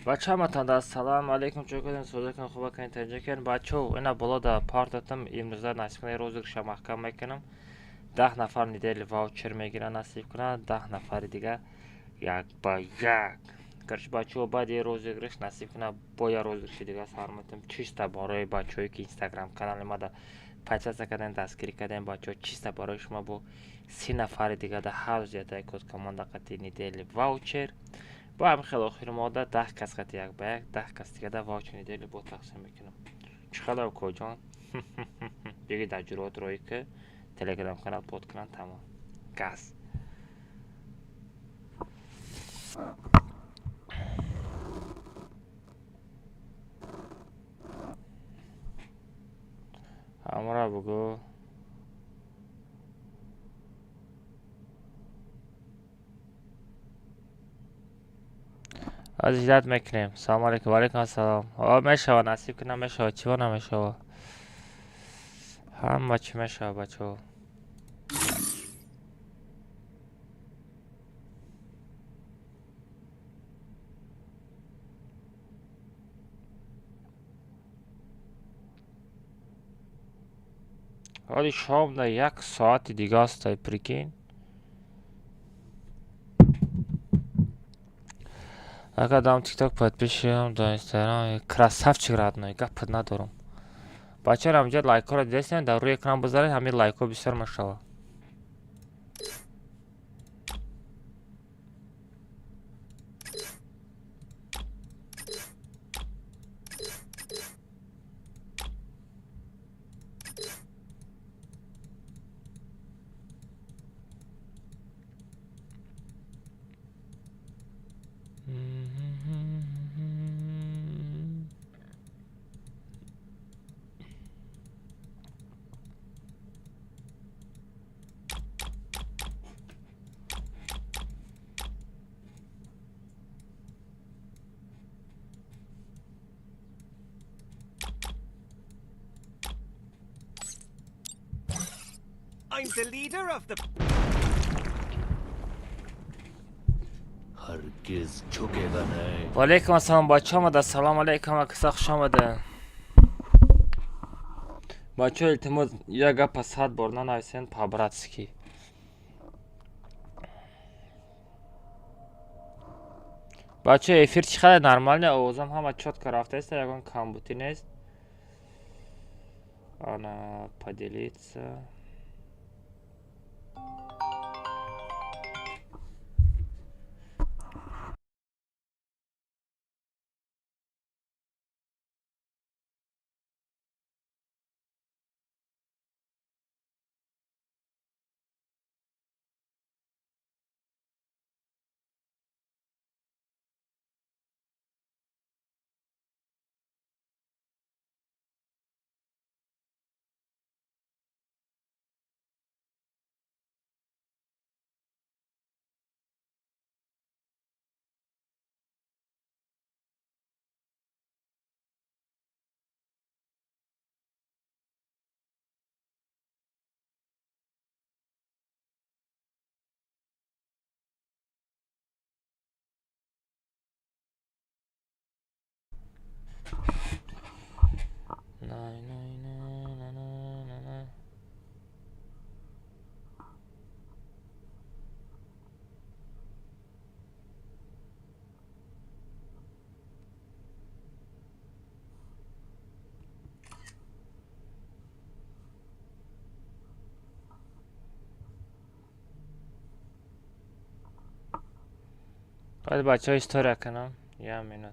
Бачаҳаматон ассалому алайкум, чо кардем, созакун, хуба кунед, таҷа кунед. Бачаҳо, ина боло да партатам имрӯза насиб кунад розыгрыша маҳкам мекунам. 10 нафар недели ваучер мегиранд, насиб кунад, 10 нафари дига як ба як. Короче, бачаҳо, баъди розыгрыш насиб кунад бо як розыгрыши дига сар метем. Чисто барои бачаҳое ки инстаграм канали мада подписаться кардем, дастгирӣ кардем, бачаҳо, чисто барои шумо бо 30 нафари дига да ҳар рӯз ятаи код команда қати недели ваучер. Бо ҳамин хел охири моҳда 10 кас қати як ба як, 10 кас дига да ваучер недели бо тақсим мекунам. Чӣ хеле, укоҷон? Биги дар ҷуръат рӯй ки телеграм канал под кунанд, тамом. Газ. Ҳамра бугӯ. Аз иждат мекунем. Салому алейкум. Ва алейкум ассалом. О, мешава, насиб кунам мешава, чиво намешава? Ҳама чӣ мешава, бачаҳо. Ҳоли шомда як соати дига астай, прикинь. Агар дам тикток подписчикам, дар инстаграм красавчик родной, гапат надорам. Бачаҳо, ҳамҷа лайкҳоро дидастем, дар рӯи экран бизаред, ҳамин лайкҳо бисёр мешава. I'm the leader of the हरगिज झुकेगा नहीं। Ва алейкум ассалом, бачаҳо омада. Салом алейкум, акса хуш омада. Бачаҳо, илтимос, як гапа 100 бор нанависен по-братски. Бачаҳо, эфир чӣ қадар нормально, овозам ҳама чётко рафтааст, ягон камбутӣ нест. Ана поделиться. Най, най, най, най, най, най, най. Баъд бачаҳо история кунам. Як минут.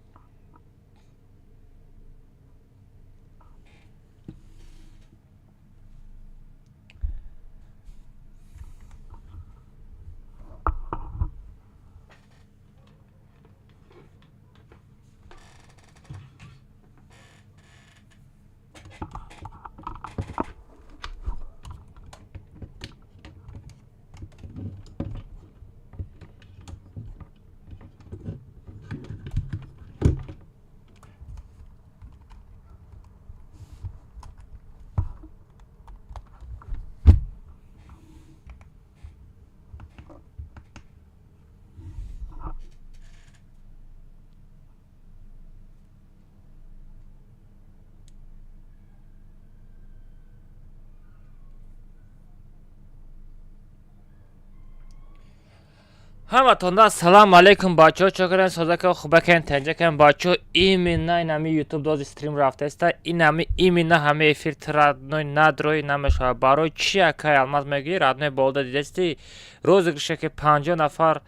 Ҳаматонда ассалому алайкум, бачаҳо, чо кардем, созака, хубакен, тенҷакен, бачаҳо. Именно инами ютуб дози стрим рафтаиста, инами именно ҳама эфир ти родной надрои намешавад. Барои чи, акай Алмаз, мегӯӣ? Родной, болда дидести розыгрыше, ки 50 нафар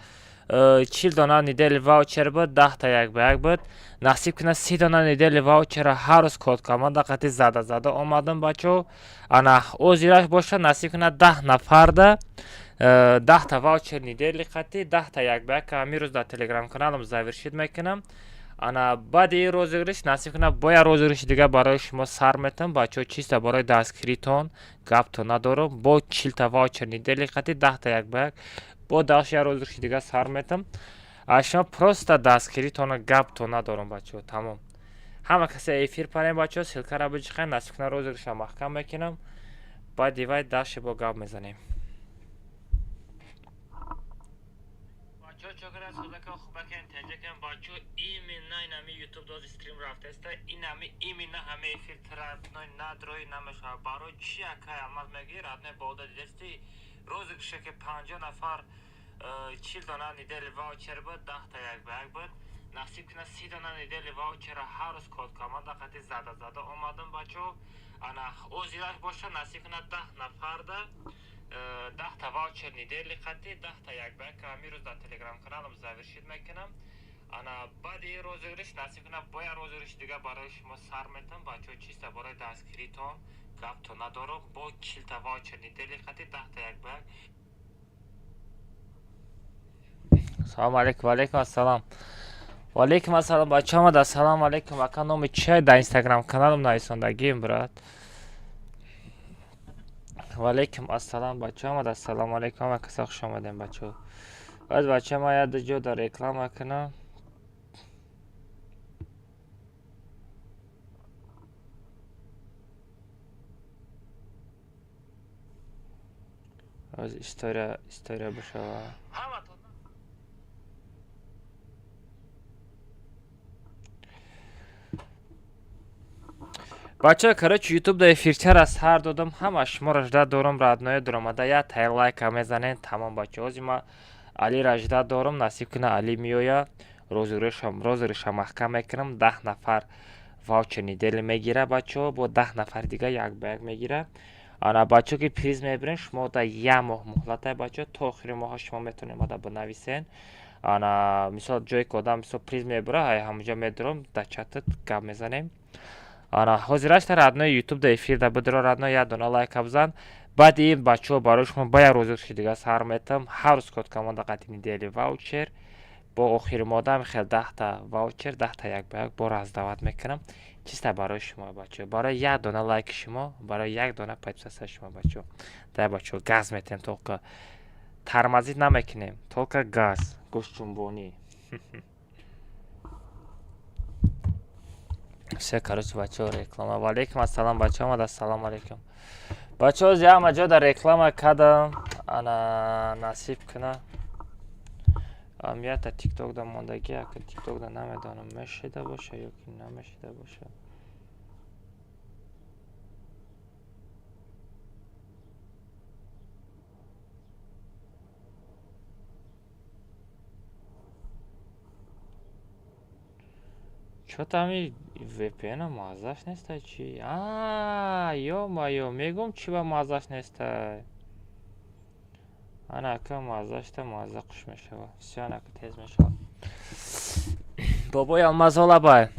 40 дона недельный ваучер буд, 10-та як ба як буд. Насиб кунад, 30 дона недельный ваучера ҳар рӯз код команда қати зада зада омадам, бачаҳо. Ана озираш боша, насиб кунад, 10 нафарда 10-та ваучер недельный қати 10-та як ба як ҳамин рӯз дар телеграм каналам завершить мекунам. Ана баъди ин розыгрыш, насиб кунад, бояд розыгрыши дигар барои шумо сар метам, бачаҳо. Чиста барои дастгиритон гапто надорам. Бо 40-та ваучер недельный қати 10-та як ба як бо дальше як розыгрыши дигар сар метам. Аз шумо просто дастгиритона гапто надорам, бачаҳо. Тамом, ҳама касе эфир парем, бачаҳо, ссылкара биҷиқен. Насиб кунад, розыгрыша маҳкам мекунам, баъди вай дальше бо гап мезанем. Бачаҳо, чо кардем, созака, хубакен, тенҷакен, бачаҳо. Именно инами ютуб дози стрим рафтаиста, инами именно ҳама эфир ти родной надрои намешавад. Барои чи, акай Алмаз, мегӯӣ? Родной, болда дидести розыгрыше, ки 50 нафар 40 дона недельный ваучер буд, 10-та як ба як буд. Насиб кунад, 30 дона недельный ваучера ҳар рӯз код команда қати зада зада омадам, бачаҳо. Ана озираш боша, насиб кунад, 10 нафарда 10-та ваучер недельный қати 10-та як ба як ҳамин рӯз дар телеграм каналам завершить мекунам. Ана баъди ин розыгрыш, насиб кунад, бояд розыгрыши дигар барои шумо сар метам, бачаҳо. Чиста барои дастгиритон гапто надорам. Бо 40-та ваучер недельный қати 10-та як ба як. Салому алейкум. Ваалейкум ассалом, ваалейкум ассалом, бача омад. Ассалому алейкум, ака. Номи чия дар инстаграм каналам нависондагием, брат? Ваалейкум ассалом, бача омад. Ассалому алейкум, ҳама каса хуш омадем, бачаҳо. Баъд, бача, ман як ҷо дар реклама кунам. История, история бишава. Бачаҳо, короче, ютуб да эфирчара сар додам. Ҳама шуморо жда дорам, родное. Дуромада як тай лайка мезанен, тамом, бачаҳо. Ҳози ма Алира жда дорам, насиб куна, Али меоя, розыгрыша маҳкам мекунам. 10 нафар ваучер недельный мегира, бачаҳо, бо 10 нафари дига як ба як мегира. Ана, бачаҳо, ки приз мебирен, шумо да як моҳ муҳлатай, бачаҳо. То охири моҳа шумо метавонед омада бинависен. Ана мисол, ҷое ки одам мисол приз мебура, ҳамонҷо медурам, дар чатат гап мезанем. Ана ҳозирашта, родной, ютуб да эфир да бидро, родной, як дона лайка бизан. Баъди ин, бачаҳо, барои шумо ба як розыгрыши дига сар метам. Ҳар рӯз код команда қати недельный ваучер, бо охири моҳдам хел 10-та ваучер, 10-та як ба як бо раздавать мекунам. Чиста барои шумо, бачаҳо, барои як дона лайки шумо, барои як дона подписаться шумо, бачаҳо. Дай, бачаҳо, газ метем, только тормозить намекунем, только газ, гӯштҷунбонӣ. Все, короче, бачаҳо, реклама. Ваалейкум ассалом, бачаҳо омад. Ассалому алейкум, бачаҳо. Ҳама ҷо дар реклама кардам. Ана насиб куна, амията тикток да мондагӣ. Ака, тикток да намедонам, мешида боша ё ки намешида боша. Чё-то ҳами VPN маззаш нестай чи? А, ё-моё, мегӯм, чи ба маззаш нестай. Ана, ака, маззашта мазза хуш мешавад. Всё, ана, ака, тез мешавад. Бобои Алмазолабай.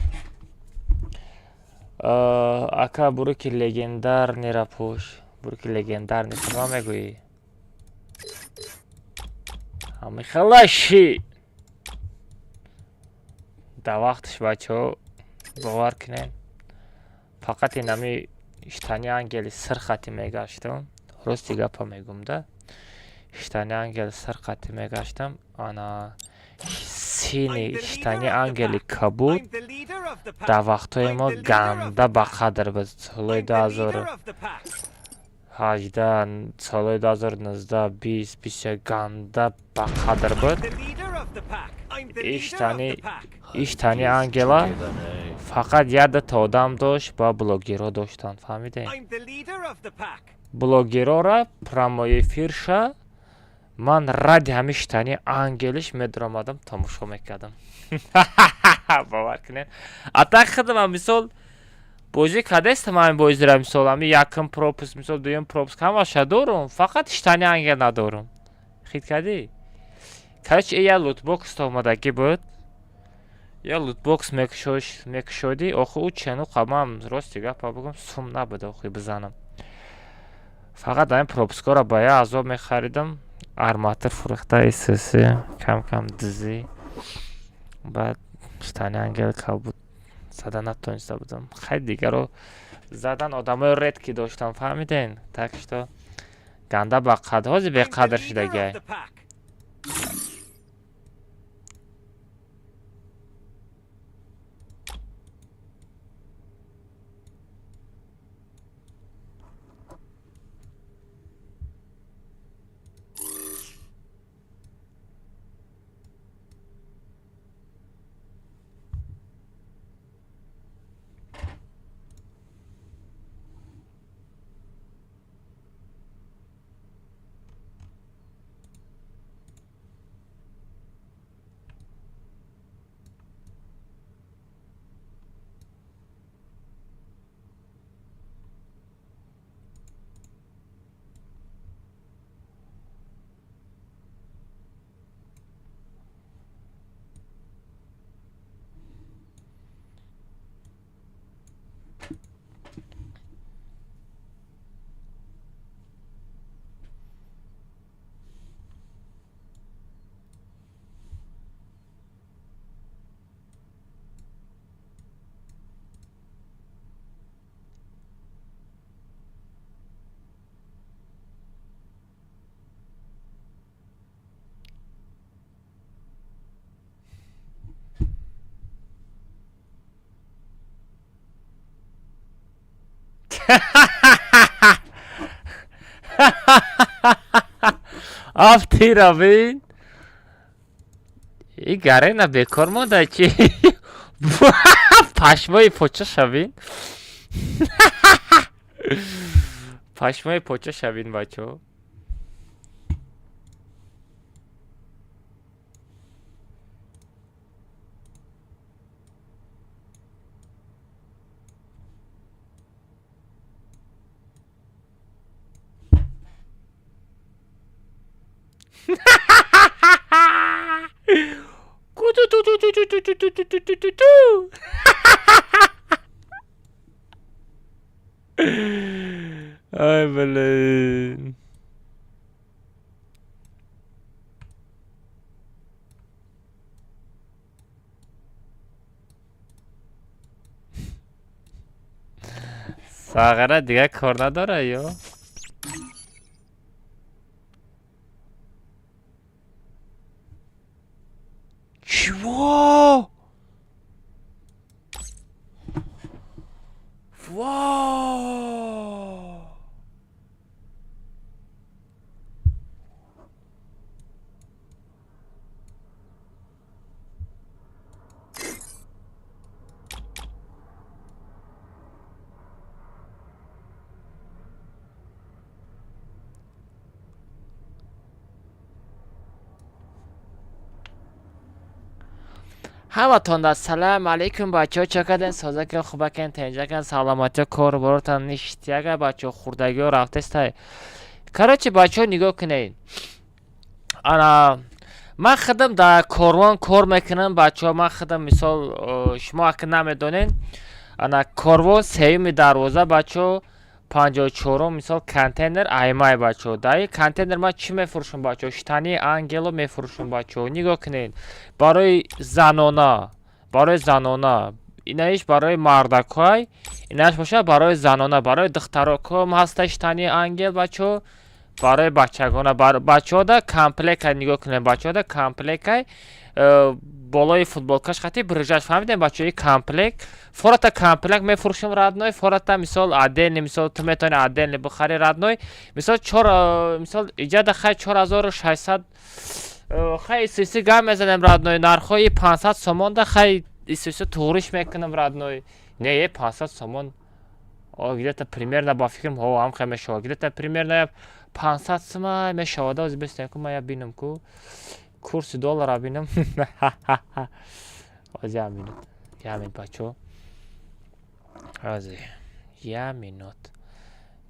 Ака, буруки легендарныйра пӯш. Буруки легендарный кадома мегӯӣ? Ҳамихелаши. Дар вақташ, бачаҳо, бовар кунед, фақат инами штани ангели сирхати мегаштам. Рости гапа мегӯм да, штани ангели сирхати мегаштам. Ана сини штани ангели кабуд дар вақтҳои мо ганда ба қадр буд. Солҳои 2018, солҳои 2019, 20, 21 ганда ба қадр буд. Иштани ангела фақат якдата одам дошт ба блогерҳо доштанд, фаҳмидем? Блогерора прямой эфирша Ман ради ҳамин штани ангелиш медаромадам, тамошо мекардам, бовар кунед. А так худам, мисол, бозӣ кардастам ҳамин бозира. Мисол, ҳамин якум пропуск, мисол, дуюм пропуск, ҳамаша дорум, фақат штани ангел надорум. Хит кардӣ? Короче, я лутбокс омадагӣ буд, я лутбокс мекушодӣ. Охи, ӯ чену қабам, рости гапа бигӯм, сум набуд, охи, бизанам. Фақат ҳамин пропускҳоро ба я азоб мехаридам, арматур фурӯхта, исс кам кам дизӣ, баъд штани ангел кабуд зада натониста будам. Хай, дигаро задан, одамои редки доштам, фаҳмиден? Так что ганда ба қадр, ҳозир беқадр шудагиай. Афтира бин, и Гарена бекор монда чи? Пашмои поча шавин, пашмои поча шавин, бачо. Ку-ту-ту-ту-ту-ту-ту-ту-ту-ту. Ай, блин. Сағара дигар кор надора ё? Чего? Вау! Ҳаматонда салам алейкум, бачаҳо. Чо карден? Созакен, хубакен, тенҷакен, саломатиё, кору боротан ништяга, бачаҳо, хурдагиҳо рафтестай. Короче, бачаҳо, нигоҳ кунед. Ана ман худам дар Корвон кор мекунам, бачаҳо. Ман худам, мисол, шумо ака намедонед, ана Корвон, сеюми дарвоза, бачаҳо, 54-ум, мисол, контейнер аймай, бачаҳо. Дар ин контейнер ман чӣ мефурӯшам, бачаҳо? Штани ангело мефурӯшам, бачаҳо. Нигоҳ кунед, барои занона, барои занона инаиш, барои мардакҳой инааш бошад, барои занона, барои духтароком ҳаста штани ангел, бачаҳо, барои бачагона, бачаҳода комплекай. Нигоҳ кунед, бачаҳода комплекай, болои футболкаш хати брижаш, фаҳмидем, бачаҳои? Комплект, фората комплект мефурӯшем, родной, фората, мисол, отдельный. Мисол, ту метавони отдельный бихари, родной. Мисол, чор, мисол, иҷада хай 4600, хай, исиси гап мезанем, родной, нархҳои 500 сомонда, хай, исиси туғриш мекунам, родной. Не, 500 сомон. Где-то примерно, ба фикрам, ҳо, ҳам хел мешавад, где-то примерно 500 сума мешавад. Ози бистем ку, ман я бинам ку, курси доллара бинам. Ози, як минут, як минут, бачо, ози як минут.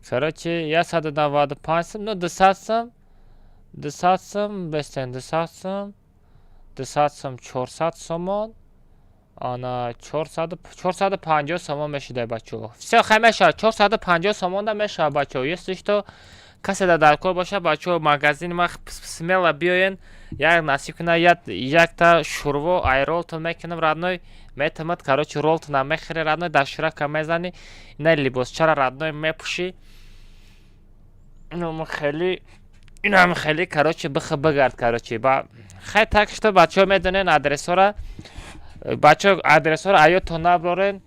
Короче, 195 сум, ну, 200 сум, 200 сум, бестен, 200 сум, 200 сум, 400 сомон, ана 450 сомон мешуда, бачо. Всё, хай, мешавад, 450 сомонда мешавад, бачо. Если что, касе дар кор боша, бачо, магазини ма смело биёен. Як насиб куна, якта шурво ай ролтон мекунам, родной, метамад. Короче, ролтона мехӯри, родной, дастшӯрака мезанӣ, ина либосчара, родной, мепӯшӣ, инам хеле, инам хеле, короче, бихе бигард, короче, ба хай. Так что, бачаҳо, медонен адресҳоро, бачаҳо, адресҳоро аётон набарорен.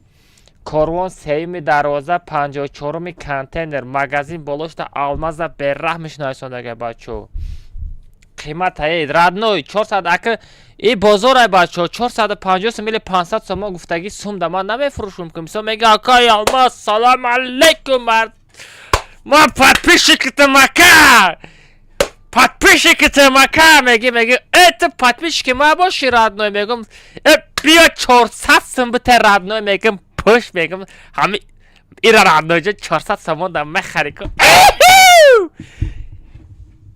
Корвон, сеюми дарвоза, 54-уми контейнер, магазин болошта Алмаза бераҳм мешиносондага, бачаҳо. Қиматае, родной, 400, ака, и бозорай, бачаҳо, 450 сум или 500 сомон гуфтагӣ сум да ман намефурӯшум ки. Мисол, мега: «Акаи Алмаз, салом алейкум, ман подписчикитам, ака, подписчикитам, ака», меги, э, ту подписчики ма боши, родной, мегум, э, биё, 400 сум бите, родной, мегум, пӯш, мегум, ҳами ира, родной ҷо, 400 сомон да мехари ку,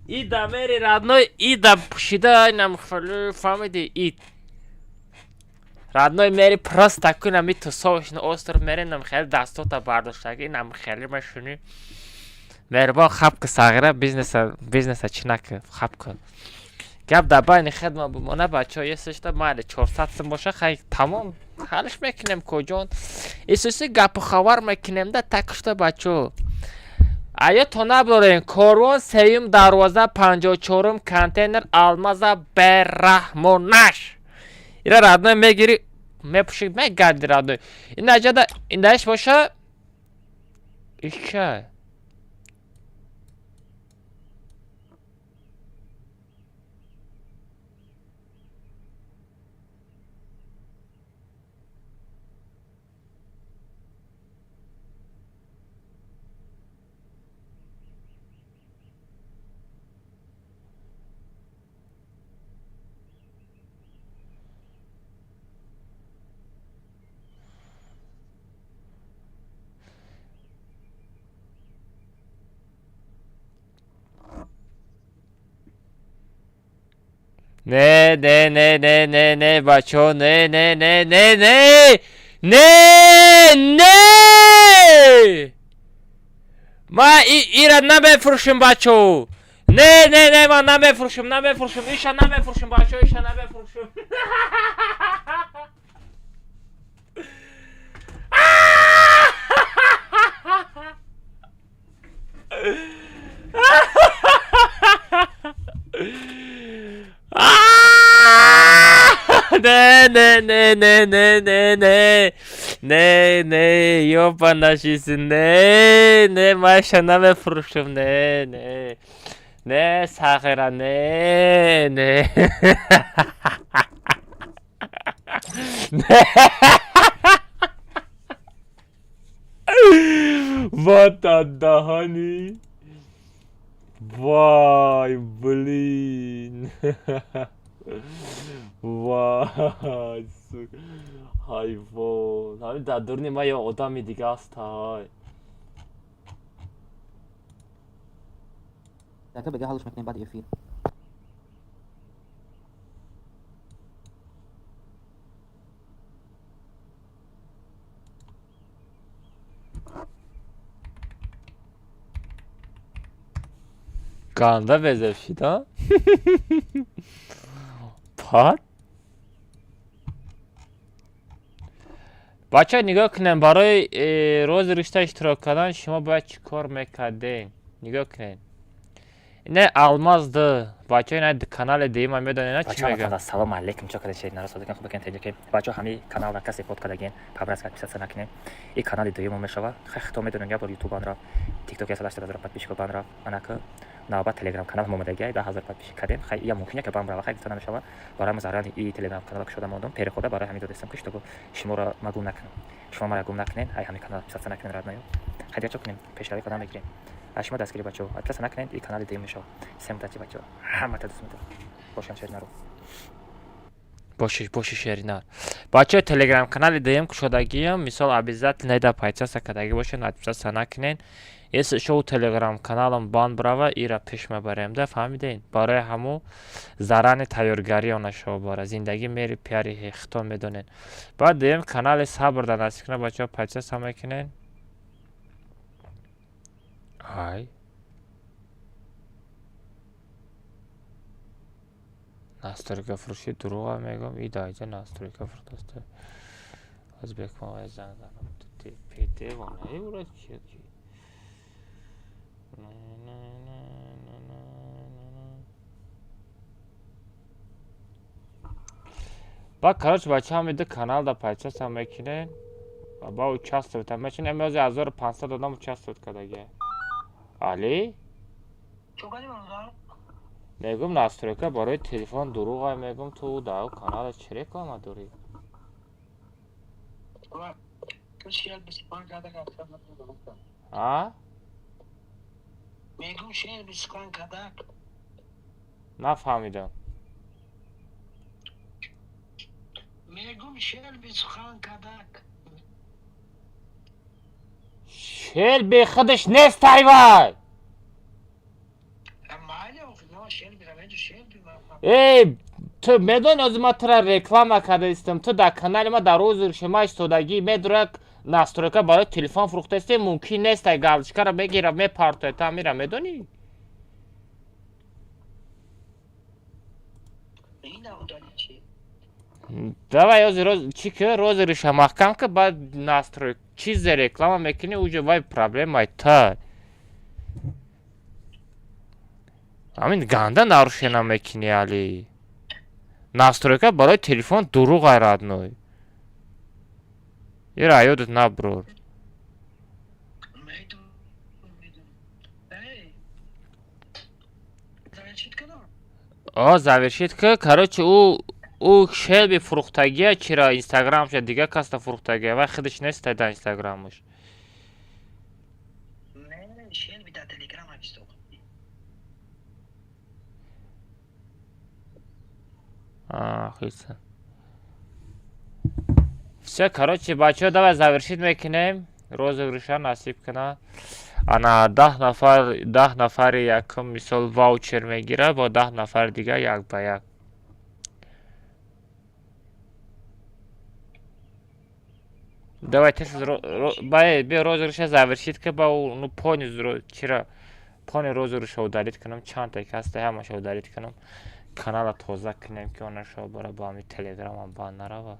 и да мери, родной, и да пӯшида, инам хеле, фаҳмиди, и родной, мери, просто кунам и тусовишни остров мери, инам хеле дастота бардоштаги, инам хеле мешунӣ. Меҳрубон, хаб ки, сағира, бизнеса чӣ наки, хаб кун, гап дар байни хидма бимона, бачаҳо. Есишта майли, 400 сум боша, хай, тамом, ҳалш мекунем, коҷон, исуси гапу хабар мекунем да. Так что, бачаҳо, аёто набарем. Корвон, сеюм дарвоза, 54-ум контейнер, Алмаза бераҳмонаш. Ира, родной, мегирӣ, мепӯшӣ, мегарди, родной. Инаҷада индаиш боша, ища. Не, не, не, не, не, не, бачо, не, не, не, не, не, не, не, ма ира намефурӯшем, бачо, не, не, не, ман намефурӯшем, намефурӯшем, иша намефурӯшем, бачо, иша намефурӯшем. Не, не, не, не, не, не, не, не, не, ёбана жизнь, не, не, маша намефурӯшем, не, не, не, сағира, не, не, не. Вот даҳани. Вай, блин. Вай, сука. Ҳайвон. Ҳамин дар дуруни ман ё одами дига аст, ҳай. Ака, бега ҳалш мекунем баъди эфир. Ганда безеб шид, а? Пат? Бача, нигоҳ кунем, барои розыгрышта иштирок кардан шумо бояд чӣ кор мекардем? Нигоҳ кунед. Не, Алмаз д. Бача, ина канали дима медонед, на, чӣ мегӯям? Ассалому алайкум, чо када нарасо даган, хуб кен теҷаке. Бачо, ҳами каналра касе под кадаген, пабрас подписаться накунем. И канали дуюмо мешава. Хай, хито медонем, я бор ютуб анра, тикток 180 ҳазор подписчик банра, анака навбат телеграм канал омадагиай, 10 000 подписчик кардем. Хай, я мумкин яке бам рава, хай, гуфта намешава. Барои ма зарани и телеграм канала кушода мондум, перехода барои ҳамин додестам, ки чтобы шуморо ма гум накунам. Шумо мара гум накунен, ай ҳами канал подписаться накунен, родной. Хай, дига чо кунем, пешравӣ қадам мегирем. Аз шумо дастгирӣ, бачаҳо, подписаться накунед, и канали дуюм мешавад. Всем удачи, бачаҳо, ҳамата дӯст медорам. Бошам, шеринару. Боши, боши, шеринар. Бачаҳо, телеграм канали дуюм кушодагиам, мисол, обязательно да подписаться кардагӣ бошед, подписаться накунед. Если шоу телеграм каналам банд брава, ира пеш мебарем да, фаҳмидем? Барои ҳаму зарани тайёргарӣ она шо бара. Зиндагӣ мери пиари хито медонед. Баъд дуюм канали сабр да насиб кунад, бачаҳо, подписаться мекунед. Ай. Настройка фурӯшӣ дурӯға мегӯм, и даиҷа настройка фурӯхтааст. Аз бекмавай занг занам. Педевона, ура чи ки. Ба, короче, бача, ҳами ду канал да подписаться мекунед ва ба участвовать мекунед. Ами ҳозир 1500 одам участвовать кардагия. Али? Мегӯм, настройка барои телефон дурӯға мегӯм, ту дар канала чӣ реклама дорӣ? А? Мегум, шер бисқан кадак. Нафаҳмидам. Мегум, шер бисқан кадак. Шер бехудаш нест, айвай! Эй, ту медони, ҳозир ман тура реклама карда истам, ту дар канали ма дар розыгрыши ма истодагӣ, медурак настройка барои телефон фурӯхтаистӣ, мумкин нест, ай галочкаро мегира, мепартояд, ту ҳамира медонӣ? Давай, ҳозир чӣ ки розыгрыша маҳкам ки, баъд настрой чизе реклама мекунӣ, уже вай проблемаи та. Ҳамин ганда нарушена мекунӣ, али. Настройка барои телефон дурӯғ, ай родной. Ира ёдат наброр. О, завершить ки, короче, ӯ шелби фурӯхтагия чира инстаграмша дигар касда фурӯхтагия, вай худаш нест дар инстаграмаш. Не, шелби дар телеграм ависток. Хиса. Всё, короче, бачаҳо, давай завершить мекунем. Розыгрыша насиб кунад. Ана 10 нафар, 10 нафари якум, мисол, ваучер мегирад, бо 10 нафари дигар як ба як. Давай тез баe биё, розыгрыша завершить ки, ба ну пони чира пони розыгрыша удалить кунам, чандта ки ҳаста, ҳамаша удалить кунам. Канала тоза кунем, ки она шо бара ба ҳами телеграмам банд нарава.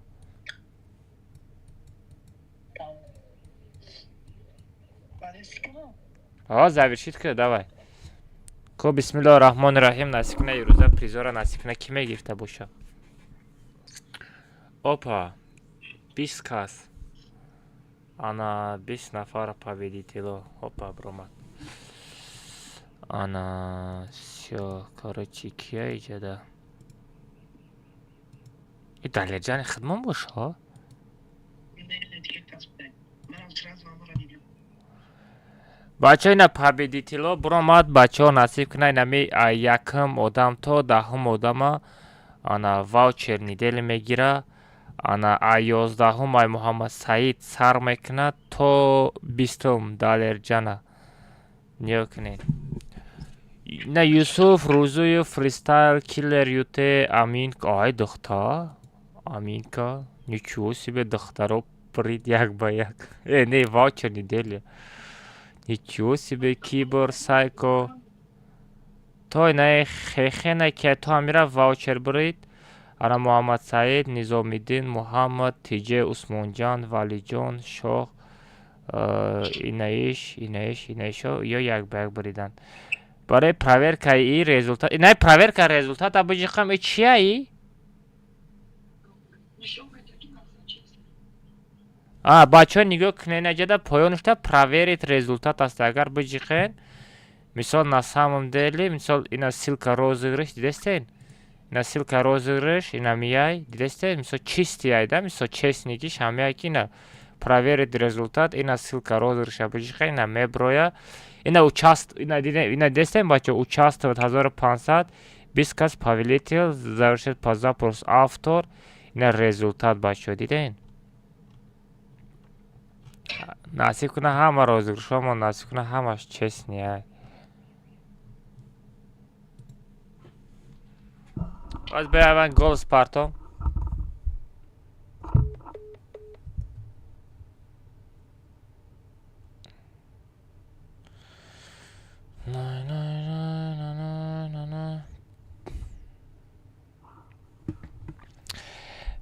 О, завершить ки, давай. Ко, бисмиллоҳи раҳмони раҳим, насиб куна, ирӯза призора насиб куна, кӣ мегирифта боша? Опа, 20 кас. Ана 20 нафар победитело. Опа, бромад. Ана, всё, короче, кия иҷода? И Далерҷани хидмон боша? Не, дигар кас будай. Манам сразу амора дидам. Бачаҳо, ина победитело буромад, бачаҳо, насиб куна, инами якум одам то 10-ум одама ана ваучер недели мегира. Ана а 11-ум ай Муҳаммад Саид сар мекунад то 20-ум Далерҷана. Нигоҳ кунед. На Юсуф Рузуев, Фристайл, Киллер Юте, Амин, ай духта, Аминка, ничего себе, духтаро прид як ба як. Э, не, ваучер недели. Ничего себе, Кибор, Сайко. То инаи хехена ки то ҳамира ваучер бурид. Ана Муҳаммад Саид, Низомиддин, Муҳаммад, Тиҷе, Усмонҷан, Валиҷон, Шоҳ, инаиш, инаиш, инаишо ё як ба як буриданд. Барои проверкаи и результат, инаи проверка результата биҷиқам, и чия и? Нишон медиҳад, ки мақсад чист. А, бачаҳо, нигоҳ кунед, наҷада поёнушта проверить результат аст. Агар биҷиқен, мисол, на самом деле, мисол, ина ссылка розыгрыш дидестен? Ина ссылка розыгрыш, ина мияй, дидестен? Мисол, чистый ай да, мисол, честнигиш ҳамяй ки ина Проверить результат, ина ссылка розыгрыша биҷиқа, ина меброя. Ина участ, ина диде, ина дестем, бачо, участвовать 1500, 20 кас повелитель, завершить по запрос автор, ина результат, бачо, диден? Насиб куна ҳама розыгрышҳомо, насиб куна ҳамаш честный ай. Боз бираван голос партом. Най, най, най, най, най, най, най.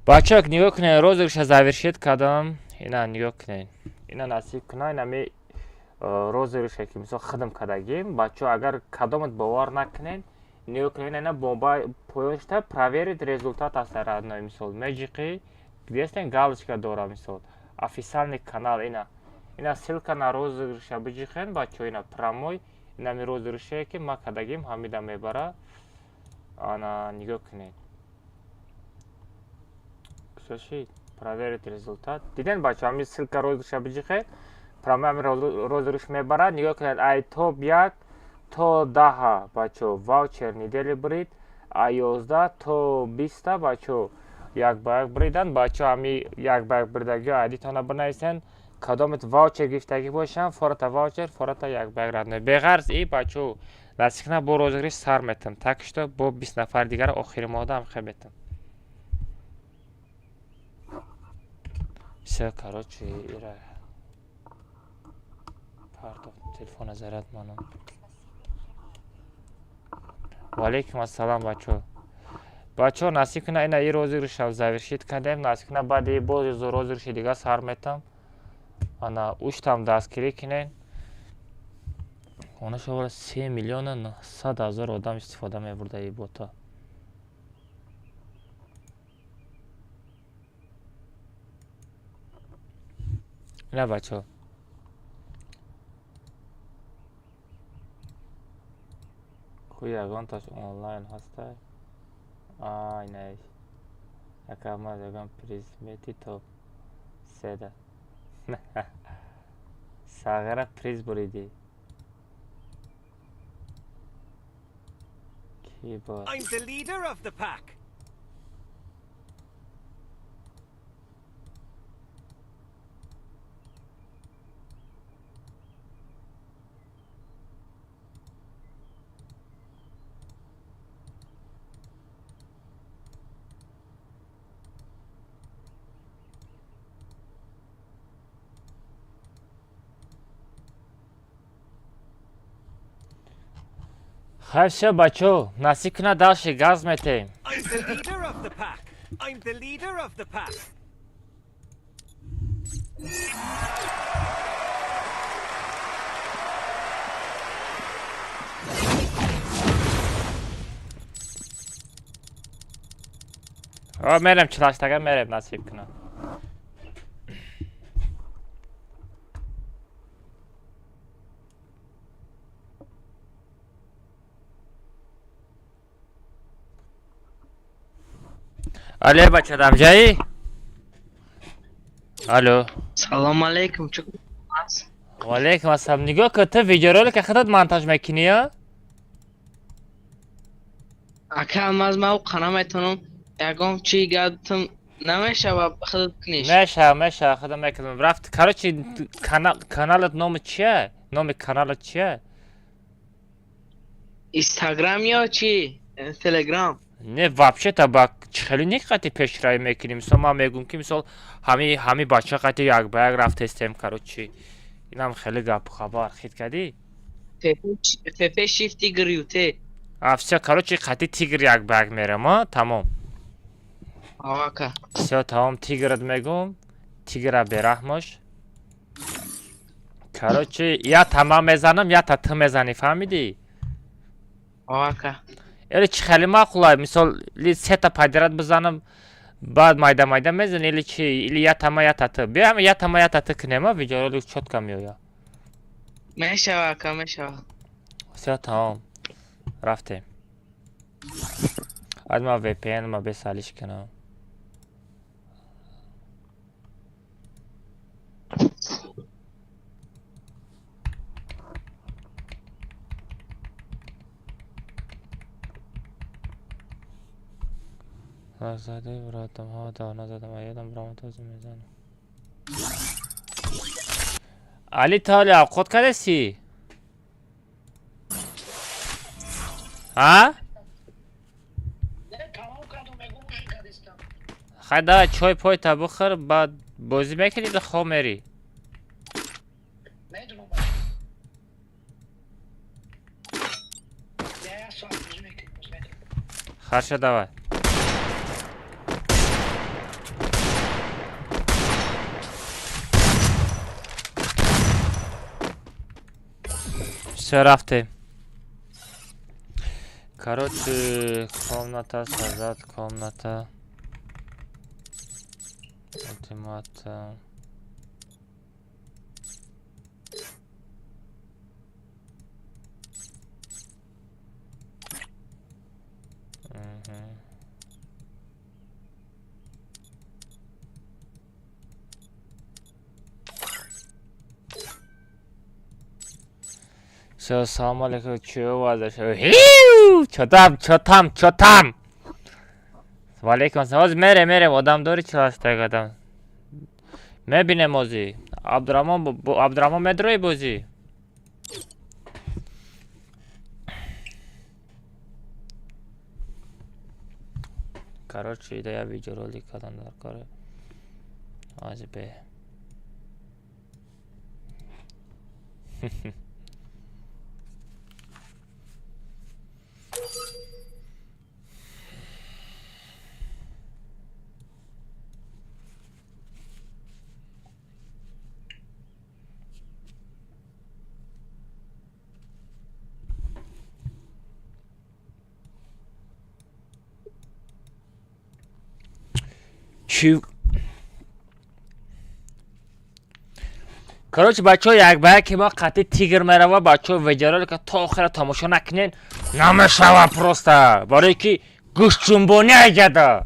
Бачак, нигоҳ кунед, розыгрыша завершить кардам. Ина нигоҳ кунед. Ина насиб куна, ина ми розыгрыше ки мисол хидм кардагим. Бачо, агар кадомат бовар накунед, нигоҳ кунед, ина бомба поён шуда, проверить результат аст родной, мисол. Меҷиқи, дестен галочка дора, мисол. Официальный канал ина. Ина ссылка на розыгрыша биҷиқен, бачо, ина прямой, ина ми розыгрыше ки ма кардагим, ҳамида мебара. Ана нигоҳ кунед. Слушай, проверить результат. Диден, бачо, ҳамин ссылка розыгрыша биҷиқед, прямой ҳамин розыгрыш мебарад. Нигоҳ кунед, ай топ 1 то 10, бачо, ваучер недели брид, ай 11 то 20, бачо, як ба як бридан. Бачо, ҳами як ба як бридагиҳо айдитона бинависен, кадомет ваучер гирифтагӣ бошанд, фората ваучер, фората як ба як родной. Беғарз и, бачо, насиб бо розыгрыш сар метам. Так что бо 20 нафар дигар охири моҳда ҳам хел метам. Всё, короче, ира партоф телефона заряд манам. Валейкум ассалам, бачо. Бачо, насиб куна ина и розыгрыша завершить кардем, насиб куна баъди боз розыгрыши дига сар метам. Ана уштам дастгирӣ кунед. Она шавала 3 миллиона 900 ҳазор одам истифода мебурда и бота. Ина бачо. Ку ягонташ онлайн ҳастай? А, инаиш. Яка ма ягон приз мети топ седа. Сағира приз буридӣ. Ки бор? I'm the leader of the pack. Хайр, всё, бачо, насиб куна дальше газ метем. I'm the leader of the pack. I'm the leader of the pack. О, мерем чилаштага мерем, насиб куна. Алё, бача, дамҷаӣ? Алло. Салом алейкум, чӣ? Валейкум ассалом. Нигоҳ кун, ту видеоролика худат монтаж мекунӣ ё? Ака, маз ма уқа наметонам, ягон чи гапатам намешава, худат куниш. Мешава, мешава, худам мекунам. Рафт, короче, канал, каналат номи чия? Номи каналат чия? Инстаграм ё чи? Телеграм. Не, вообще-то ба хеле не қати пешравӣ мекунем. Мисол, ман мегӯм ки мисол ҳами бача қати як ба як рафтестем, короче. Инам хеле гапу хабар хит кардӣ? ФФ Shift Тигр ЮТ. А, всё, короче, қати Тигр як ба як мерем, а? Тамом. Ака. Всё, тамом, Тиграт мегӯм. Тигра бераҳмош. Короче, я та ман мезанам, я та ту мезанӣ, фаҳмидӣ? Ака. Или чӣ хеле маъқулай, мисол, ли сета подряд бизанам, баъд майда майда мезанӣ, или чи, или я та ма, я та ту. Биё ҳама я та ма, я та ту кунем, а видеоролик чётко меояд. Мешава, ака, мешава. Всё, тамом. Рафтем. Аз ман VPN ма бесалиш кунам. Зади братам, ҳа, давна задам, ёдам биромад, ҳозир мезанам. Али, та ҳоли авқот кардасӣ? Ҳа? Хай, давай чой пойта бихӯр, баъд бозӣ мекунӣ ё хоб мерӣ? Хорошо, давай. Всё, рафтем. Короче, комната, создать комната. Ультимата. Всё, салому алейкум, чё вазаш? Чотам, чотам, чотам. Валейкум ассалом. Ҳозир мерем, мерем, одам дори 48 одам. Мебинем ҳозир. Абдураҳмон, Абдураҳмон медрои бозӣ? Короче, ида я видеоролик кардам дар кори. Ҳозир бе. Чӣ? Короче, бачаҳо, як ба яке мо қатъи тигр мерава, бачаҳо, видеоролика то охира тамошо накунен, намешава просто. Барое ки гӯштҷунбонӣ айгада.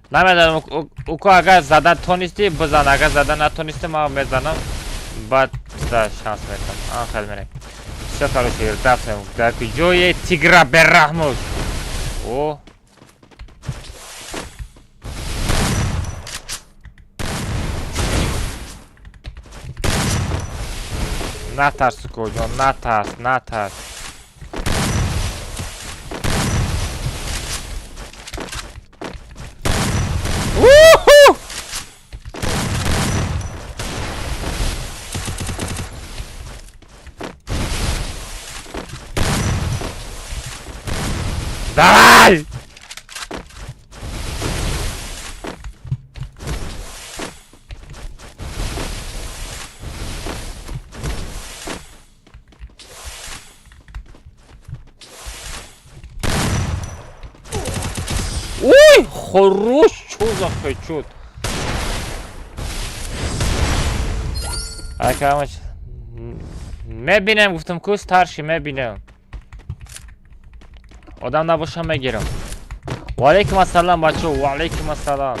Намедонам, уко, агар зада тонистӣ, бизан, агар зада натонистӣ, ман мезанам, баъд да шанс метам. Ан хел мерем. Всё, короче, рафтем. Дар куҷое тигра бераҳмуш? О, натарс, укоҷон, натарс, натарс. Уху! Давай! Ой, хорош, чё за хедшот? Акамач, мебинем, гуфтам ку старший мебинем. Одам набошам мегирам. Ва алейкум ассалам, бачо, ва алейкум ассалам.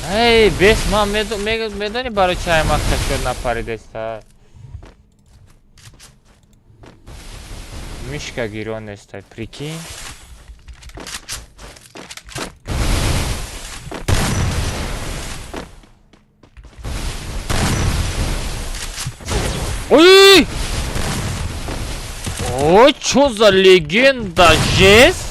Эй, бес ман медонӣ барои чи аймақ кашёд напаридеста? Мишка гирён неста, прикинь. Ой! Ой, чё за легенда, жесть?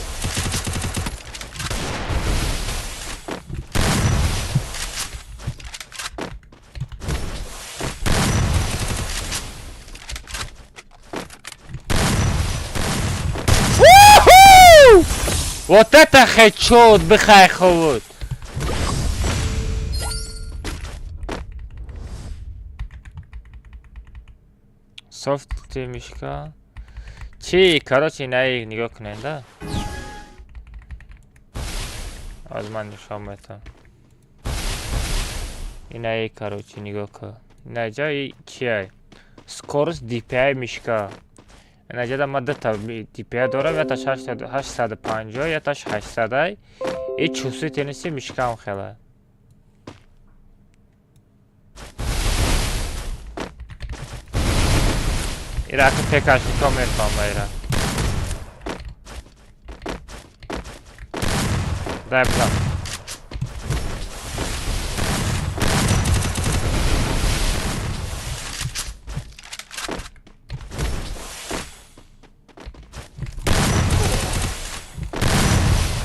Вот это хедшот, бихай ховуд. Софт мишка. Чи, короче, наи нигоҳ кунед, да? Аз ман нишон метам. Инаи, короче, нигоҳ кун. Инаҷа чия? Скорость DPI мишка. Инаҷада ман дута DPI дорам, яташ 850, яташ 800. И чувствительности мишкам хела. Ира ака пекашнико мефаҳма ира. Дай бизан.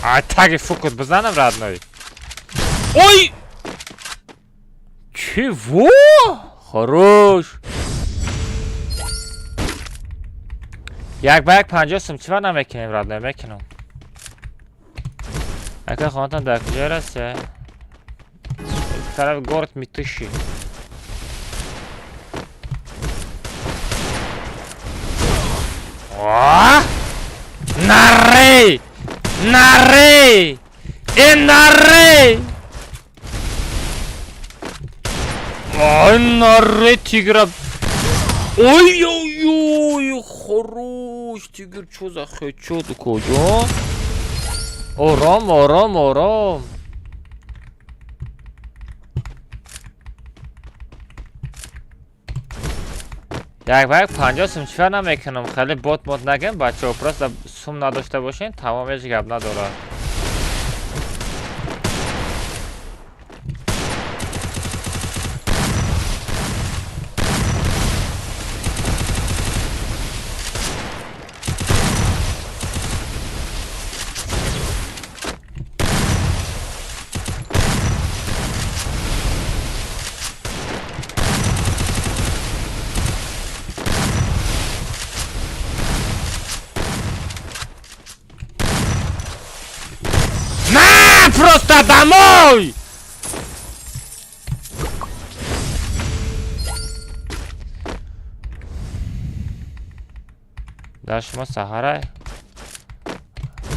Ай, таги фукут бизанам, родной. Ой! Чего? Хорош. Як ба як 50 сум чива намекунем, родной, мекунам. Ака хонатон дар куҷо раста? Тарафи город Митуши. Нарей! Нарей! Э, нарей! Ой, нарей, тигра! Ой, ой, ой, хорош, тигр, чё за хедшот, куҷо? Ором, ором, ором. Як ба як 50 сум чифар намекунам. Хеле бот мот нагем, бачаҳо, просто сум надошта бошен, тамом, ҳеҷ гап надорад. Просто домой! Да шумо саҳарай?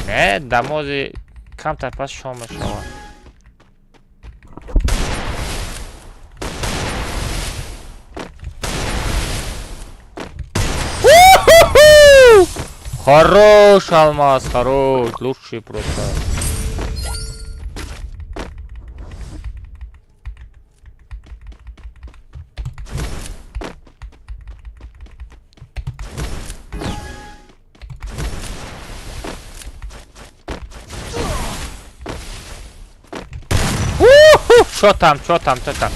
Не, дамози камтар пас шом мешавад. Хорош, алмаз, хорош, лучший просто. Чё там, чё там, чё там?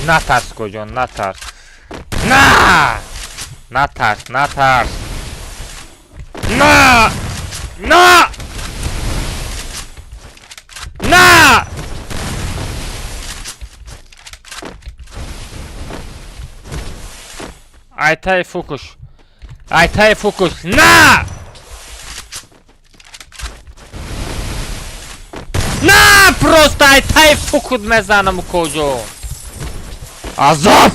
Натарс, куҷо, натарс. На! Натарс, натарс. На! На! На! Айтай фукуш. Айтай фукуш. На! На! Просто айтай фукут мезанам, куҷо. Азоб!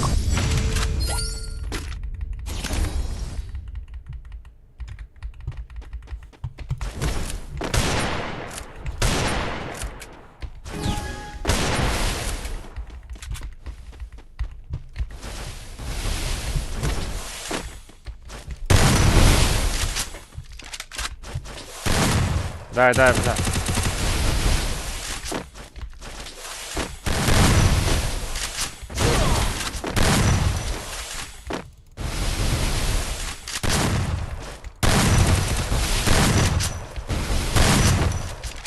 Дай, дай, дай.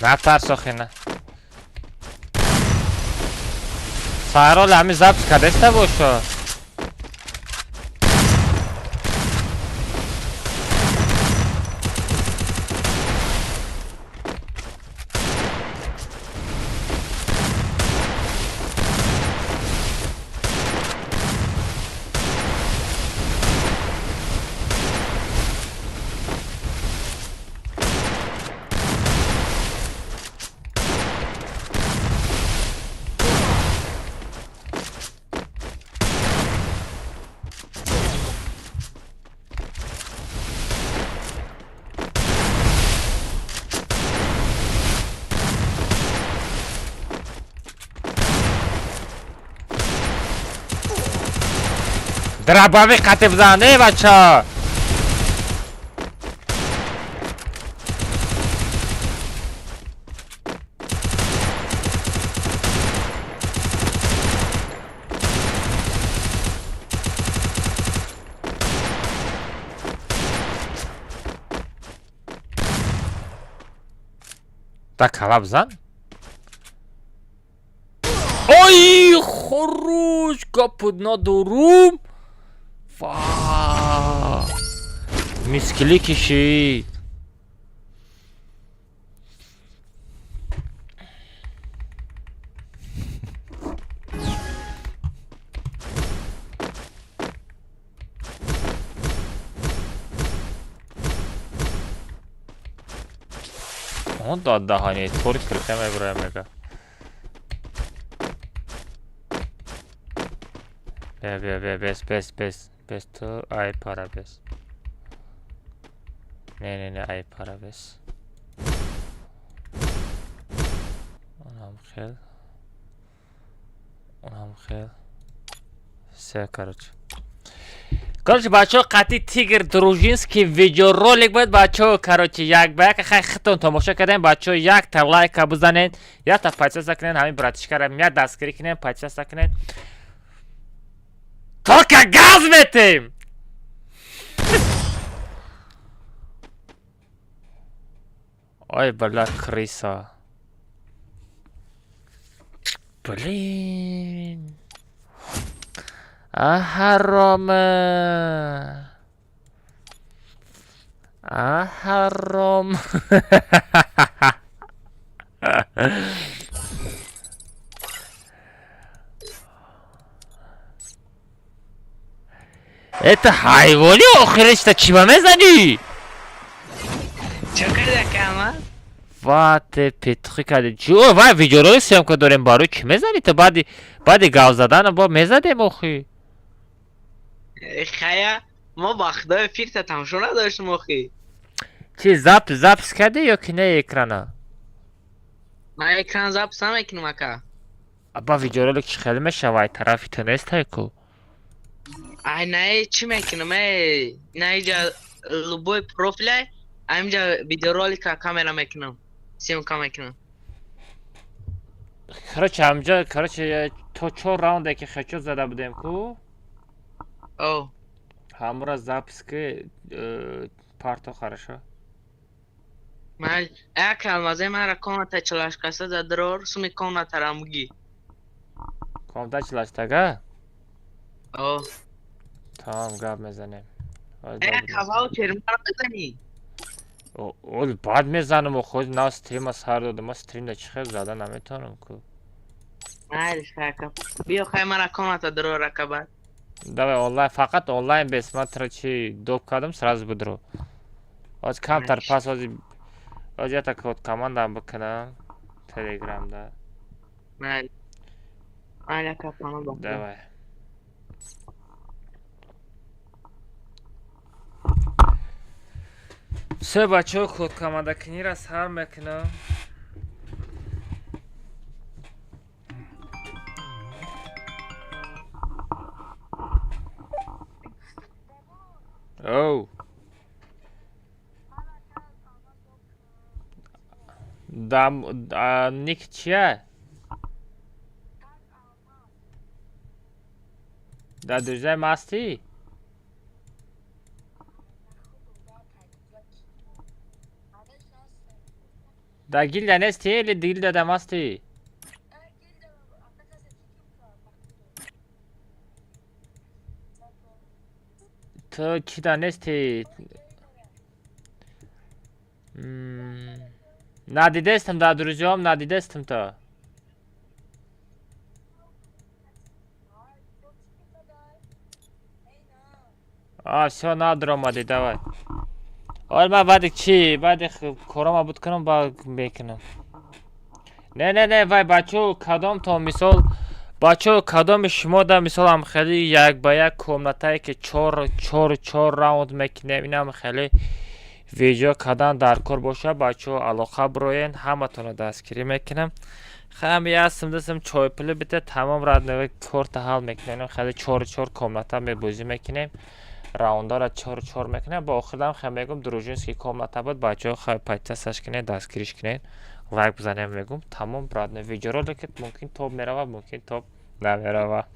Натарс охина. Сарол ҳами запись кадаста бошо. Дробовик қати бизан, эй бача. Да кала бизан. Ой, хорош, гапуд надорум. Ва. Мискили кишид. Он дод даҳани тори крика мебуроям мега. Бе бе бе бес бес бес бес ту ай пара бес. Не не не ай пара бес. Онам хел. Онам хел. Все, короче. Короче, бачаҳо, қатъи Тигр Дружинский видеоролик буд, бачаҳо, короче, як ба як хай хитон тамошо кардем, бачаҳо, якта лайка бизанед, якта подписаться кунед, ҳамин братишкара як дастгирӣ кунед, подписаться кунед. Только газ метем! Ой, бля, крыса. Блин. А ҳарома. А ҳаром. Это ҳайвони охиришта чӣ ба мезанӣ? Чо карди, ака Алмаз? Ва те петухӣ карди. Чӣ вай видеоролик съёмка дорем, барои чӣ мезанӣ ту баъди гав задан бо мезадем охи. Хая, мо ба худои фирта тамошо надоштем охи. Чи запись кардӣ ё ки не экрана? Ман экран запись намекунам, ака. Аба видеоролик чӣ хеле мешава, ай тарафи ту нестай ку. Ай не, чӣ мекунам, эй, на иҷа любой профилай, аймҷа видеоролика камера мекунам. Съёмка мекунам. Короче, ҳамҷа, короче, то чор раунде ки хечо зада будем ку, О, ҳамура запись ки парто, хорошо. Ман ака Алмазе мара комната чалашкаса да дрор суми комната рамги. Комната чилаштага? О, Тамом, гап мезанем. э ака ваучер мара мезанӣ. Ол баъд мезанам, худ нав стрима сар додам, ма стримда чӣ хел зада наметавонам ку. Майли ака. Биё хай мара комната дрор ака баъд. Давай онлайн, фақат онлайн бес, ман тра чи доп кардам, сразу будро. Оз камтар Майли. Пас ози ята код командам бикунам телеграмда. Майли. Майли ака пано ба. Давай. Все, бачаҳо, код командакунира сар мекунам. Оу. Дам ник чия? Дар друзья мастӣ? Дар гилда нестӣ или гилда да мастӣ? Ту чӣ да нестӣ? Надидестам дар друзьям, надидестам то. А, всё, надромадӣ, давай. Ол ман баъди чӣ? Баъди корома буд кунам, ба мекунам. Не, не, не, вай бачаҳо, кадомтон мисол, бачаҳо, кадоми шумо да мисол ҳам хеле як ба як комнатае ки чор чор чор раунд мекунем, инам хеле видео кардан дар кор боша, бачаҳо, алоқа бироен, ҳаматонро дастгирӣ мекунам. Хам ясм дасм чойпули бите, тамом, родной, корта ҳал мекунем. Хеле чор чор комната мебозӣ мекунем, раундара чор чор мекунем. Ба охирам хел мегум, дружинский комната буд, бачаҳо, хай подписаться кунед, дастгириш кунед, лайк бизанем, мегум, тамом, родной. Видеороликет мумкин топ мерава, мумкин топ намерава.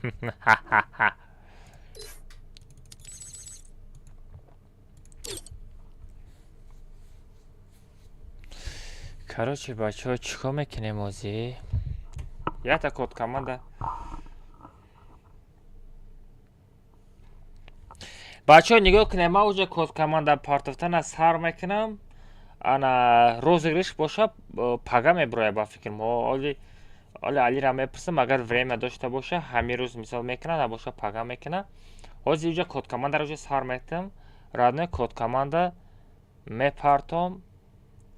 Короче, бачаҳо, чӣ кор мекунем ҳозир? Якта код команда, бачаҳо, нигоҳ кунем. Ман уже код команда партофтана сар мекунам. Ана розыгрыш боша, пага мебирояд, ба фикр мо. Оли Алира мепурсам, агар время дошта боша, ҳамин рӯз мисол мекуна, набоша, пага мекуна. Ҳозир уже код командаро уже сар метам, родной. Код команда мепартом,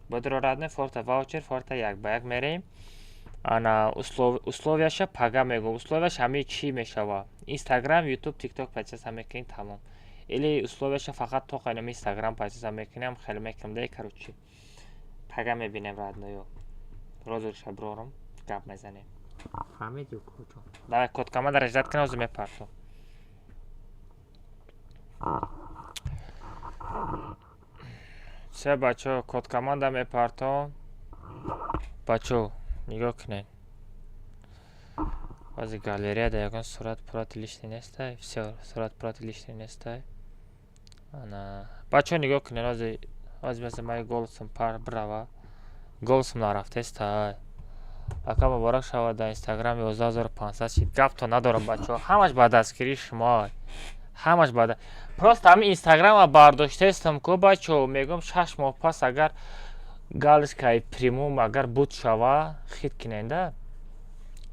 бодро, родной, форта ваучер, форта як ба як мерем. Ана условияша пага мегӯм. Условияш ҳамаи чӣ мешава? Инстаграм, Ютуб, Тикток подписаться мекунем, тамом. Или условияша фақат то қайнам Инстаграм подписаться мекунем, хеле мекунем да. Короче, пага мебинем, родной. Розыгрыша брорам, гап мезанем. Фаҳмиди, куҷо? Давай, код команда ждать кунем, ҳозир мепартом. Все, бачаҳо, код команда мепартом. Бачаҳо, нигоҳ кунед, ҳозир галереяда ягон сурат пурати лишний нестай. Все, сурат пурати лишний нестай. Ана, бачаҳо, нигоҳ кунед, ҳозир масалан ман голосом пар бирава, голосом нарафтестай. Ака, муборак шавад, дар Инстаграм 11 500 шид. Гапто надорам, бачаҳо, ҳамаш ба дастгирии шумо, ҳамаш ба. Просто ҳамин Инстаграма бардоштаистам ку, бачаҳо, мегӯям, 6 моҳ пас агар галочкаи премиум агар буд шава, хит киненда.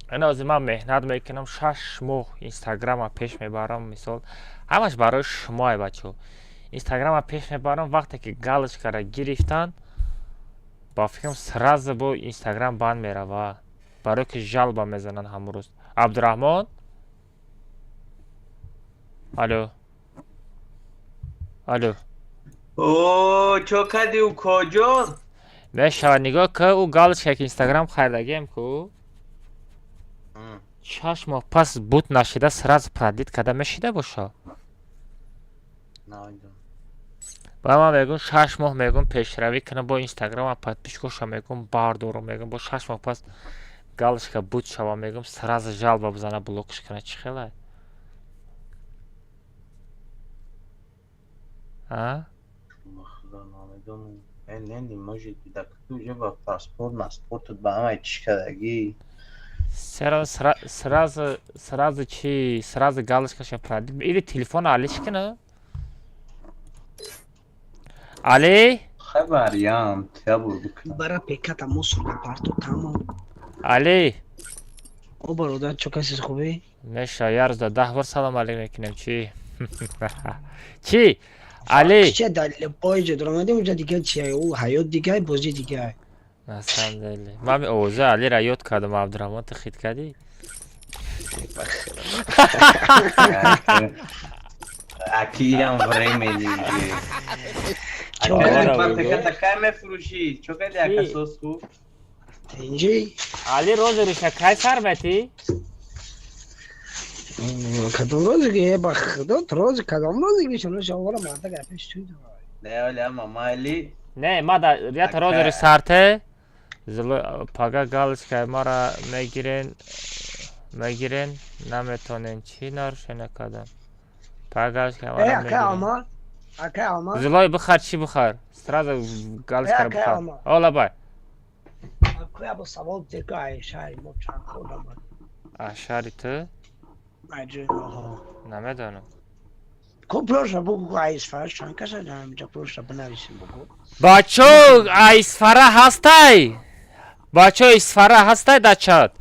Ана ҳозир ман меҳнат мекунам, 6 моҳ Инстаграма пеш мебарам, мисол, ҳамаш барои шумое, бачаҳо. Инстаграма пеш мебарам, вақте ки галочкара гирифтанд, ба фикрам, сразу бо Инстаграм банд мерава, барое ки жалоба мезананд ҳамон рӯз. Абдураҳмон, алло, алло. О, чо кади, укоҷон? Мешавад, нигоҳ ка, ӯ галочка ки Инстаграм харидагием ку, 6 моҳ пас буд нашида, сразу продлить карда мешида боша. Ба ман мегӯм, 6 моҳ мегӯм пешравӣ кунам бо Инстаграма, подписчикоша мегӯм бардорам, мегӯм, бо 6 моҳ пас галочка буд шава, мегӯм, сразу жалоба бизана, блокш кунад. Чӣ хелай, а? Не, может, так ты уже ба паспорт, маспортот ба ҳамаи чиш кардагӣ. Сразу чи, сразу галочкаша продлить или телефон алиш кина, али. Хай, вариант я бур бикунам. Бара пеката мусор парту, тамом. Али. О, бародар, чо каси, хубӣ? Меша, як рӯзда 10 бор салом алейк мекунем. Чи, чи, али? Че, дар поиҷа даромадем, уҷа дига чи, ӯ ҳаёт дигай, бозӣ дигай. На самом деле ман овози Алира ёд кардам. Абдурахмон, ту хит кардӣ? Акиам времени. Пеката кай мефурӯшӣ? Чо кади, акасос хуб? Инҷи. Али, розыгрыша кай сар метӣ? Кадом розыгрыш? Ба худо, розы кадом розыгрыш? Шавора марда гапеш чӣ? Не, оли ама майли. Не, ма да ята розыгрыш сарте пага галочкаи мара мегирен, мегирен, наметонен. Чӣ нарушение накардам? Пага галочкаи мара мегирен. Зилой, бихар, чӣ бихар, сразу галочкара бихар. Ола бай. Савол деку, ай шаҳри мо чанд хӯрдам? А шаҳри ту? Намедонам. Ко проша бугу, ай Исфара чанд каса инҷа, проша бинависем, бугу. Бачо, Исфара ҳастай? Бачо, Исфара ҳастай дар чат?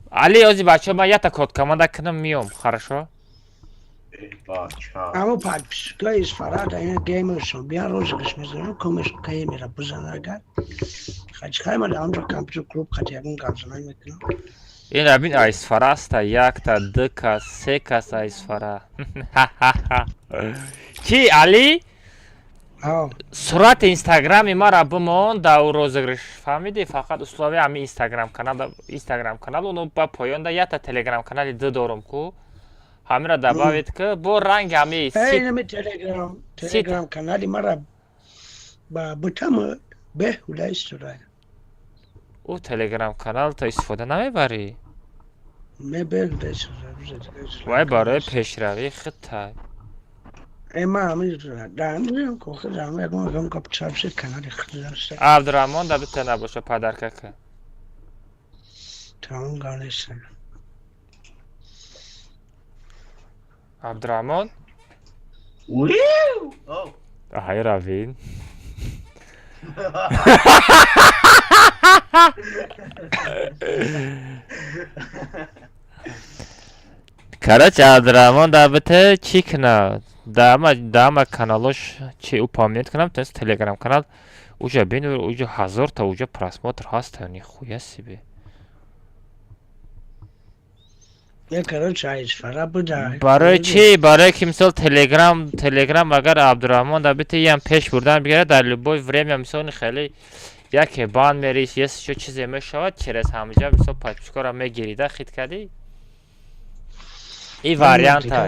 Али, ози, бачо, ман якта код команда кунам, миём, хорошо? Амо подписчикои Исфара да ина геймершон бия, розыгрыш мезанам, комеш геймера бизан, агар хачхай ма дар онҷо компютер клуб хати ягон гапзанай мекунам. Ин абин, Айсфара аста, якта, ду кас, се кас Айсфара. Чи, Али? Сурати инстаграми мара бимон да ӯ розыгрыш, фаҳмидӣ? Фақат условия ҳами инстаграм канал, инстаграм канал уно ба поёнда якта телеграм канали ду дорум ку, ҳамира добавить ки бо ранги ҳами. Инами телеграм канали мара ба бутам беҳуда исторая. Ӯ телеграм канал то истифода намебарӣ? Не, беҳуда исторая. Вай барои пешравии худтай. Ма ҳами даҳам кохи даҳам ягон ягон гап чапшид канали худ. Абдураҳмон да бита набоша подарка ка. Тамом, гап нест. Абдураҳмон. Аҳай, равин. Короче, Абдураҳмон да бита чӣ кунад? Даама каналош чи упоминать кунам, то есть телеграм канал уҷа бин, уҷа ҳазорта уҷа просмотр ҳаста, нихуя себе. Барои чӣ? Барое ки мисол телеграм агар Абдураҳмон да бита ям пеш бурдан бигирад, дар любой время, мисол, хеле яке бан мерис, ё чизе мешавад, через ҳамҷа мисол подпискаро мегирида, хит кардӣ, и варианта.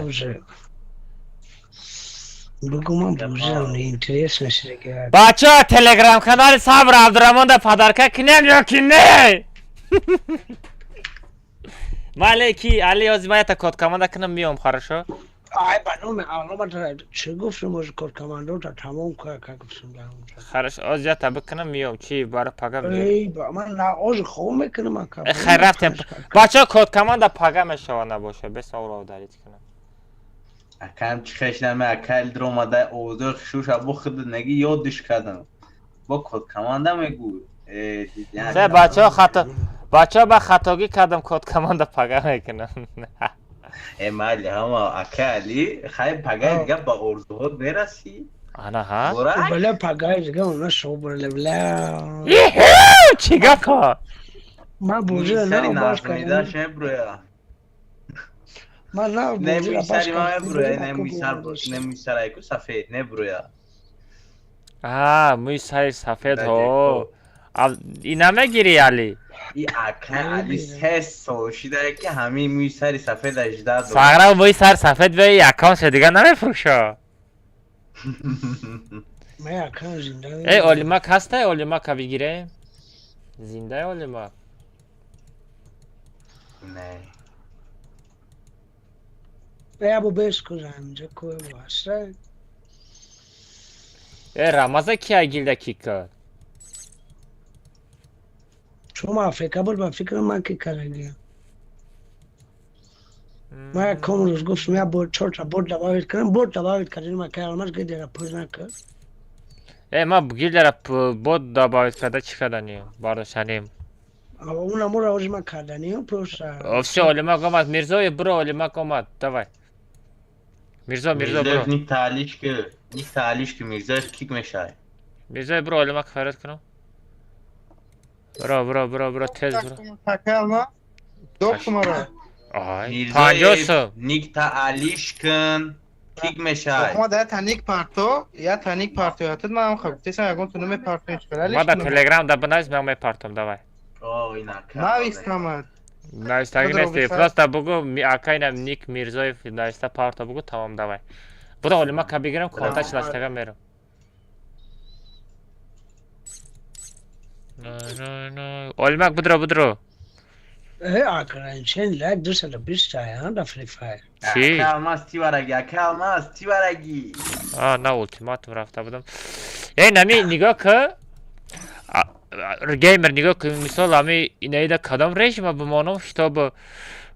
Бачаҳо, телеграм канали Сабр Абдураҳмон да подарка кунем ё ки не? Мале ки али ҳозир ман ята код команда кунам, миём, хорошо? Ай, ба номи Алло, чӣ гуфтам, ози код командота тамом ка гуфтам. Хорошо, ҳозир ята бикунам, миём, чи бара пага. Ман ози хоб мекунам. Ака, хайр, рафтем, бачаҳо, код команда пага мешава, набоша бес авро удалить кунам. Акам чӣ хеш наме, ака Элдир омада, овозои хушуша бо худ неги ёдиш кардам, бо код команда мегӯ. Се, бачаҳо, хато, бачаҳо, ба хатогӣ кардам, код команда пага мекунам. Э, майли, ҳама, ака Али, хай, пагаи дига ба орзуҳот мерасӣ. Ана ҳа. Бля, пагаи дига она шобрали, бля. Чӣ гапа? Ман бозиро набаш кардам. Меброя. Ман на бозиро баш кардам. Не мӯи сар, не мӯи сарайку сафед неброя. А, мӯи сари сафед, ҳо. И намегирӣ, Али? И ака Али 3 сол шидае ки ҳамин мӯи сари сафед ажда. Сағра, мӯи сари сафед бе аккаунтша дига намефурӯша. Э, Олимак ҳастай? Олимака бигирем? Зиндаи Олимак? Не. Абу бес куза инҷа кӯ ҳаста. Э, Рамаза ки агилда ки кард? Шумо Африка буд, ба фикри ман ки кардагиям. Ман якум рӯз гуфтам, я бор чорта бор добавить кардам, бор добавить кардем, ма кай алмаз гидера пур накард. Э, ма гилдера бот добавить карда чӣ карданем? Бардоштанем. Уна мура ози ма карданем просто. Всё, Олимак омад, Мирзоев, бро, Олимак омад, давай. Мирзо, Мирзо, бро. Ник таалишки, ник таалишки, Мирзоев кик мешай. Мирзоев, бро, Олимак фарёд кунам. Бро, бро, бро, бро, тез бро. Доктора. Ай, 50 сом. Ник таалишкин кик мешай. Ма да таник парто, я таник парто, я тут ман хаб, тесам ягон ту намепартои чӣ. Ма да Телеграм да бинавис, ман мепартом, давай. О, инака. Навистамад. Навистаги нести, просто бугу акайна ник Мирзоев нависта парто бугу, тамом, давай. Буро, Олимака бигирам, конта чилаштага мерам. Олимак, будро, будро. Э, ограничен лайк 220 тая да Free Fire. Чӣ? Ака Алмаз тивараги, ака Алмаз тивараги. А, на ултиматум рафта будам. Э, нами нигоҳ ки, геймер, нигоҳ ки, мисол ами инаида кадом режима бимонам, чтобы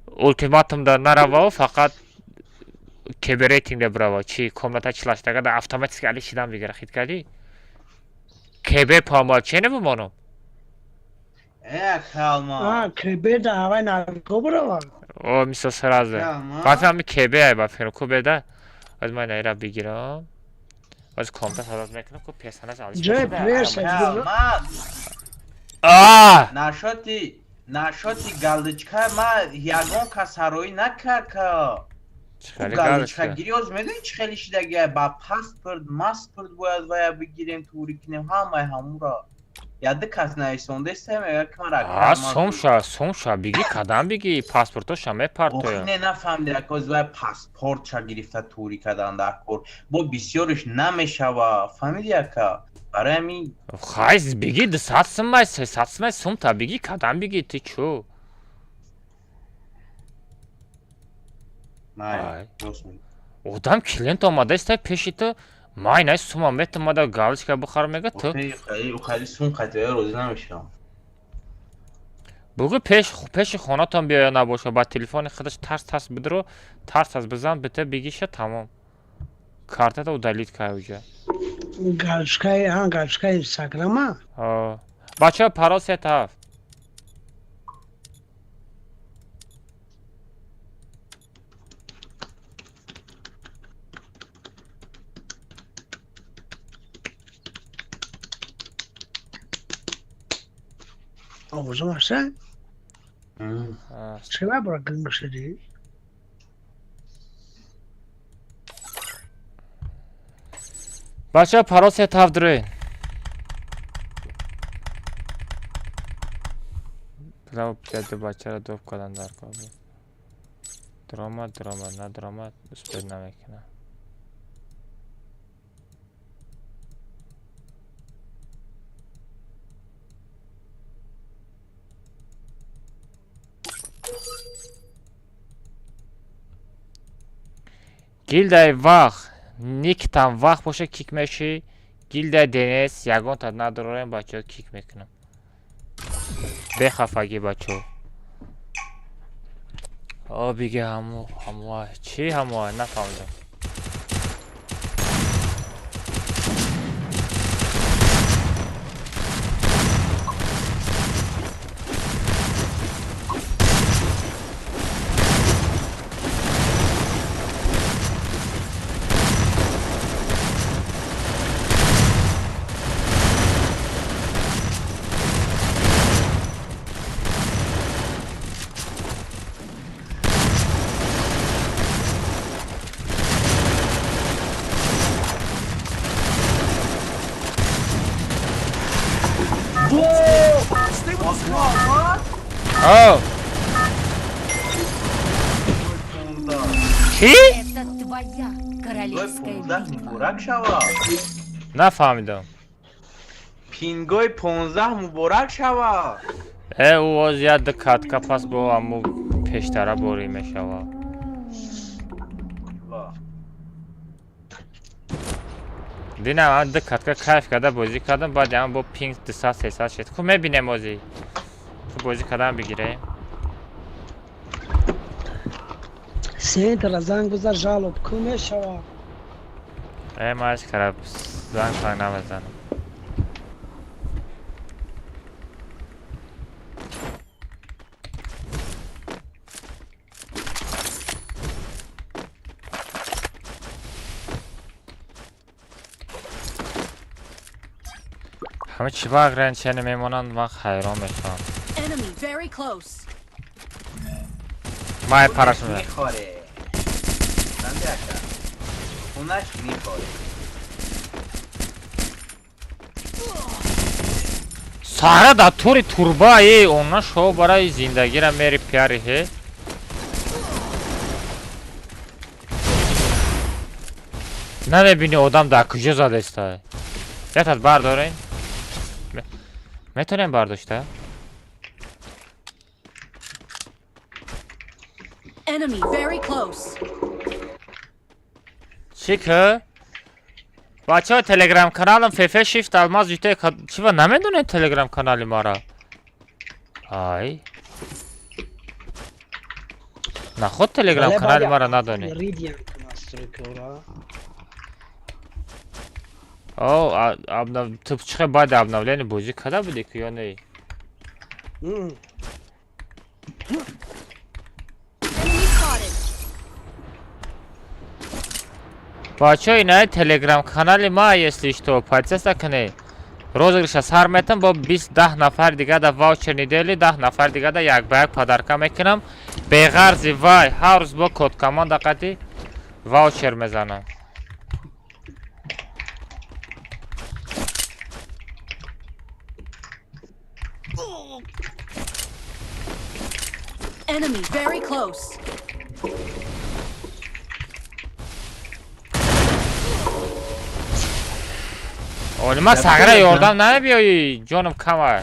ултиматумда наравав, фақат КБ рейтингда бирава, чи комната чилаштага да автоматически али шидан бигира, хит кардӣ? КБ по чене бимонам? Э, ака Алмаз. А, КБ да ҳавай нако бирава. О, мисол сразу. Ба фикрам КБ ай, ба фикрам ку беда. Аз ман наира бигирам. Аз комната садат мекунам ку персонаж алиш. Ҷои пресс. Алмаз. А! Нашоти, нашоти галдичка ма ягон кас ҳароӣ накард ка. Хеле галочка галочка. Гири ҳоз медони чӣ хеле шидагия? Ба паспорт маспорт бояд вая бигирем, тури кунем ҳамаи ҳамуро. Яды кас нависондаеста, мега ки ман А ракам. сумша, сумша биги, кадам биги, паспортоша мепартоя. Охи, не, нафаҳмида, акоз вай паспортша гирифта тури кардан дар кор, бо бисёриш намешава, фаҳмиди, ака? Барои ҳамин. Хайз, биги, 200 сумай, 300 сумай, сумта биги, кадам биги, ти чӯ? Май Ай. рост мегӯӣ. Одам клиент омадаиста пеши ту, май най сума метомада галочка бихар, мега ту. Охи, хеле сум қатъия розӣ намешавам. Бугӯ, пеши хонатон биёя, набоша ба телефони худаш тарс тарс бидро, тарс тарс бизан, бита, бигиша, тамом. Картата удалить кай уҷа. Галочкаи, а галочкаи инстаграма. Бачаҳо, парол сета ҳафт. Овозам ҳаста? Чӣ бора гинг шудӣ? Бачаҳо, парол сета ҳафт, дурен. Ду бачаро доб кардан дар кор буд. Дуромад, дуромад, надуромад, успеть намекунам. Гилдаи вақт никтам вақт боша, кик мешӣ. Гилдаи денес ягонта надорем, бачаҳо, кик мекунам. Бехафагӣ, бачаҳо. О, биги, ҳаму ҳамуа чӣ, ҳамуа нафаҳмидам. Stay with the squad. О, чӣ? Это твоя королевская 15 битва. Муборак шава. Нафаҳмидам. Пингои 15 муборак шава. Э, ӯ оз як ду катка пас бо ҳаму пештара борӣ мешава. Ва. Динам ҳам ду катка кайф карда бозӣ кардам, баъд ҳам бо пинг 200, 300 шед. Хуб, мебинем озӣ. Хуб, бозӣ кардан бигирем. Центра занг бизар, жалоб ку мешава. Э, ман ҳеҷ кара занг фанг намезанам. Ҳама чӣ ба ограничение мемонанд, ман хайрон мешавам. Enemy very close. Май параш. Мехоре занде, ака, хунаш мехоре. Сара дар тури турба е она шо барои зиндагира мери пиари ҳе. Намебини, одам дар куҷо задаиста. Ятат бардорен. Метонем бардошта? Enemy very close. Чӣ ки? Бачаҳо, телеграм каналам фф шифт алмаз юте. Чӣ ва намедонед телеграм канали мара? Ай. Наход телеграм канали мара надонед. Ридиан настройкаро. О, обнов ту чӣ, баъди обновление бозӣ карда будӣ ки ё не? Enemy spotted. Бачаҳо, инаи телеграм канали ма, если что, подписаться кунед. Розыгрыша сар метам, бо бист даҳ нафар дига да ваучер недели, 10 нафар дига да як ба як подарка мекунам. Беғарзи вай ҳар рӯз бо код команда қати. Ваучер мезанам. Enemy very close. Оли ман сағира ёрдам намебиёӣ, ҷонам кама.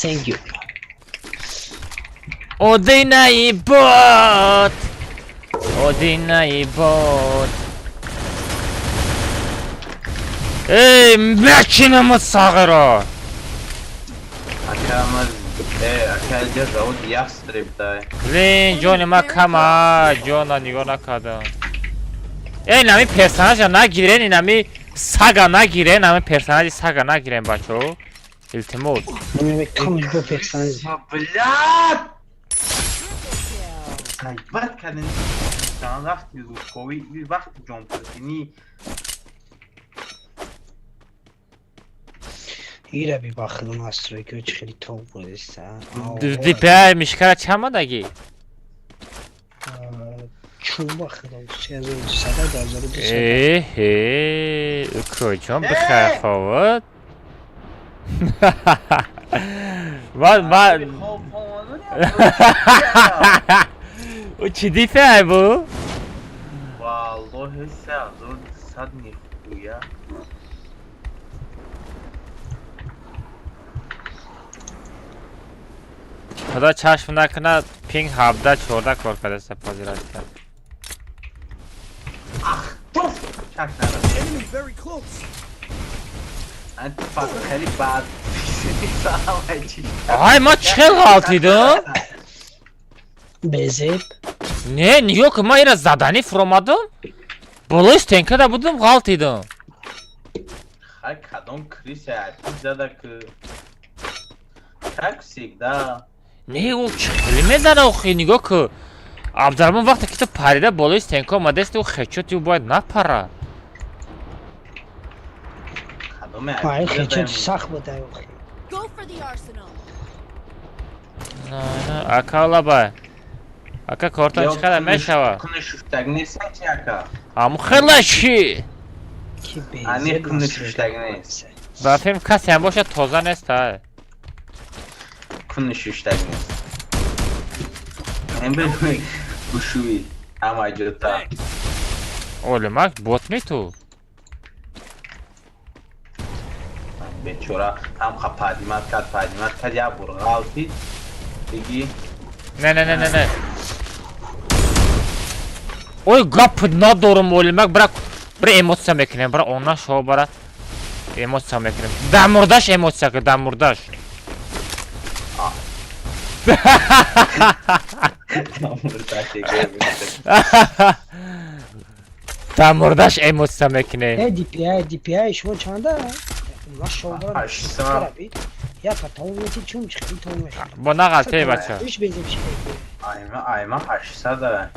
Thank you. Одинаи бот. Одинаи бот. Эй, мечинам сағира. Ака ман ака ҷа завод ястреб дай. Блин, ҷони ма кама, ҷона нигоҳ накардам. Эй, нами персонажа нагирен, инами сага нагирен, нами персонажи сага нагирен, бачаҳо. Илтимос. Камаш бо персонаж. Блядь! Ғайбат кардем. Вақти зудковӣ, вақти ҷонпурсинӣ. Ира би ба худо настройка чи хеле топ будеста. DPI мишкара чанд модагӣ? Чун ба худо 3200 2200. Эҳе, куҷон бихайр ман ӯ чӣ DPI бу? Валлоҳи 3200 нихуя. Худо чашм накунад, пинг 17 14 кор кардааст позирашта. Ах, туф! Чак нарад. Enemy very close. Антифак хеле бад. Ай, ма чӣ хел ғалтидам? Безеб. Не, нигоҳ кун, ман ира заданӣ фуромадам. Болои стенкада будам, ғалтидам. Хай кадом криса зада ки как всегда. Не, ӯ чӣ хеле мезана охи, нигоҳ кун. Абдурahмон вақте ки ту парида болои стенка омадаст, ӯ хечоти ӯ бояд напара. Кадоме Ай хечоти сахт буд ай охи. Go for the arsenal. На, ака лаба. Ака кортон чӣ қадар мешава? Куни шуштаг нест чи ака? Аму хела чӣ? Ки безеб. Ани куни шуштаг нест. Ба филм касе ҳам бошад тоза нест, ай. Куни шуштаг нест. Эмбе бушуи ама ҷота. Олимак бот ми ту? Бечора ҳам ха падимат кард, як бор ғалтид. Диги Не, не, не, не, не. Ой, гап надорам, Олимак, бира бира эмоция мекунем, бира она шо бара эмоция мекунем. Дар мурдаш эмоция ки, дар мурдаш. Дар мурдаш эмоция мекунем. Э DPI, DPI шумо чанда? Ма шо бара. 800. Я потом мети чум чи хеле том мешава. Бо нағалтей бача. Иш безеб чи. Айма айма 800.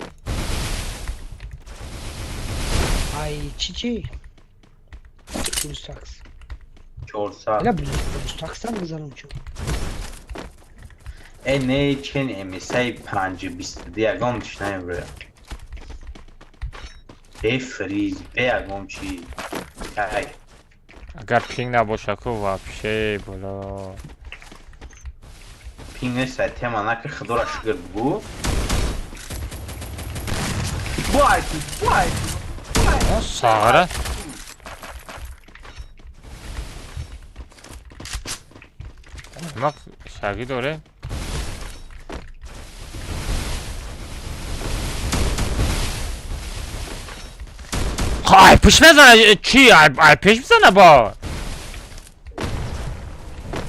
Ай чи чи? BlueStacks. 400. Ела BlueStacks ам бизанам чун. Э не чен MSI 522 ягон чӣ намебурад. Бе фриз, бе ягон чӣ. Ай. Агар пинг набоша ку вообще боло. Пинг нест, ай тема наки худоро шукр бугу. Вай, вай. Сағира. Ма шаги дорем. Ай пеш мезана чӣ? Ай пеш мезана бо.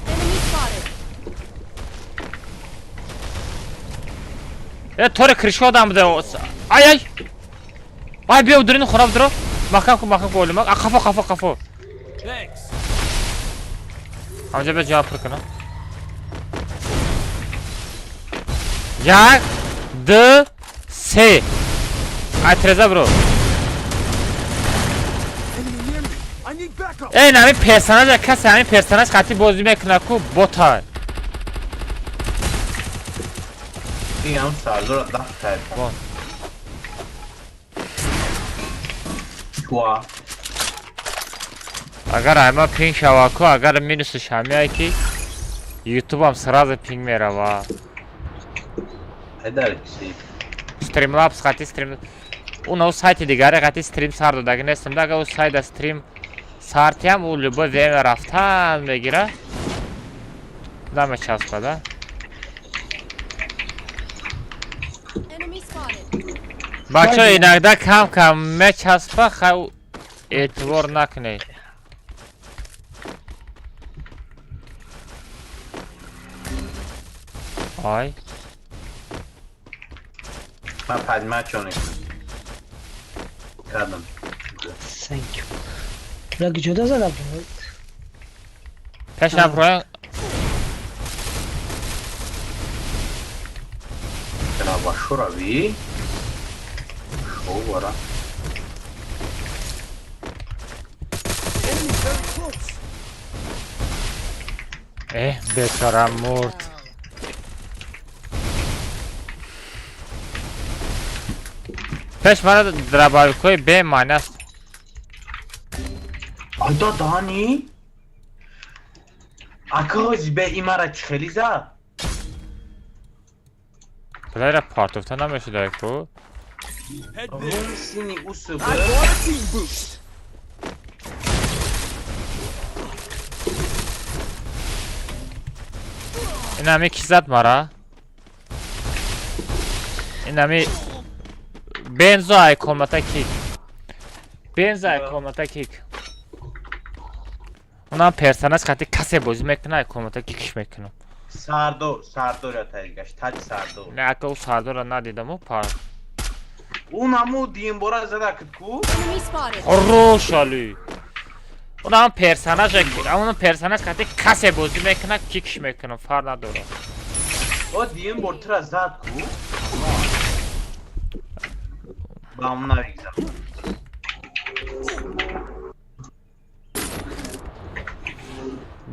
Enemy spotted. Э тори кришка одам буде. Ай ай. Ай, биё, дурини хона бидро. Маҳкам кун, маҳкам кун, олимак. А, қафо, қафо, қафо. Thanks. Ҳамҷа биё, ҷавоб пур кунам. Як, ду, се. Ай, треза бро. Enemy near me. I need backup. Эй, нами персонажа касе ҳамин персонаж қатъи бозӣ мекунад ку бота. Ин сардора даф кард. Вон. Чуа. Агар айма пинг шава ку, агар минусаш ҳамяе ки ютубам сразу пинг мерава. Айдар киси. Стримлабс қатъи стрим уна сайти дигаре қатъи стрим сар додаги нестам да, агар ӯ сайда стрим сартиам, ӯ любой время рафтан мегира, намечаспада. Enemy spotted. Бачо, иногда кам кам мечаспа, хай, эътибор накунед. Ай. Ман пажма чоне кардам. Thank you. Бля, ҷуда зада буд. Пешам роян. Травашурави. Шовара. Enemy very close. Э, бечора мурд. Пеш мара дробовикҳои бемаъни аст. Айда дани? Ака ҳози бе имара чӣ хели зад? Плеера партофта намешуда ку. Head there. Рум сини усб. I want a team boost. Инами ки зад мара? Инами бензо ай комната кик. Бензо ай комната кик. Унам персонаж қати касе бозӣ мекунад, ай комната кикш мекунам. Сардор, Сардор я таҷгаш, таҷ Сардор. Не, ака, ӯ Сардорро надидаму пар. Ӯ наму диюмбора зада кид ку? Enemy spotted. Хорош, али. Унам персонаж, унам персонаж қати касе бозӣ мекунад, кикш мекунам, фарқ надорад. О, диюмбор тура зад ку? Ба ҳамун навигзам.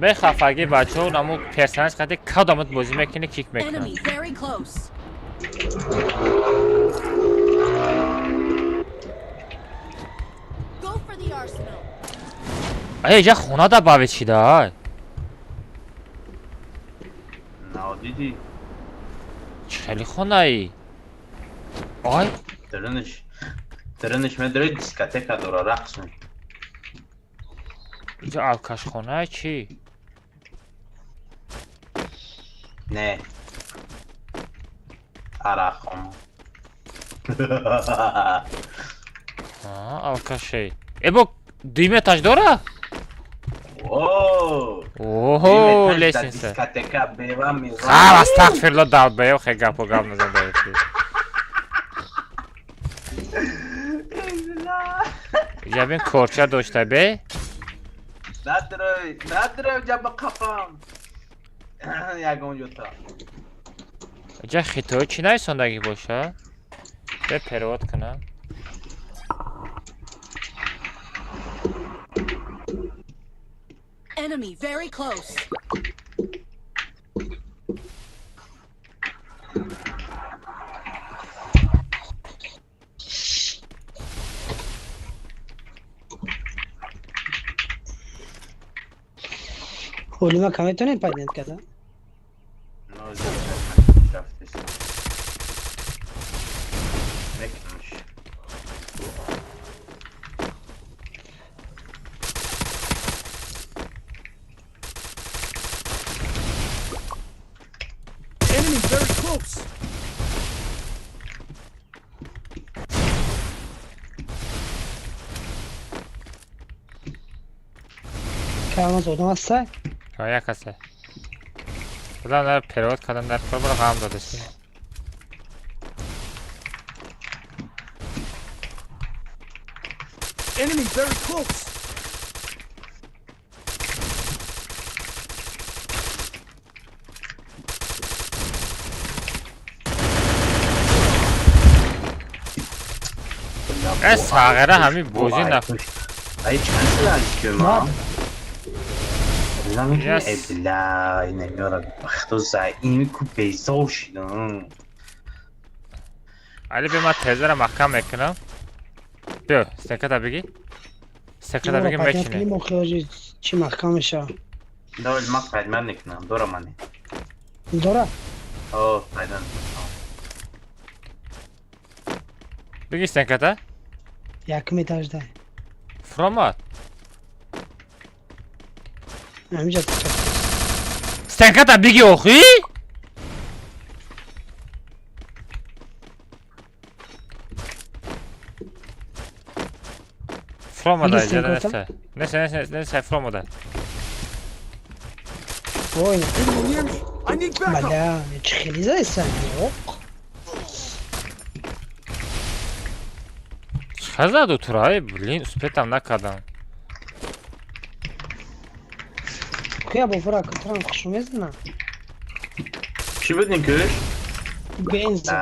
Бехафагӣ, бачаҳо, наму персонаж қати кадомат бозӣ мекунӣ, кик мекунад. Enemy very close. Go for the arsenal. Ай, иҷа хона да бавед шида, ай. Наодидӣ? Чӣ хеле хонаи? Ай, Дириниш. Дириниш медари дискотека дора, рақс мекунад. иҷа алкашхонае чӣ? Не. Арақхона. А, алкаше. Э, бо дуюм этаж дора? О! Оҳо, лестница. Дискотека бева мева. Хар, астағфирулло, долбоёб, хе гапо гап назан дар эфир. Иҷа бин, корча дошта бе. Надрой, надрой ҷаба қапам. Ягон ҷота. Иҷа хитои чӣ нависондагӣ боша? Бе перевод кунам. Enemy very close. Олима ка метавонед поднять кардан? Рафтест. Мекунаш. Enemy very close. Камаз одам ҳастай? А, як ҳаста. Будам дар перевод кардан дар кор бара ғам додест. Enemy very close. Сағира ҳамин бозӣ на. Ай чанд сила ма? Бля, намеёрам. Хто за ин ку безор шидам. Али бе ман тезара маҳкам мекунам. Биё, стеката бигӣ. Стеката бигӣ мечинем. Чӣ маҳкам мешава? Давай ман пайдман мекунам, дора мане. Дора? О, пайдман. Бигӣ стеката? Якум этажда. Фромад. Ҳаминҷа. Стенката бигӣ охӣ? Фромада иҷода неста. Неста, неста, неста, фромада. Ой, бля, чӣ хеле заеса? Чӣ заду тура? Блин, успетам накардам. Кия бофура кутрам хушу мезана? Чӣ буд ин кӯш? Бензин.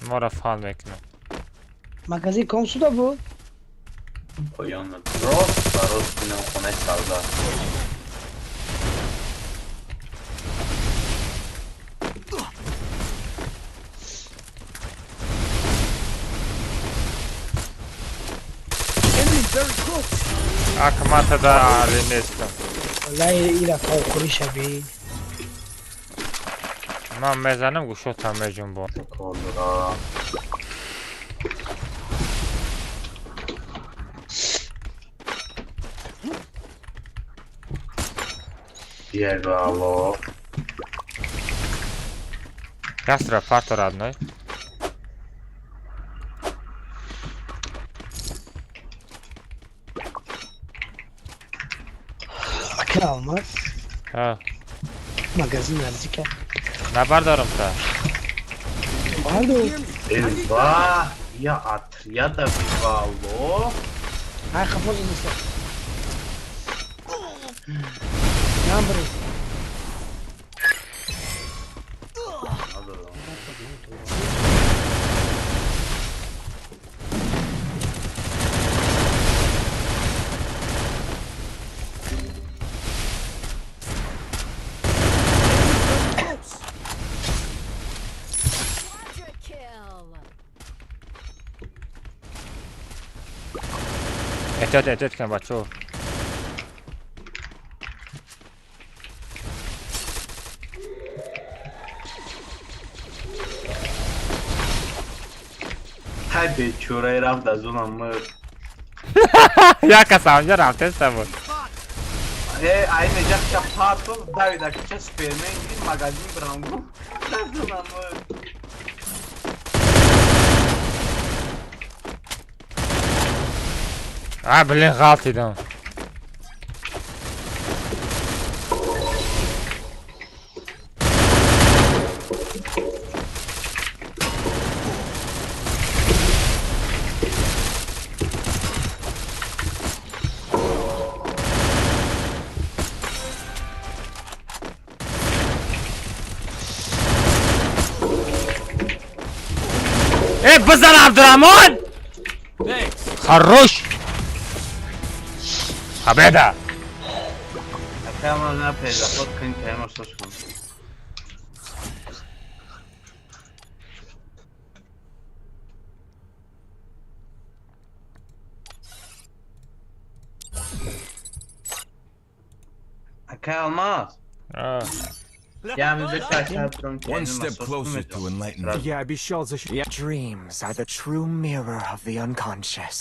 Моро фан мекунам. Магазин ком суда буд? Поён рост ба рост инам хонаи савда. Акматада али нестам. Валлаҳи ира тавхӯрӣ шаби. Ман мезанам гӯшотам меҷунбон. Ебало. Дастра парто родной. Алмаз. Магазин наздика. Набардорам та. Бардор. Ва, я отряда бало. Ай хафоз неста. Набри. Эҳтиёт, эҳтиёт кун бачаҳо. Ҳай бечораи рафт аз онам мурд. Як кас ҳамҷа рафтеста буд. Э, ай меҷа ча партов давида ча супермен гир магазин бирам гуфт. Аз онам мурд. А, блин, ғалтидам. Э, бизан Абдурahмон! Хорош! Победа! One step closer to enlightenment. Я обещал защитить. Dreams are the true mirror of the unconscious.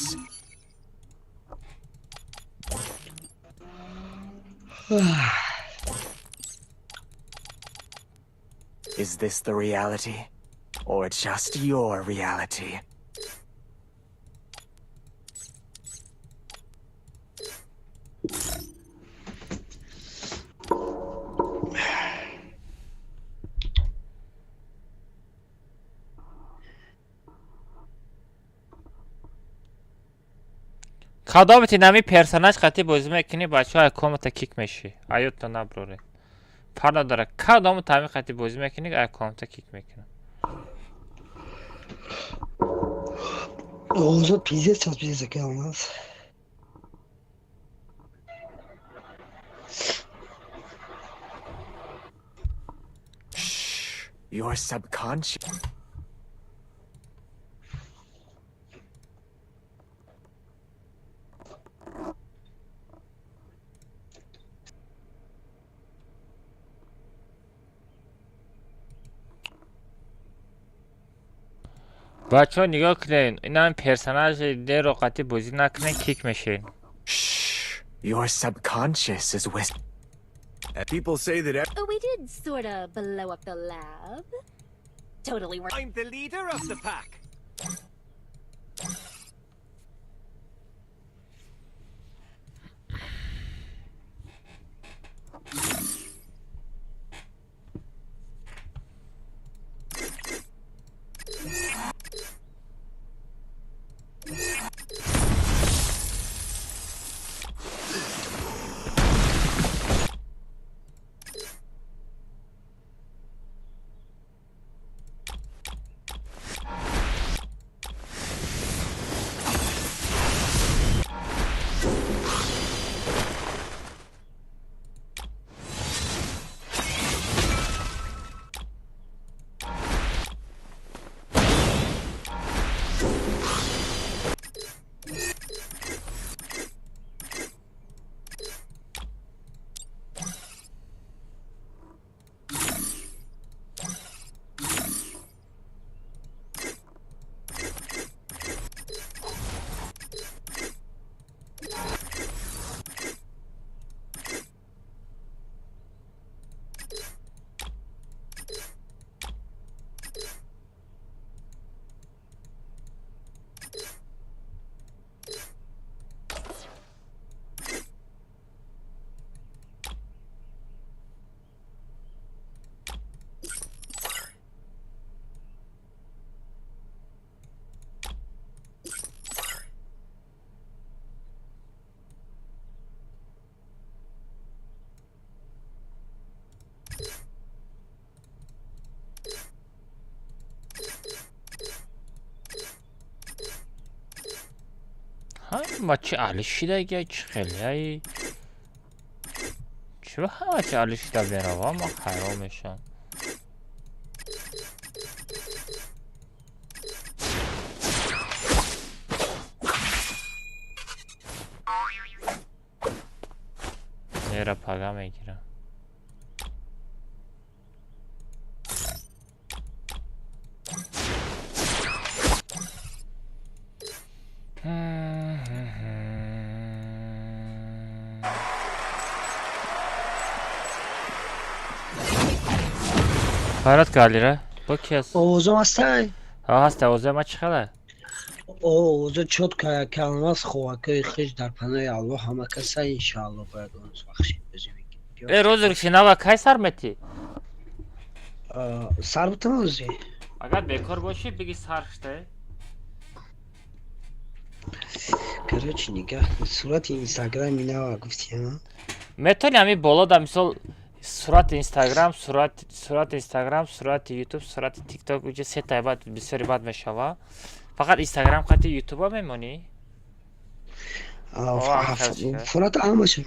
Is this the reality, or just your reality? Кадомити нами персонаж қати бозӣ мекунӣ, бачаҳо, ай комната кик мешӣ. Аётто наброред. Фарқ надорад. Кадому тами қати бозӣ мекунӣ, ай комната кик мекунам. Овозот пиздец часпида ки алмаз. Your subconscious. Бачаҳо, нигоҳ кунед, инам персонажи деро қати бозӣ накунед, кик мешед. Your subconscious is whispering. People say that Oh, we did sorta blow up the lab. Totally weren't. I'm the leader of the pack. Ҳама чи аҳли шидагия, чи хелияи, чиро ҳама чи аҳли шида мерава, ман ҳайрон мешавам. Нера пага мегирам. Фарад галира бо ки аст? Овозам ҳастай? Ҳа, ҳаст. Овозаи ман чӣ хела? Овоза чётко, калмаз ховакои хиш, дар панои Аллоҳ ҳама каса, иншаалло бояд онс бахшид бозӣ мекунем. Э, розыгрыши нава кай сар метӣ? Сар бутам ози. Агар бекор бошӣ, биги сар ште. Короче, нигаҳ, сурати инстаграми нава гуфти, а? Метавонӣ ҳамин боло да, мисол, сурати инстаграм, сурати инстаграм, сурати ютуб, сурати тикток, уҷа сетаи баъд бисёри бад мешава. Фақат инстаграм қати ютуба мемонӣ? Сурат ҳамаша.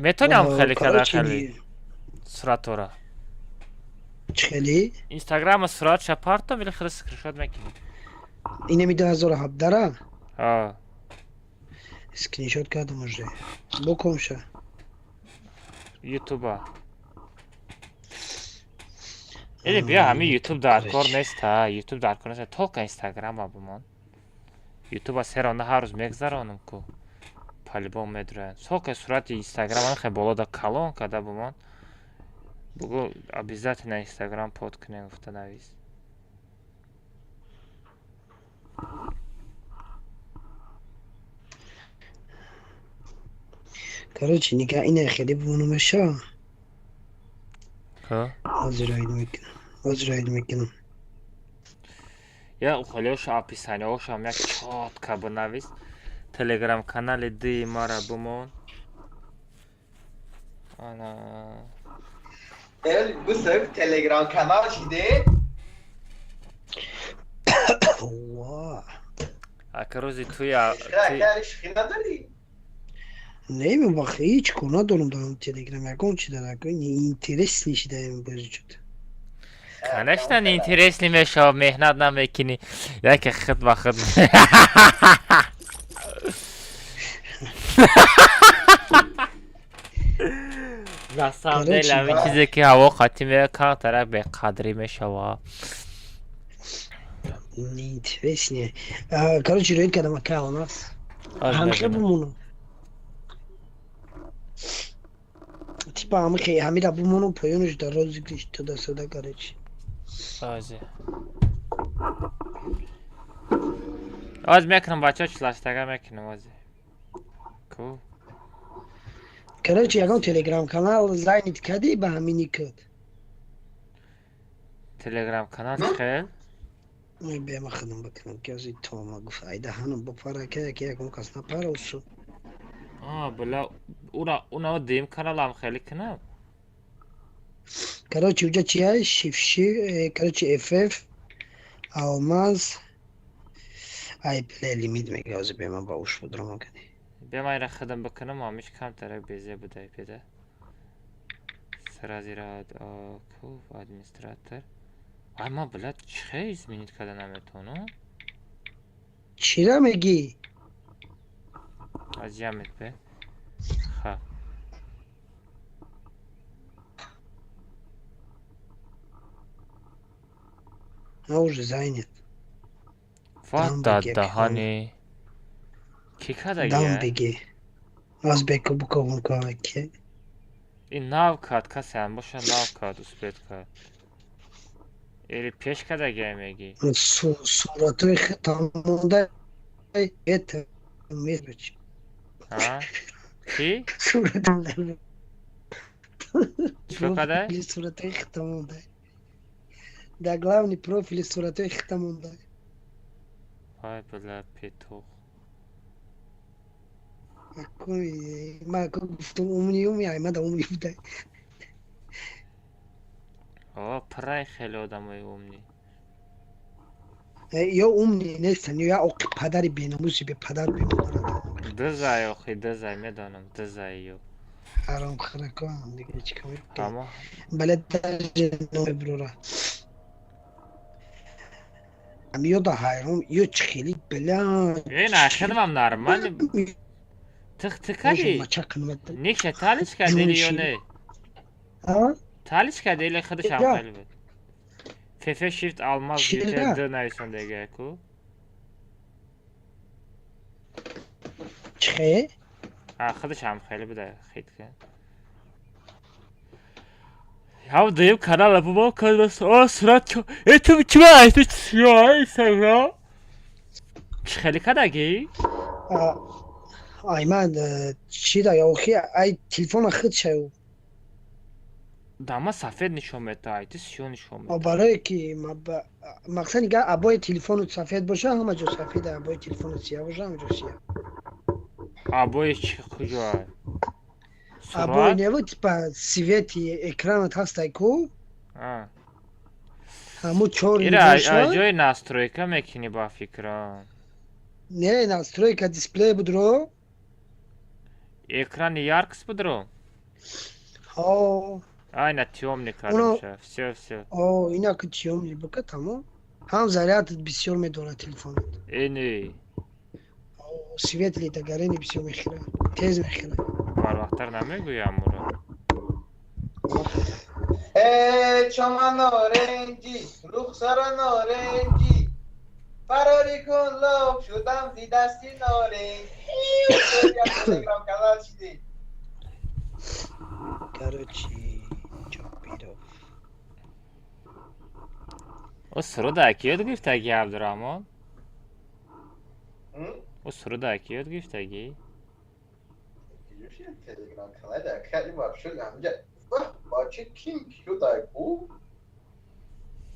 Метавонӣ ҳам хеле када, хеле суратора. Чӣ хеле? Инстаграма суратша партом или хеле скриншот мекунӣ? Инами 2017-ра? Ҳа. Скриншот кардам уже. Бокомша. Ютуба. Или биё, ҳамин ютуб дар кор нест, ҳа, ютуб дар кор нест, только инстаграма бимон. Ютуба серона ҳар рӯз мегзаронам ку. По-любому медроянд. Только сурати инстаграм хе боло да калон када бимон. Бугу обязательно инстаграм под кунем гуфта навис. Короче, нигаҳ, ина хеле бимонамаша. Ҳа? Ҳозир айд мекунам. Ҳозир айд мекунам. Я ухалёша описаниеошам як чётко бинавис. Телеграм канали ди мара бумон. Ана. Гусев телеграм канал шиде? Ака рӯзи туя Не, ман ҳеҷ кор надорам дар телеграм, ягон чи дар интересный шидаем бози чуд. Конечно, неинтересный мешава, меҳнат намекунӣ. Яке худ ба худ. На самом деле, ҳамин чизе ки ҳаво қатӣ меояд, камтарак беқадрӣ мешава. Неинтересный. Короче, рӯид кардам ака у нас. Ҳамхе бумонам. Типа ҳамихе ҳамира бумонам поёнаш дар розыгрыш туда-сюда, короче. Ози. Оз мекунам бачаҳо чилаштага мекунам ози. Ку? Короче, ягон телеграм канал занят кардӣ ба ҳамин никод. Телеграм канал хел? Бема худам бикунам ки ози тома гуфт айда ҳанум бипара ки яки ягон кас напара усу. А, била ура уна дим каналам хеле кунам. Короче, уҷа чи ҳаст? Шифши, короче, FF Алмаз ай плей лимит мега ози бема ба уш будрам кани. Бема ира худам бикунам, ҳамиш камтарак безе будай педа. Сразу ку администратор. Ай ма била чӣ изменить карда наметавонам? Чира мегӣ? Аз ҷамет бе. Ха. А уже занят. Ва даҳани. Ки кардагия? Дам беги. Аз беку букобум ки. Ин нав кард, касе ҳам боша нав кард, успед кард. Или пеш кардагия мегӣ? Суратҳои тамонда это меч. А? Чӣ? Чӣ карда? Суратҳои хитамонда. Дар главный профили суратҳои хитамонда. Вай била петух. Ма гуфтум умни умни аймада умни буда. О, пирай хеле одамои умни. Ё умни нестанд, ё оқи падари бенамуси бепадар бемодарад. Дизай охи, дизай, медонам, дизай ё. Ҳаромхӯракоам дига чӣ кор Ҳамо Бале даже намебурора. Ами ё да ҳайрон, ё чӣ хеле бля. Э, на хидмам нормально. Тих тикади. Никша талиш кардели ё не? Талиш кардели худаш ҳам хеле буд. ФФ Shift Алмаз ЮТ Д нависондага ку. Чӣ? А худаш ҳам хеле буда хит ка. Ҳав дуюм канала бубо кардас. О, сурат чо. Э ту чӣ ба ту чӣ Инстаграм? Чӣ хеле кардагӣ? Ай ман чӣ да охи ай телефона худ шав. Дама сафед нишон медиҳад, ай ту сиёҳ нишон медиҳад. Барое ки мақсад нига абои телефону сафед боша, ҳама ҷо сафед, абои телефону сиёҳ боша, ҳама ҷо сиёҳ. Абои чӣ куҷо? Абои нево типа свети экранат ҳастай ку? Ҳаму чор Ира ҷои настройка мекунӣ ба фикрам. Не, настройка дисплей будро. Экрани яркость будро? Ҳо. Ай, на тёмный кардамша. Всё, всё. О, инаки тёмный бука тамом. Ҳам заряд бисёр медорад телефонат. Э, не. Светли дагарени бисёр мехӯрад, тез мехӯрад. Барвақттар намегӯям уро. Э, чоман норинҷӣ, рухсора норинҷӣ. Фарорӣ кун лоб шудам зи дасти норинҷ. Телеграм канал шидӣ. Короче, Ҷобиров. О суруда ки ёд гирифтагӣ Абдураҳмон? О суруда ки ёд гирифтагӣ? Телеграм канал ка ин вообще ҳамҷа бача ким киё дай ку?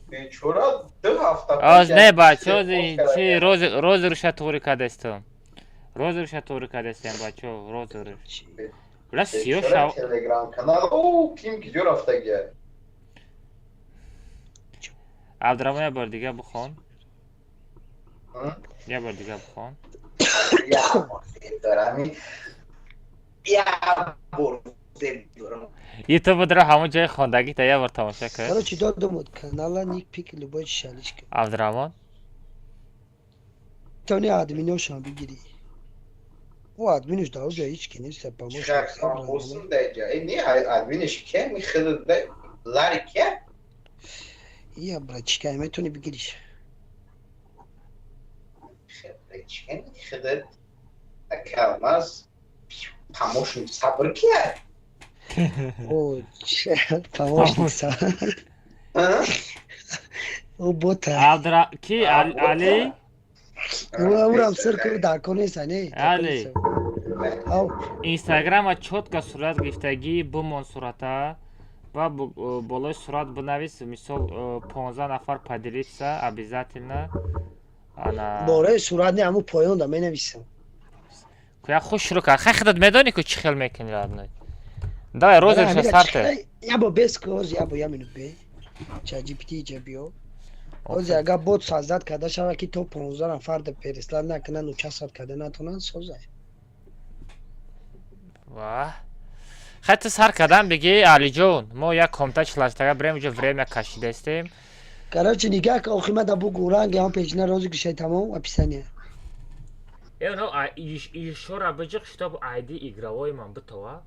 Бечора 2 ҳафта Оз не бачо, чи розыгрыша туғри кардастам. Розыгрыша туғри кардастам бачо, розыгрыш. Бля, сиё шав. Телеграм канал, о, ким киҷо рафтагия? Абдураҳмон, як бор дига бихон. Як бор дига бихон. Як бор дорам. Як бор дорам. Ютуб дора ҳамон ҷои хондагита як бор тамошо кун. Короче, додум буд канала ник пик любой шалишка. Абдураҳмон. Тони админошам бигирӣ. О, админш дар оҷа ҳеч ки нест, помощник. Не, админш ке? Ми хеле лари ке? Я, братчика, метавонӣ бигириш. Хеле калмаз помощник сабр ке? О, помощник сабр. О, бота. Абдура ки Али? Урам сир ку дар кор нест, не? Али. Инстаграма чётко сурат гирифтагӣ бумон сурата ва болои сурат бинавис, мисол, 15 нафар поделиться обязательно. Ана бораи сурат не, ҳамун поёнда менависам. Куя хуш шурӯъ кард. Хай, худат медонӣ ку чӣ хел мекунӣ, родной. Давай розыгрыша сарте. Ябо бес ку, оз ябо я минут бе. ChatGPT ҷа биё. Ози агар бот создать карда шава, ки то 15 нафар да переслать накунанд, участвовать карда натонанд, созай. Ваҳ. Хай, ту сар кардан бигӣ, Алиҷон, мо як комната чилаштага бирем, уҷо время кашидаистем. Короче, нигаҳ ка, охи мада бугу ранги ҳам пешина розыгрышай тамом описание. Э, но ишора биҷиқ, чтоб айди игровой ман битова.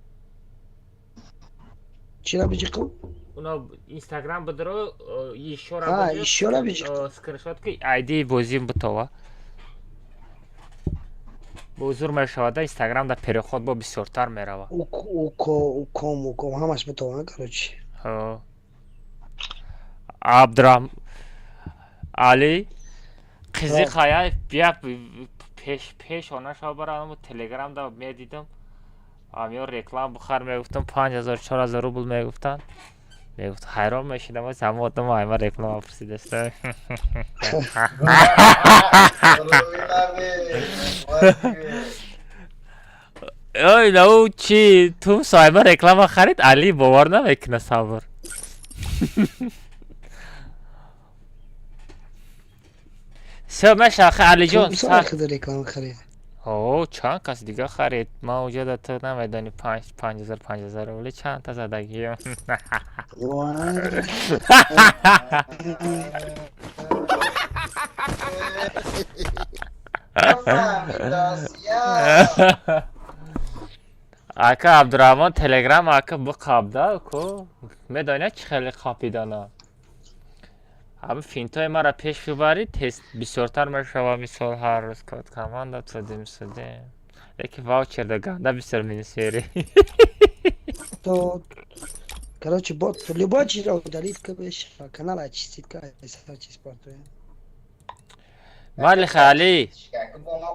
Чира биҷиқум? Уно Инстаграм бидро, ишора. А, ишора биҷиқ. Скриншот ки айди бозим битова. Бозур мешавада, Инстаграм да переход бо бисёртар мерава. Уко, уком, уком ҳамаш битова, короче. Абдурам Али қизи хая бия пеш пеш она шава барам Телеграм да медидам. Амё реклама бухар мегуфтам, 5000, 4000 рубл мегуфтанд. Мегуфт, ҳайрон мешидам, аз ҳама одам айма реклама пурсидаста. Ой, нау чи тум соайма реклама харид, Али бовар намекуна, сабр. Всё, меша, Алиҷон. Реклама харид. О, чанд кас дига харид. Ман уҷо да ту намедонӣ, панҷ 5000, 5000 рубли чанд та задагиам. Ака Абдураҳмон, Телеграм ака биқабда ку медони чӣ хеле қапидана. Ҳами финтои мара пеш бибарӣ, тест бисёртар мешава, мисол, ҳар рӯз код команда тудим судем. Лекин ваучер да ганда бисёр минус мери. То короче, бот любой чизро удалить ка беш, канал очистить ка, чиз партоя. Майли, Али.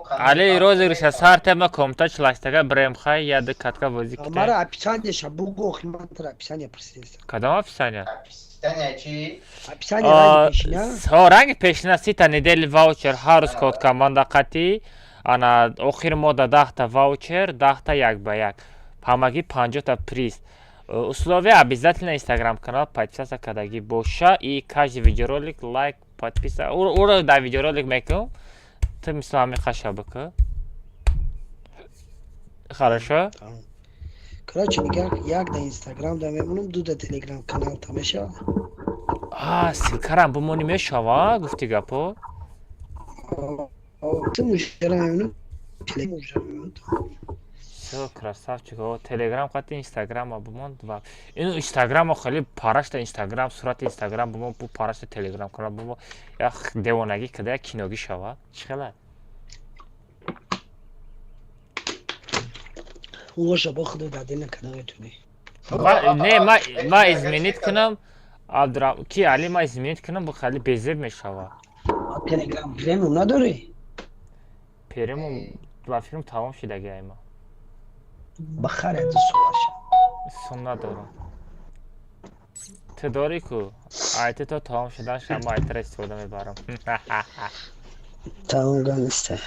Али, розыгрыша сар тема комта чилаштага брем, хай яды катка бозӣ ките. Мара описание ша бугу, охи ман тра описание присиста. Кадом описание? Описание чи? Описание ранги пешина. Ҳо, ранги пешина, 30-та недели ваучер, ҳар рӯз код команда қатӣ, ана охири моҳ 10-та ваучер, 10-та як ба як. Ҳамагӣ 50-та приз. Условия: обязательно инстаграм канал подписаться кардагӣ боша и каждый видеоролик лайк, подписа. Уро дар видеоролик мекунам. Ту мисол ҳамин қаша бикун. Хорошо? Короче, нигаҳ, як да Инстаграм да мемонам, ду да Телеграм канал та мешава. А, ссылкарам бимонӣ мешава, гуфти гапо? Ту мушара мемонам, Телеграм мемонам. Всё, красавчик. О, Телеграм қати Инстаграма бимон ва ину Инстаграма хеле парашта Инстаграм, сурати Инстаграм бимон, бу парашта Телеграм канал бимон. Як девонагӣ када, як киногӣ шава. Чӣ хела? Оша бо худо дар дил накарда метавонӣ. Не, ма изменить кунам, Абдура ки Али, ма изменить кунам, бу хеле безеб мешава. Телеграм премиум надорӣ? Премиум ба филм тамом шидаги айма. Бахаре ду солаша. Сум надорам. Ту дорӣ ку? Айти то тамом шудан шама айтра истифода мебарам. Тамом ганисте.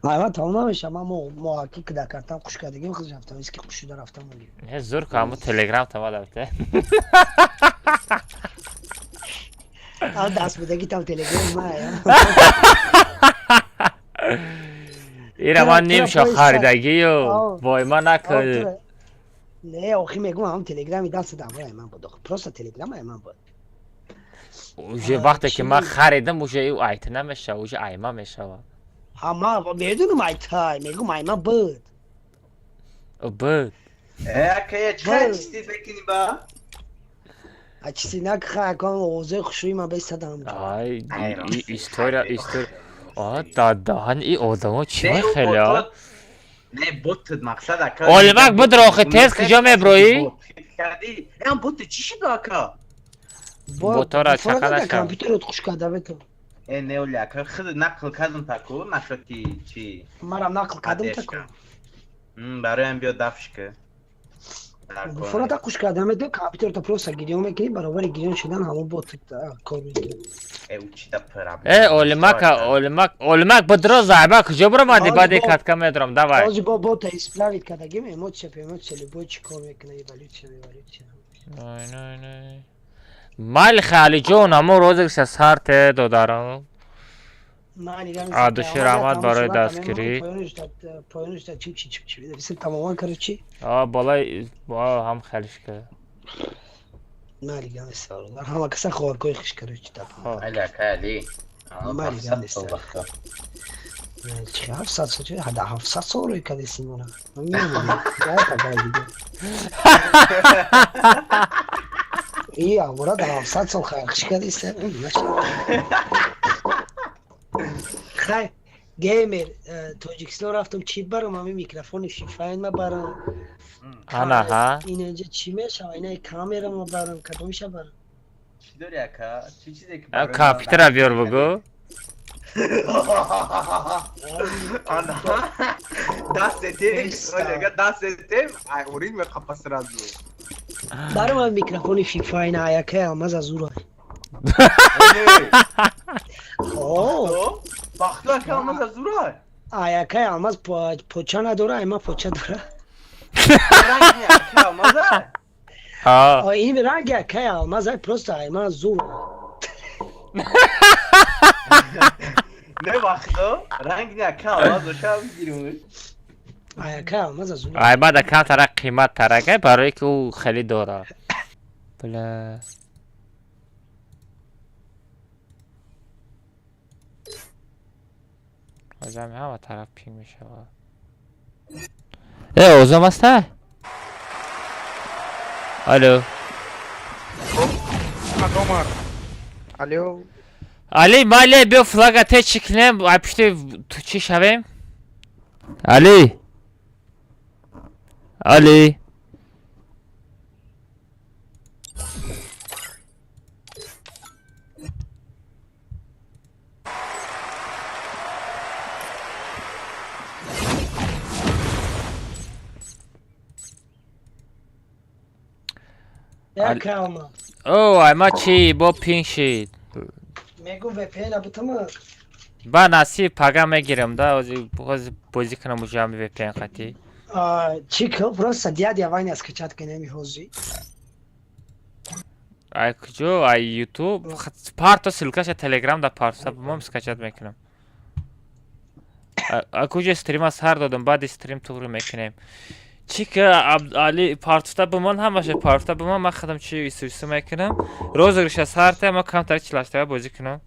Айва тамом намеша, ман моҳакӣ ки дар картам хуш кардагим, худ рафтам, иски хуш шуда рафтам. Не зур ку, ҳамун телеграм тама дафте. А даст будаги там телеграм ма. Ира ман нимшо харидагию вой ма накунӣ. Не, охи мегум ҳам телеграми даст дамои ман буд. Просто телеграм ман буд. Уже вақте ки ман харидам, уже ӯ айта намешава, уже айма мешава. Ҳа, ман медонам айтай, мегум айма буд. Буд. Ака, чӣ чизи бекини ба? А чизи нак ха, кон овози хушрӯи ман бесадам. Ай, история, история. А, да, даҳан и одамо чӣ хеле? Не, бот мақсад ака. Олимак будро охи тез куҷо меброӣ? Ам бот чӣ шуд ака? Ботора чақа наша. Компютерот хуш карда бето. Э, не оли ака, худ нақл кардам таку, нашуд ки чӣ. Марам нақл кардам таку. Бароям биё дафш ки. Фората хуш карда мето, компютерто просто гирён мекунӣ, баробари гирён шудан ҳамон бот кор мекунӣ. Э, учида проблема. Э, Олимака, Олимак, Олимак будро зайба куҷо буромадӣ? Баъди катка медром, давай. Ҳозир бо бота исправить кардагим, эмоция, эмоция, любой чӣ кор мекунад, эволюция, эволюция. Най, най, най. Майли Халиҷон, ҳамон розигша сарте додарам. Адуши раҳмат барои дастгирӣ. Поёниш да чим чи чим чи бисем тамоман короче. А балай ҳам халиш ка. Майли ганеста. Ҳама каса ховаркои хиш короче та. Майли ака Али. Майли ганеста. Чи 700 сол, чи 700 сол рӯй кардесим мона. И амора дар 700 сол хайр кардеста. Хай геймер Тоҷикистон рафтам, чӣ барам? Ҳамин микрофони фифайн ма барам. Ана ҳа. Инаҷа чӣ мешава? Инаи камера ма барам, кадомиша барам? Чӣ дори ака? Чӣ чизе ки компютера биёр бугӯ. Ана дастетем, дастетем, ай урин меқапа сразу. Барам ҳамин микрофони фифайн аякай алмаз азура. Бахту ака алмаз азура? Аякай алмаз поча надора, айма поча дора. Ранги ака алмаза? А. Ин ранги акай алмаз, ай просто айма зур. Не бахту, ранги ака алмаз оша бигирумш. Аякай алмаз азур. Айма да камтара қимат таракай, барое ки ӯ хеле дора. Бля. Озам ҳама тараф пинг мешавад. Э, озам аста? Алло. Алло. Али, майли, биё флага те чӣ кунем, ай пушти ту чӣ шавем? Али. Али. О, айма чӣ бо пинг шид? Мегум VPN абутама. Ба насиб пага мегирам да, ҳозир бозӣ кунам уже ҳами VPN қатӣ. Чӣ ко просто дядя Ваня скачать кунем ҳозир. Ай куҷо? Ай YouTube парто ссылкаша Telegram да парса мом скачать мекунам. А куҷо стрима сар додам, баъди стрим туғри мекунем. Чӣ ки Али партуфта бимон, ҳамаша партуфта бимон, ман худам чи исусу мекунам. Розыгрыша сарте, ма камтар чилаштага бозӣ кунам.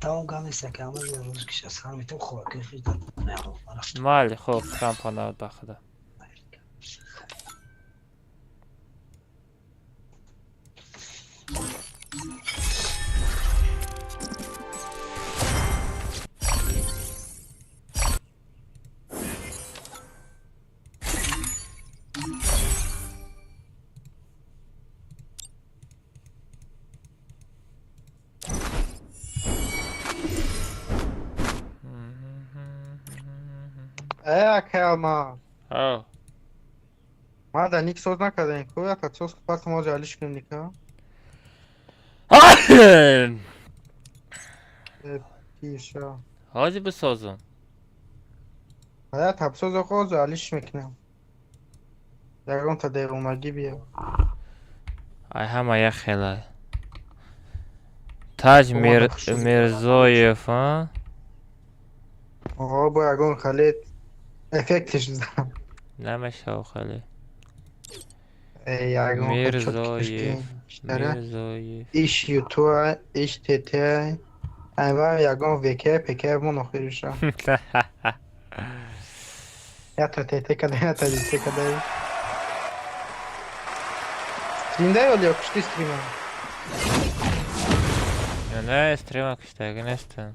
Тамом гаместа ки ама розыгрыша сар метам хӯраки хиш дар. Майли, хоб, кампанавад ба худо. Э, Акелма. О. Ма да ник соз накардаем, ку як соз пас мо ҷалиш кунем ника. Пиша. Ҳозир бисозум. Ая табсоз оқо ҷалиш мекунам. Ягон та девонагӣ бия. Ай ҳама як хела. Таҷ Мирзоев, а? Оғо бо ягон хеле эффектиш зам. Намешава хеле. Ягон Мирзоев. Мирзоев. Иш ютуб, иш ТТ. Айва ягон ВК, ПК мон охириша. Я та ТТ када, я та ДТ када. Стрим дай оли, кушти стрима? Не, стрима куштаги нестам.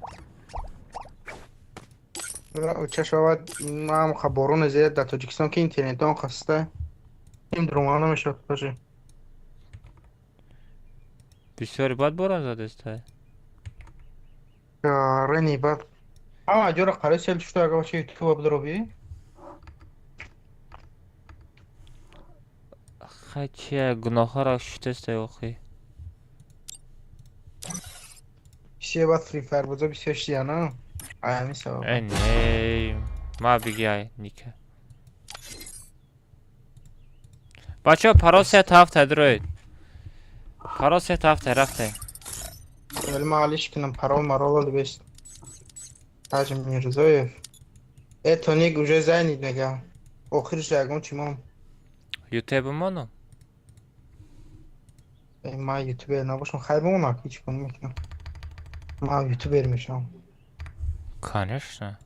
Чашава ман хаборон зиёд дар Тоҷикистон ки интернетон хаста. Ин дромана намешавад боже. Бисёри бад борон задестай. Рени бад. Ама ҷора қари сел шуда ага чи ютуба бидроби? Хай чия гуноҳҳоро шутестай охи. Бисёр бад Free Fire боза бисёр шидия на? Ай ҳамин сабаб. Э не, ма биги ай ника. Бачаҳо паро се та ҳафта дроид. Паро се та ҳафта рафте. Вали ма алиш кунам парол марол бест. Таҷ Мирзоев. Э тоник уже занят мега. Охириш ягон чи мон. Ютуб моно? Э ма ютубер набошам хай бимонам ҳеч кун мекунам. Ма ютубер мешавам. Конечно.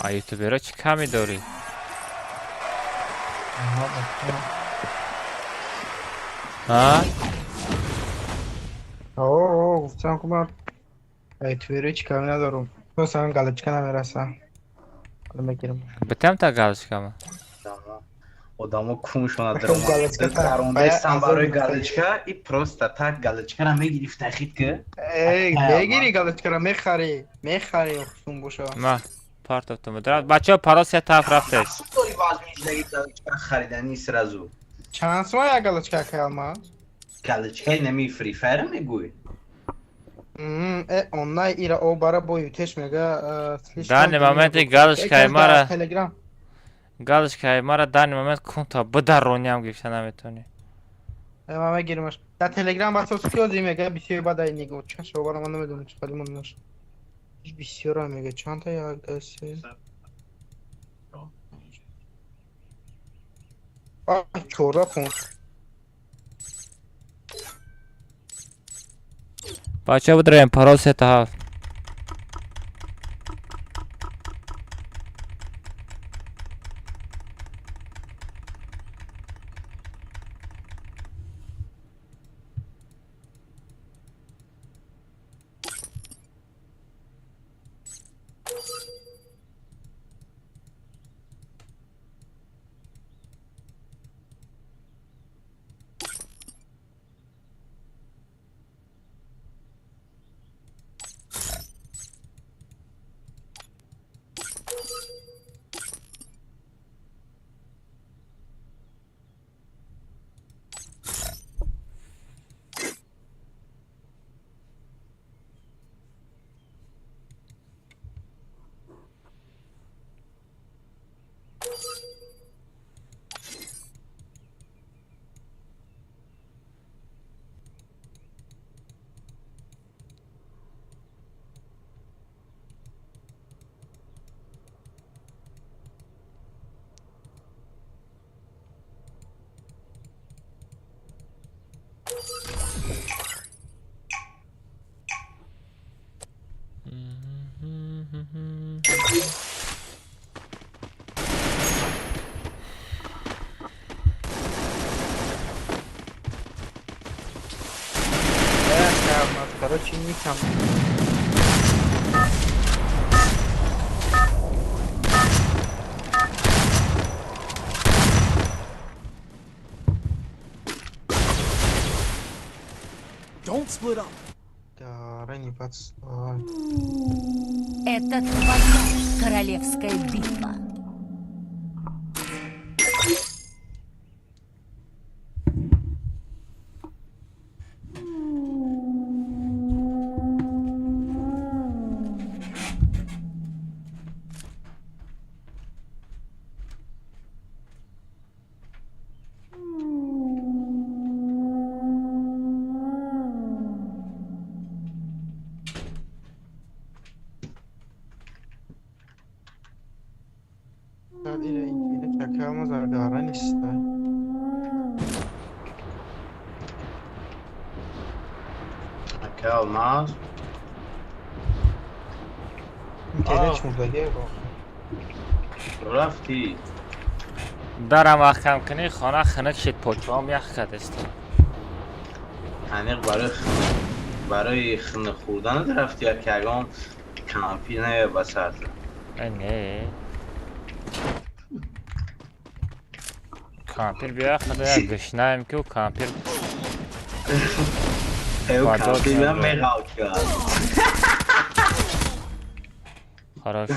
А ютуберо чӣ ками дорӣ? А? О, гуфтам ку ман ютуберо чӣ ками надорам. Просто галочка намерасам. Ҳоло мегирам. Битам та галочкама. Одамо куншона даромадастан барои галочка и просто так галочкара мегирифта хит ки. Эй, мегири галочкара мехари, мехари хусум боша. Ма партофтум. Бачаҳо паро се тараф рафтед. Дори вазмишдаги галочкара харидани сразу. Чанд сума як галочка калма? Галочкаи нами Free Fire мегӯй. Э онлайн ира о бара бо ютеш мега. Дани моменти галочкаи мара. Галочкаи мара дани момент кунта бидарониам гирифта наметонӣ. Ма мегиримаш. Дар Телеграм басос киёзи мега бисёр бадай нигоҳ. Чашо бара ман намедонам чӣ қадр монаш. Бисёра мега чанд та як ду се. А 14 пункт. Бачаҳо бидроем парол се та ҳафт. Короче, не там. Don't split up. Да, ранний подстой. Это твоя королевская битва. Алмаз гара нест. Ака Алмаз. Интернет мурдагӣ бо. Рафтӣ. Дарам маҳкам кунӣ, хона хунук шид, почваам ях кардест. Аниқ барои хунук хӯрданат рафтӣ, яки ягон кампи не ба сар. Э, не. Кампир биё, худа як гушнаем ки кампир. Э, кампир биё меғалка. Хорош.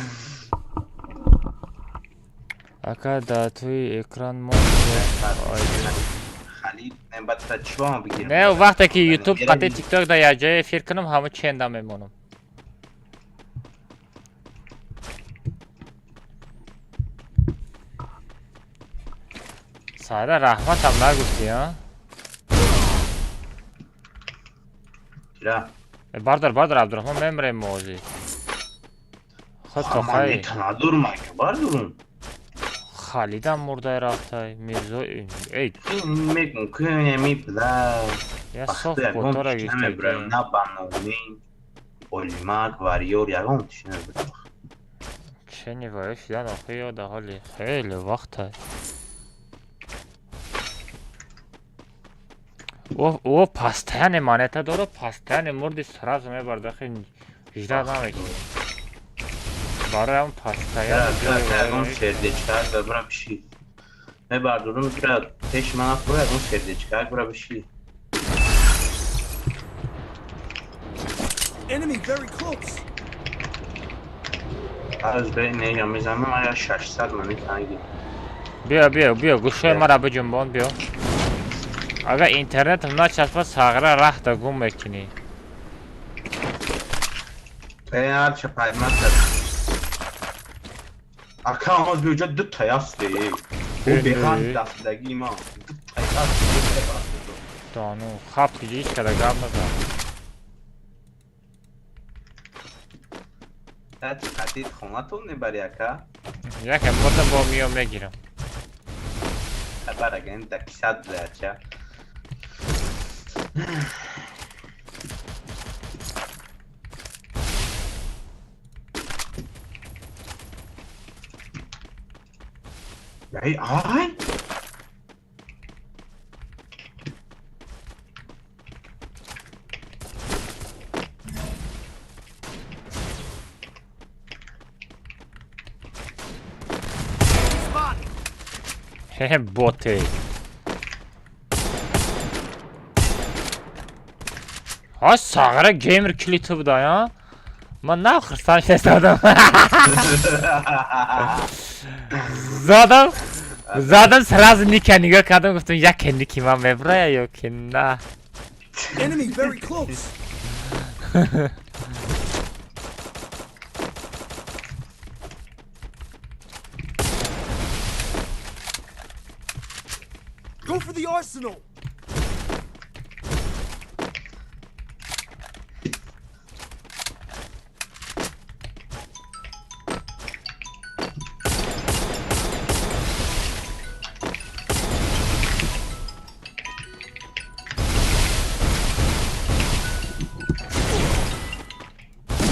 Ака дар тӯи экран мо Халид баъд чима бигирам? Не, вақте ки ютуб қати тикток дар якҷоя эфир кунам, ҳама ченда мемонам. Сайда раҳматам нагуфтӣ, а? Кира? Бардар, бардар, Абдурахмон, мемрем мозӣ. Худ тоқай. Надурм ака, бардурум. Халидам мурдай рафтай, Мирзо, эй. Мекун, кунеми бла. Я соф ботора гирифта. На банони, олимак, вариор, ягон чиз намебарам. Чени ваё шидан охи ёда ҳоли хеле вақта. О, постоянно монета дора, постоянно мурди сразу мебард, охи ждать намекунӣ. Барои ҳам постоянно ягон сердечка бара биши. Мебардорум бира пеши ман афура ягон сердечка бара биши. Enemy very close. Аз бе не я мезанам, ая 600 монета ангӣ. Биё, биё, биё, гӯшои мара биҷунбон, биё. Агар интернетам начаспад, сағра раҳта гум мекунӣ. Э, ҳарча пайман кард. Ака Алмаз биёҷа ду таясте. Ӯ беҳад дастдагии ман. Ду таяст. Дону, хаб ки ҳеҷ када гап назан. Тат қатид хонатон мебари ака? Якам мурдам бо миём мегирам. Хабар аген да кисат бляча. Ай, ай! Хе, боте. Ҳа, сағра геймер килиту буда, я? Ман нав хурсанд шудам. Задам, задам сразу ника нигоҳ кардам, гуфтам яке ники ман мебурая ё ки на. Enemy very close. Go for the arsenal.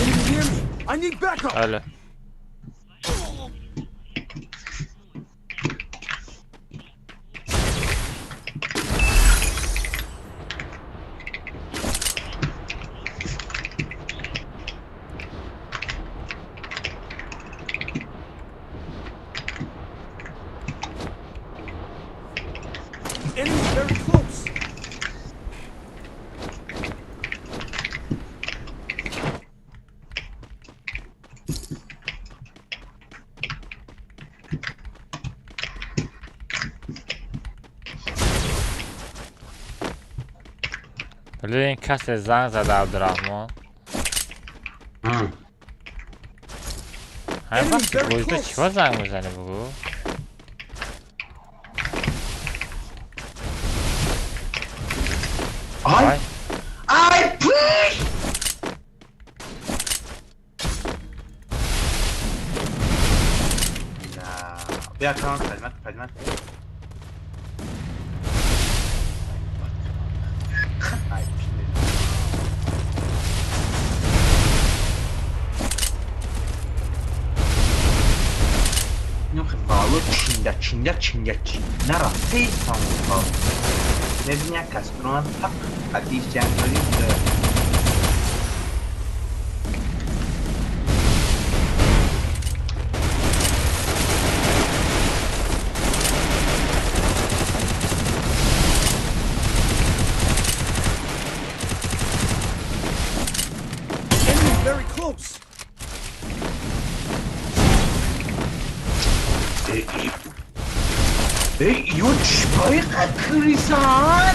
Enemy near me. I need backup. Алло. Enemy very close. Блин, касе занг зада Абдурахмон. Ҳамин вақт гӯзда чико занг мезанӣ бугӯ? Ай! Ай, пиш! Бیا کان خدمت. нажимать. Балу чинда чинда чинда чинда рафти саму. Мебиня кастрона так адис ҷангали. Enemy very close. Ё чӣ қакрисан?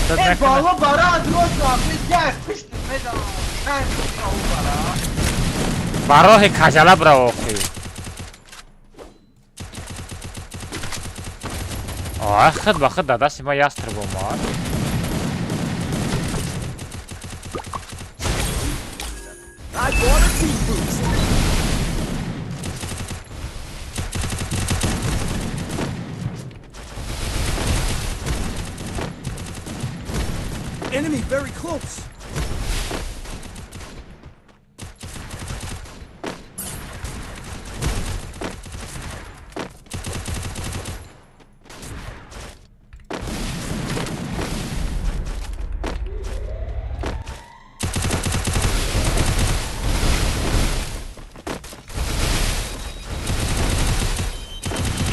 Э бало бара рост як пишт медам. Ба роҳи кажала бирав охи. Ой, худ ба худ дар дасти ма ястреб омад. I bought a team boost. Enemy very close.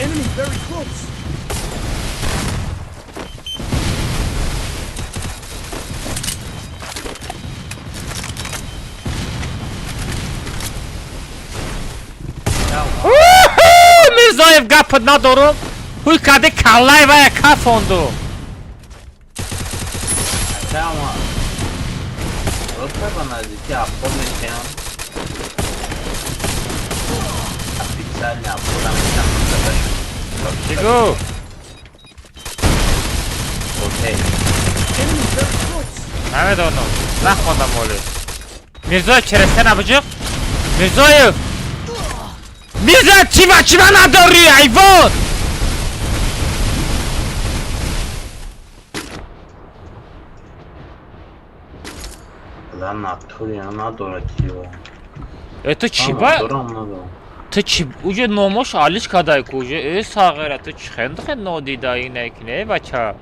Enemy very close. Мирзоев гапат надорум. Ҳуй кади каллай вая кафонду. Роста ба наздики обход мешавам. Официально обходам мешавам. Чӣ гуфт? Окей. Enemy very close. Намедонам. Нахондам оле. Мирзоев через стена биҷиқ. Мирзоев! Мирзоев чива чива надорӣ, ҳайвон! Ла натури надорад чива. Э ту чӣ ба? Надорам надорам. Ту чӣ уҷо номош алиш кадай ку уҷо э сағира ту чӣ хел хел нодидаи некне бача.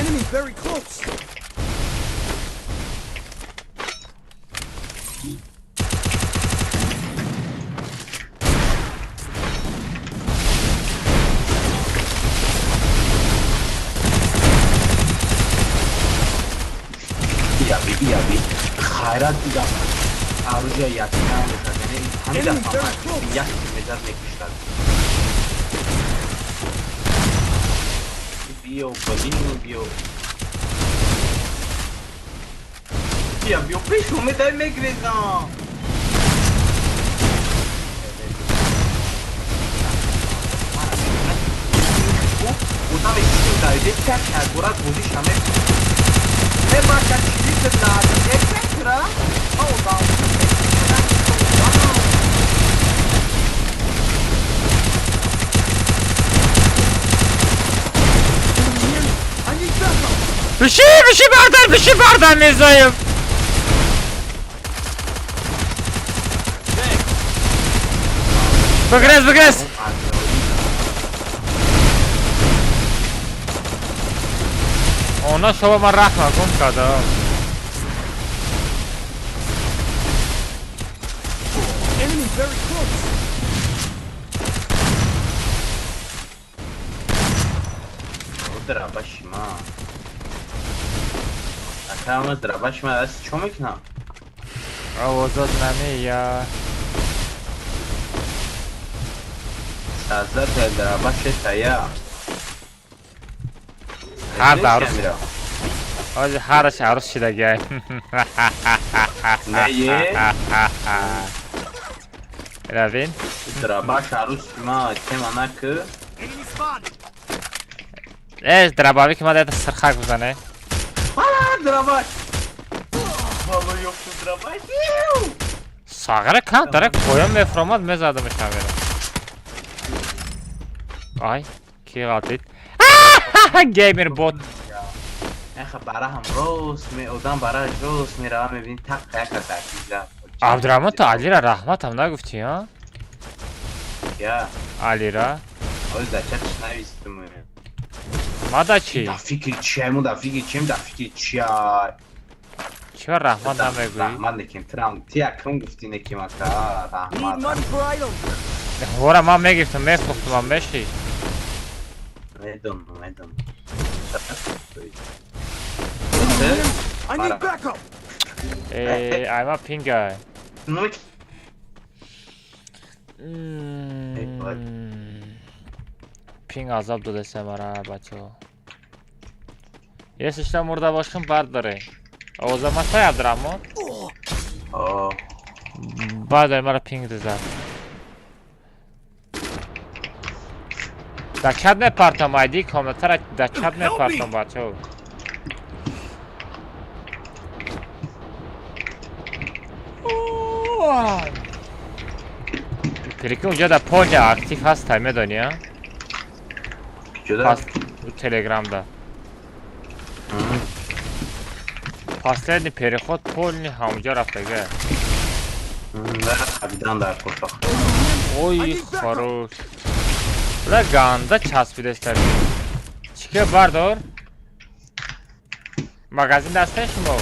Enemy very close. Яби яби хайрат дидам. Оружие якна бошад, яъне ҳамин Enemy дафъа very close. як мезад мекуштад. Биё, блин, биё. Бия, биё, пеш омедай мегрезам. Одаме син даиде так ягора бозиш ҳаме. Э бака чилит на эфектра. Одам. Enemy near me. I need backup. Биши, биши бардар, биши бардар Мирзоев. Бигрез, бигрез. Она шоба ман рахма гум кардам. Enemy very close. Драбашима. Акама драбашима даст чо мекунам? Овозот намея. Создатель драбаши тая. Ҳар дарс. Ҳозир ҳараш арӯс шидагиай. Не, е? Равин. Драбаш арӯс ма тема накы. Enemy spotted. Э, драбави ки ма дада сирхак бизане. А, драбаш. Вало ёфту драбаш. Сағира кам дара поён мефуромад, мезадамаш ҳамера. Ай, ки ғалтид? Геймер бот. Эха бара ҳам рост ме одам бараш рост мерава мебини тақ яка дакиза. Абдурахмон, ту Алира раҳматам нагуфтӣ, а? Я. Алира? Оз да чатш навистум. Мада чӣ? Да фикри чия, мо да фикри чием, да фикри чия. Чиба раҳмат намегӯӣ? Раҳмат некем, трам, ти якум гуфтӣ некем ака, Need раҳмат. money for item. Ҳора ман мегирифтам, мефурӯхтам, меши. Медонам, медонам. I need backup. Э, айма пинга. Ну, Пинг азоб додеса мара, бачаҳо. Если что, мурда бошем, бардоре. Овоза масай, Абдурахмон? О, Бардоре, мара пинг дизад. Да чат мепартам, айди комнатара да чат мепартам, бачаҳо. Прикинь, унҷа да поня актив ҳастай, медонӣ, а? Ҷуда? Пас телеграмда. Последний переход полный ҳамунҷа рафтага. Хабидан дар қурсоқ. Ой, хорош. Бля, ганда часпидеста. Чике бардор? Магазин дастаи шумо?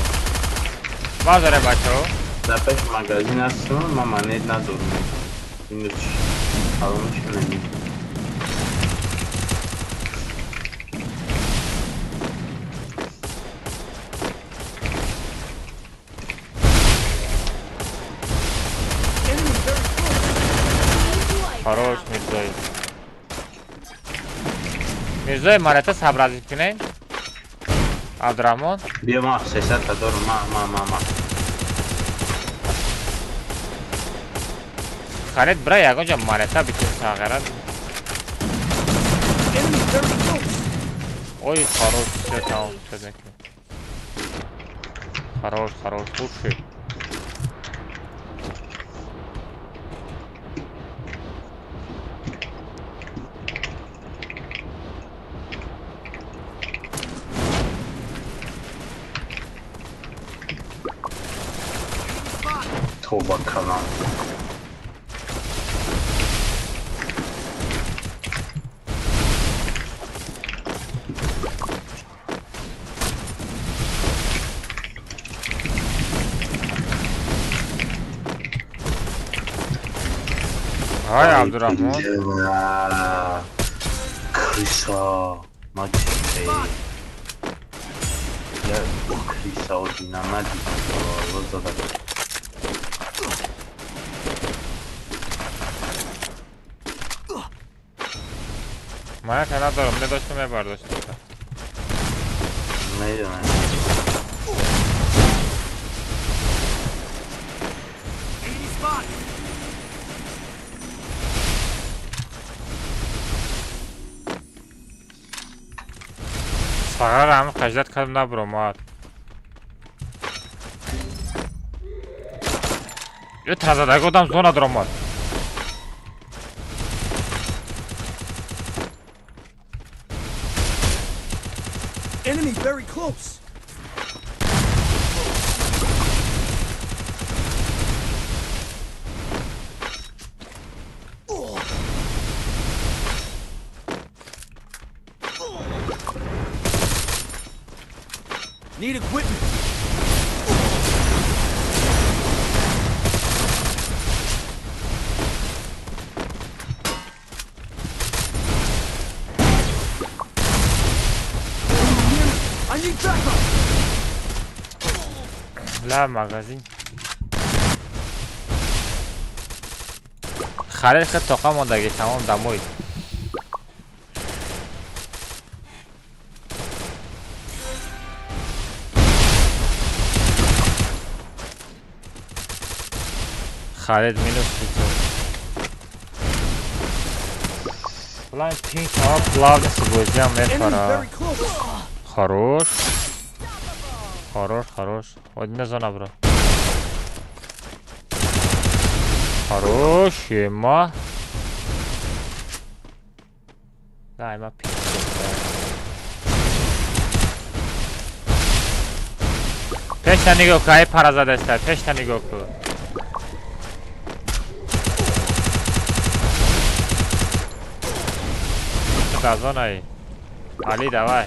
Бардоре, бачаҳо. Дар пеш магазин ҳастам, ман монет надорам. Инро чӣ? Фаромӯш кунем. Enemy very close. Хорош, Мирзои. Мирзои, монета сообразить кунем. Абдурахмон. Биё, ман 300 та дорам, ма, ма, ма, ма. Харид бира ягонҷа монета битин сағира. Enemy very close. Ой, хорош, всё, тамом, всё мекунем. Хорош, хорош, лучший. Тоба калам. Ай, Абдурахмон. Крыса. Мачете. Я крыса одина надидам. Зада. Ман надорам, медоштам, мебардоштам. Медонам. Enemy spotted. Сағара ҳам хаҷлат кардам, набуромад. Ё тазадаги одам зона дуромад. Enemy very close. Need equipment. I need backup. Ла магазин. Харид хед тоқа мондаги, тамом, дамой. Харид минус 500. План пинг ҳава плавно бозиам мепара. Хорош. Хорош, хорош. Одина зона бро. Хорош, ема. Да, ема пинг. Пешта нигоҳ кун, ай пара задаста. Пешта нигоҳ кун. Газонай. Али, давай.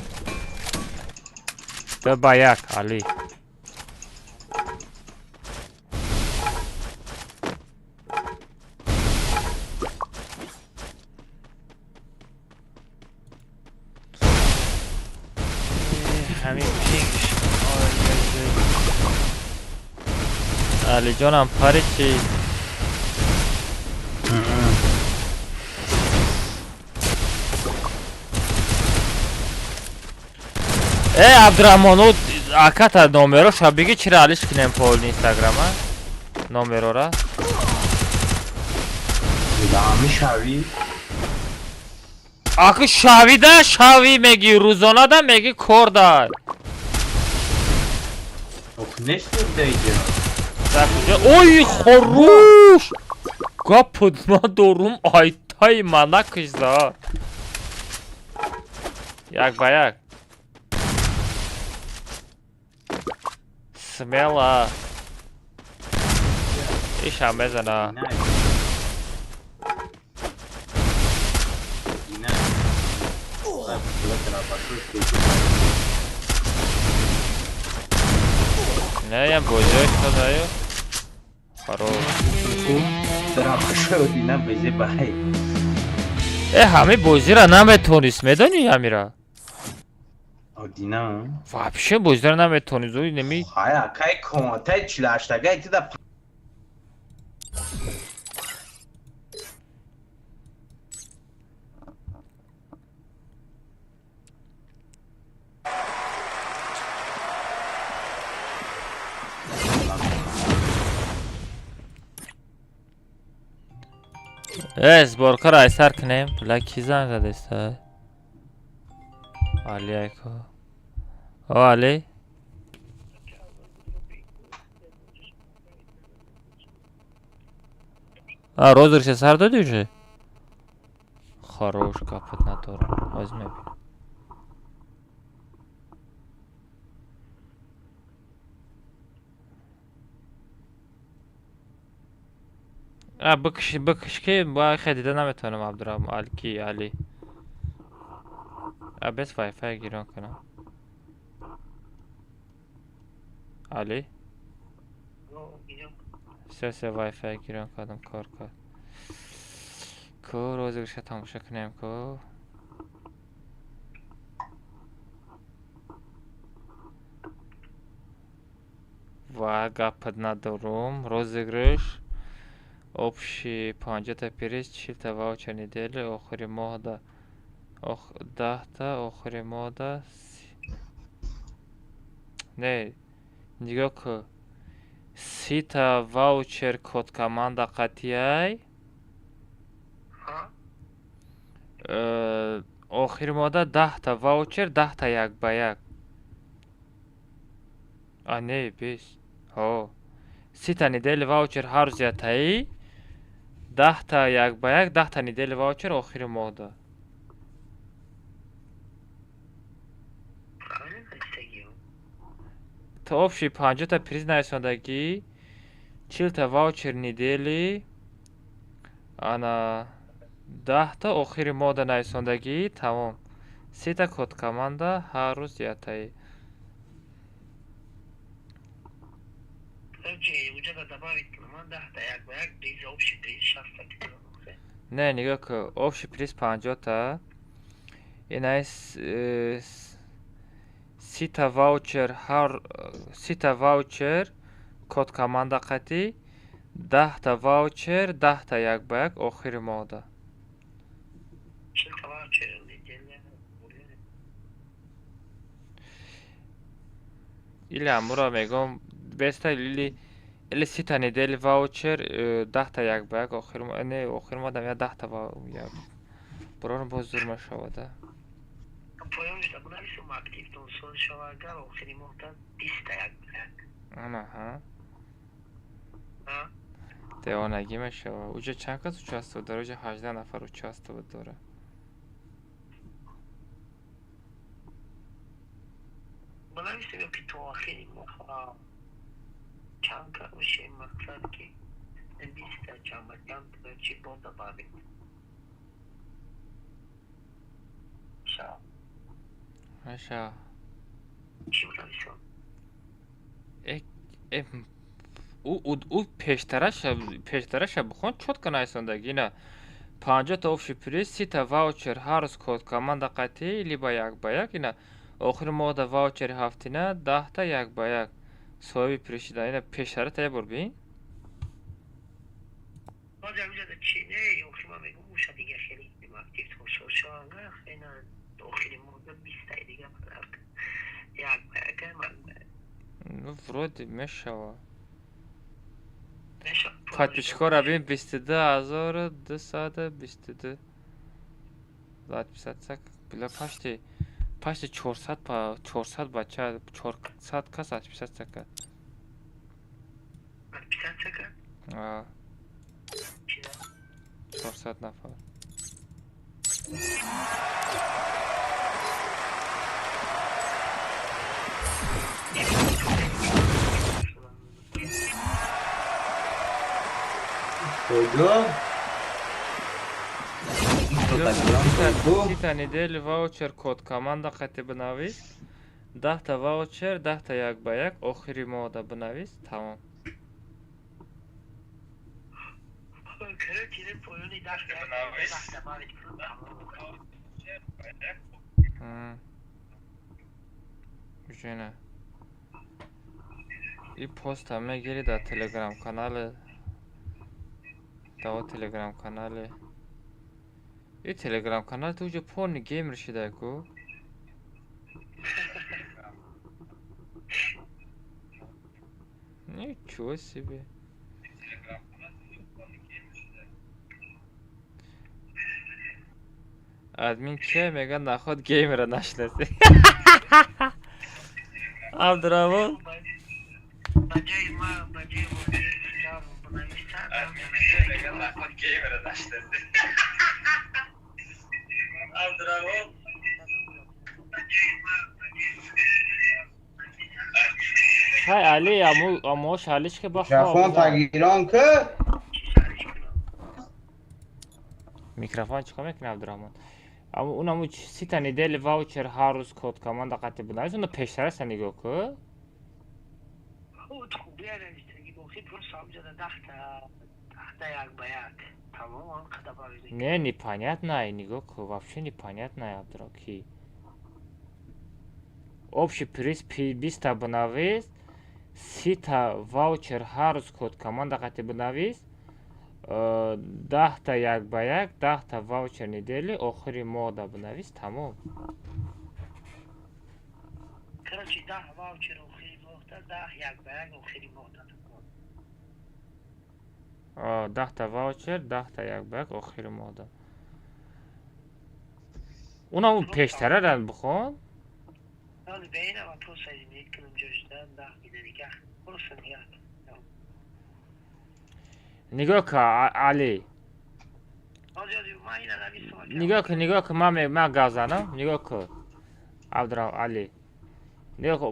2-1, Али. Ҳамин пинг. Али ҷонам пари чӣ? Э, Абдурахмон, ӯ аката номероша бигӣ, чира алиш кинем пол инстаграма? Номерора? Дами шави. Акы шавида шави меги, рӯзонада меги кор дар. Ох, нест дейҷа. Ой, хорош! Гапот надорум, айтай мана кишза. 1-1. Смело. Иша мезана. Не, я бозиёш додаю. Хорош. Э, ҳами бозира наметонист, медонӣ ҳамира? Одина? Вообще бозира наметонист, ӯ неми. Хая, кай коматай 48-гай тида. Э, сборкаро айсар кунем. Бла ки занг задаиста? Али айко. О, Али. А, розыгрыш сар додӣ уже? Хорош, капот надорам. Ҳозир мебинам. А, бикш, бикш ки ба хе дида наметавонам Абдурахмон, Али ки Али. А без Wi-Fi гирон кунам. Али? Всё, всё, Wi-Fi гирон кардам, кор кард. Ку розыгрыша тамошо кунем ку. Ва гапат надорум. Розыгрыш общий 50-та приз, 40-та ваучер недели, охири моҳда 10-та, охири моҳда не, нигоҳ кун. 30-та ваучер код команда қатъияй. Охири моҳда 10-та ваучер, 10-та 1-1. А не, 20. Ҳо. 30-та недели ваучер ҳар рӯз ятаи. 10-та 1-1, 10-та недели ваучер охири моҳда. То общий 50-та приз нарасондагӣ, 40-та ваучер недели, ана 10-та охири моҳда нарасондагӣ, тамом. 30-та код команда ҳар рӯз ятаи. Не, нигоҳ кун, общий приз 50-та. Инаи 30-та ваучер ҳар 30-та ваучер код команда қатъӣ, 10-та ваучер, 10-та 1-1 охири моҳда. Или ҳамуро мегӯм, беста или Или 30-та недели ваучер, 10-та як ба як охир, не, охир модам я 10-та ва як. Бурон боз зур мешавад. Поёнш да бинависум, активтон соз шава, агар охири моҳда 20-та як ба як. Ана, ҳа. Девонагӣ мешава. Уҷа чанд кас участвовать дора? Уҷа 18 нафар участвовать дора. Бинависем ё ки то охири моҳ чанд ка мешем, мақсад ки 20-та чанд ба чанд чи бо добавить. Ша. Мешава. Чӣ бинависам? Э, э, ӯ пештараша бихон, чётко нависондаги. Ина 50-та общий приз, 30-та ваучер ҳар рӯз код команда қатъӣ либо як ба як. Ина охири моҳда ваучери ҳафтина, 10-та як ба як соҳиби приз шидан. Ина пештарата як бор бин. Боз ҳаминҷода чи не, охир ман мегӯм, уша дига хеле актив соз шава, ина охири моҳда 20-таи дига як ба як. Ну, вроде мешава. Подписчикора бин, 22 222 подписаться била, почти 400, 400 бача, 400 кас отписаться кард. Подписаться кард? А. 400 нафар. Куҷо? 30-та недели ваучер код команда қати бинавис, 10-та ваучер, 10-та як ба як охири моҳда бинавис, тамом. Короче, поёни 10-та добавить кунам, тамом. Уже и поста мегири дар телеграм канале, дао телеграм канале. И телеграм канал ту уже полный геймер шидай ку. Ничего себе. Админ ке мега, наход геймера нашнаси. Абдураҳмон. Ба ҷои ма, ба ҷои бинависад. Админ ке мега, наход геймера нашнаси. Абдураҳмон. Хай, Али, аму амош алиш ки ба. Микрофон тагирон ки. Микрофон чикор мекунӣ, Абдураҳмон? Аму унаму 30-та недели ваучер ҳар рӯз код команда қати бинавис, уна пештараса нигоҳ ку. Худ хубия навистаги, охир просто ҳамҷода 10-та як ба як. Тамом, он қадар добавить. Не, непонятно, нигоҳ ку, вообще непонятно, Абдура, ки. Общий приз 20-та бинавис, 30-та ваучер ҳар рӯз код команда қати бинавис, 10-та як ба як, 10-та ваучер недели охири моҳда бинавис, тамом. Короче, 10 ваучер охири моҳда, 10 як ба як охири моҳда. 10-та ваучер, 10-та як ба як охири моҳда. Унам пештарара бихон. Ҳоли бейнам, просто изменить кунам ҷошда, 10 дига дига. Просто нигоҳ. Нигоҳ ка, Али. Ҳозир ман ина нависам. Нигоҳ ку, нигоҳ ку, ман гап занам. Нигоҳ ку. Абдураҳмон Али. Нигоҳ ку,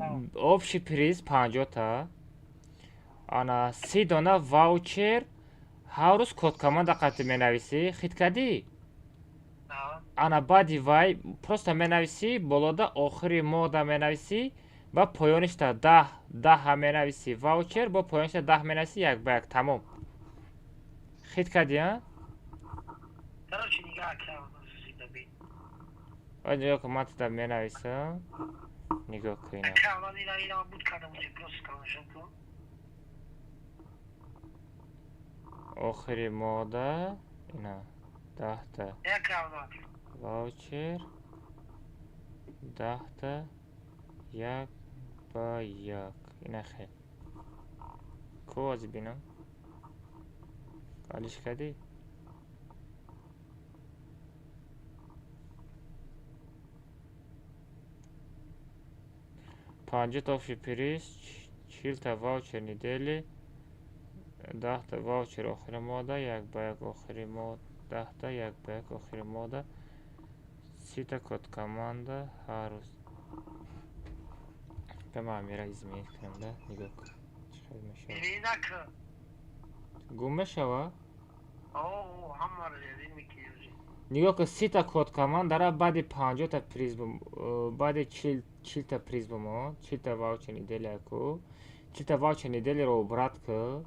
общий приз 50-та. Ана 30 дона ваучер ҳар рӯз код команда қати менависӣ, хит кардӣ? Ана баъди вай просто менависӣ болода охири моҳда менависӣ ва поёништа 10, 10-ҳа менависӣ ваучер, бо поёништа 10 менависӣ як ба як, тамом. Хит кардӣ, а? Короче, нигоҳ кардам, зида бин. Ой, нигоҳ кун, ман туда менависам. Нигоҳ кун ина. Ака, ман ина буд кардам, уже просто тамошо кун. Охири моҳда ина 10-та Як равнат. ваучер, 10-та як ба як. Ина хел. Ко ази бинам. Алиш кардӣ? 50-та общий приз, 40-та ваучер недели, 10-та ваучер охири моҳда, як ба як охири моҳ, 10-та як ба як охири моҳда, 30-та код команда ҳар рӯз. Ба ман амира изменить кунам да, нигоҳ кун. Чӣ хел мешавад? Гум мешава? Нигоҳ кун, 30-та код командара баъди 50-та приз, баъди 40-та приз бимон, 40-та ваучер неделя ку, 40-та ваучер неделяро убрать ку.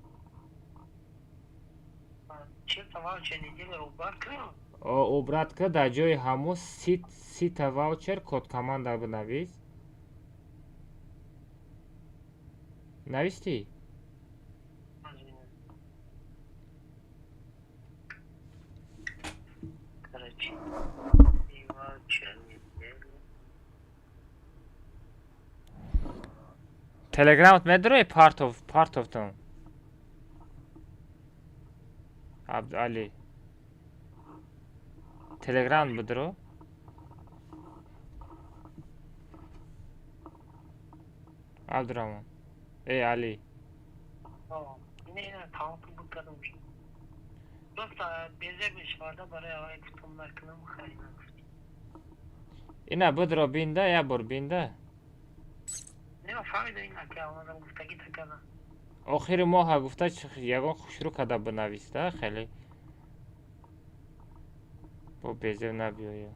Убрать ку, дар ҷои ҳамун 30-та ваучер код команда бинавис. Навистӣ? Телеграмат медарои партов партовтон? Абдуали. Телеграм бидро? Абдураҳмон. Эй, Али. Ина бидро бинда, як бор бинда. Охири моҳа гуфта ягон хушрӯ карда бинависта хеле. Бо безеб набиёя.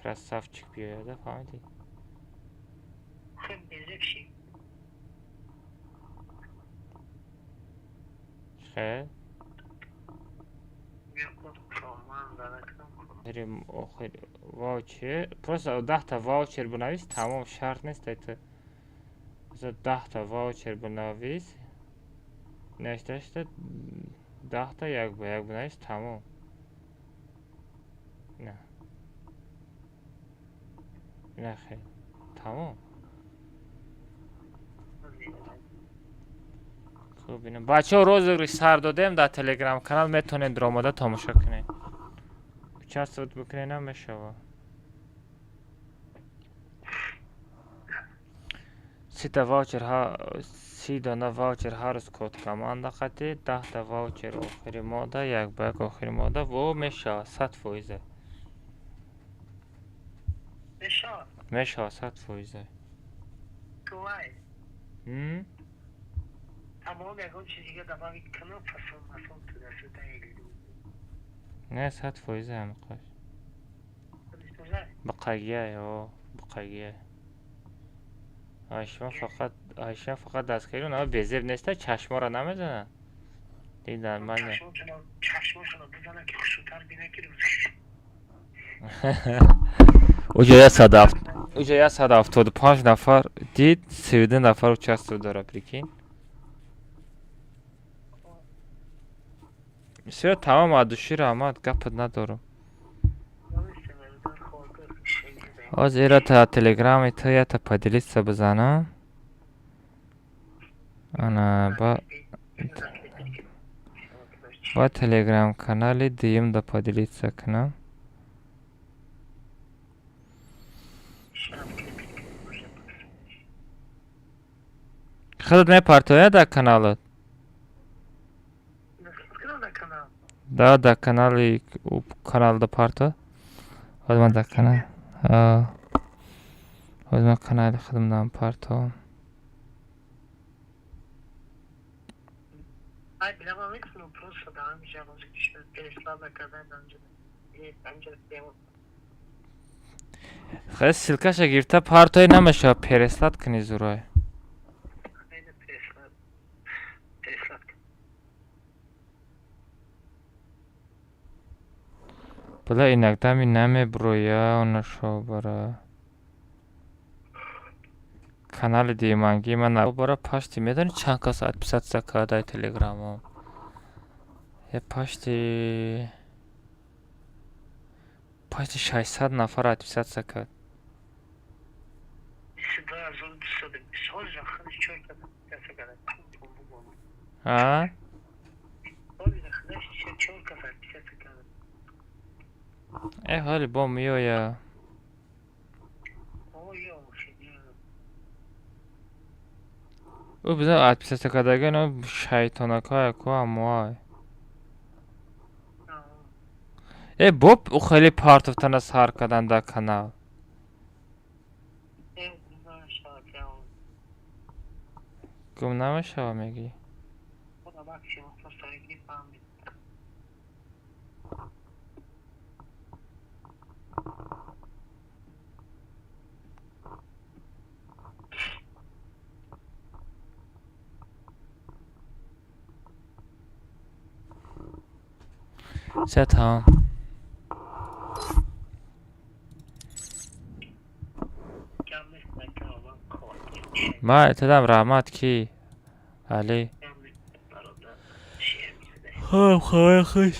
Красавчик биёяда, фаҳмидӣ? Хел? Охир ваучер, просто 10-та ваучер бинавис, тамом, шарт нест это. 10-та ваучер бинавис, навишташта 10-та як ба як бинавис, тамом. На. На хел. Тамом. Хуб, ина бачаҳо розыгрыш сар додем дар телеграм канал, метавонед даромада тамошо кунед. Участвовать бикунед ҳам мешавад. 30-та ваучер, 30 дона ваучер ҳар рӯз код команда қатӣ, 10-та ваучер охири моҳда, як ба як охири моҳда, во мешавад, 100%. Мешавад 100%. Не, 100% ҳамиқаш. Биқагия, о, биқагия. Айшма фақат, Айша фақат дастгирӣ, на безеб неста, чашморо намезанад. Дидан ман. Уҷо 175 нафар дид, 32 нафар участвовать дора, прикинь. Всё, тамом, аз души раҳмат, гапат надорам. Ҳозир ира та телеграми ту ята поделиться бизанам. Ана ба телеграм канали дуюм да поделиться кунам. Худат мепартояд дар каналат? Да, дар канали каналда парто. Ҳозир ман дар канал. Ҳозир ман канали худамдан партовам. Хеле ссылкаша гирифта партои намешавад, переслать кунӣ зурой. Бля, иногда ми намеброя онашо бара. Канали диманги ман бара пашти медони чанд кас отписаться карда телеграмом. Я пашти 600 нафар отписаться кард. А? Э, ҳоли бо меоя. Ӯ бизан отписаться кардагино шайтонакая ку ҳамоай. Э, боб ӯ хеле партовтана сар кардан дар канал. Гум намешава мегӣ? Все тамом. Ман айтадам раҳмат ки Али. Хоб хабар хуш.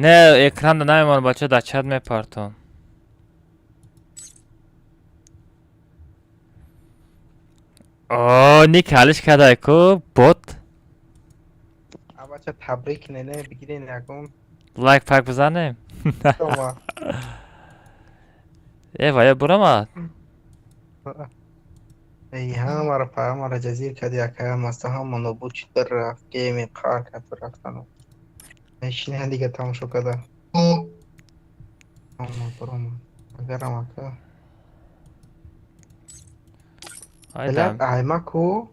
Не, экранда намемонад бача, дар чат мепартом. О, ник ҳалиш кардай ку бот. Бача табрик не, бигирен ягон. Лайк пак бизанем. Э, вая бурамад. Эй, ҳамаро ҳамаро ҷазир карди, акая маста ҳама нобуд шуд, рафт, гейми қар кард рафтану. Нешина дига тамошо карда. Ама бурамад. Агарам ака. Айма ку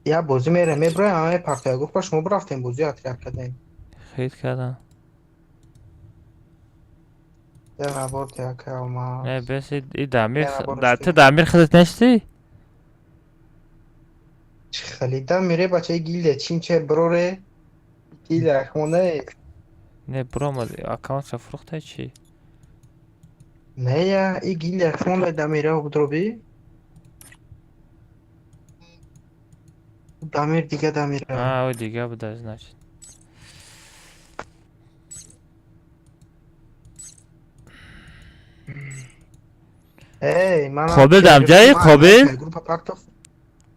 я бозӣ мерем, меброем, ама партия гуфт ба шумо бурафтем бозӣ отряд кардем. Хит кардам. Я набор ти ака ама. Не, бес и дамир, ту дамир худат нестӣ? Халида мире бачаи гилдия чинче броре гилдия хона. Не, буромад, аккаунтша фурӯхтай чӣ? Не я, и гилдия хона дамира будроби. Дамир дига дамира. А, ӯ дига буда, значит. Эй, ман Қобил дамҷаи? Қобил?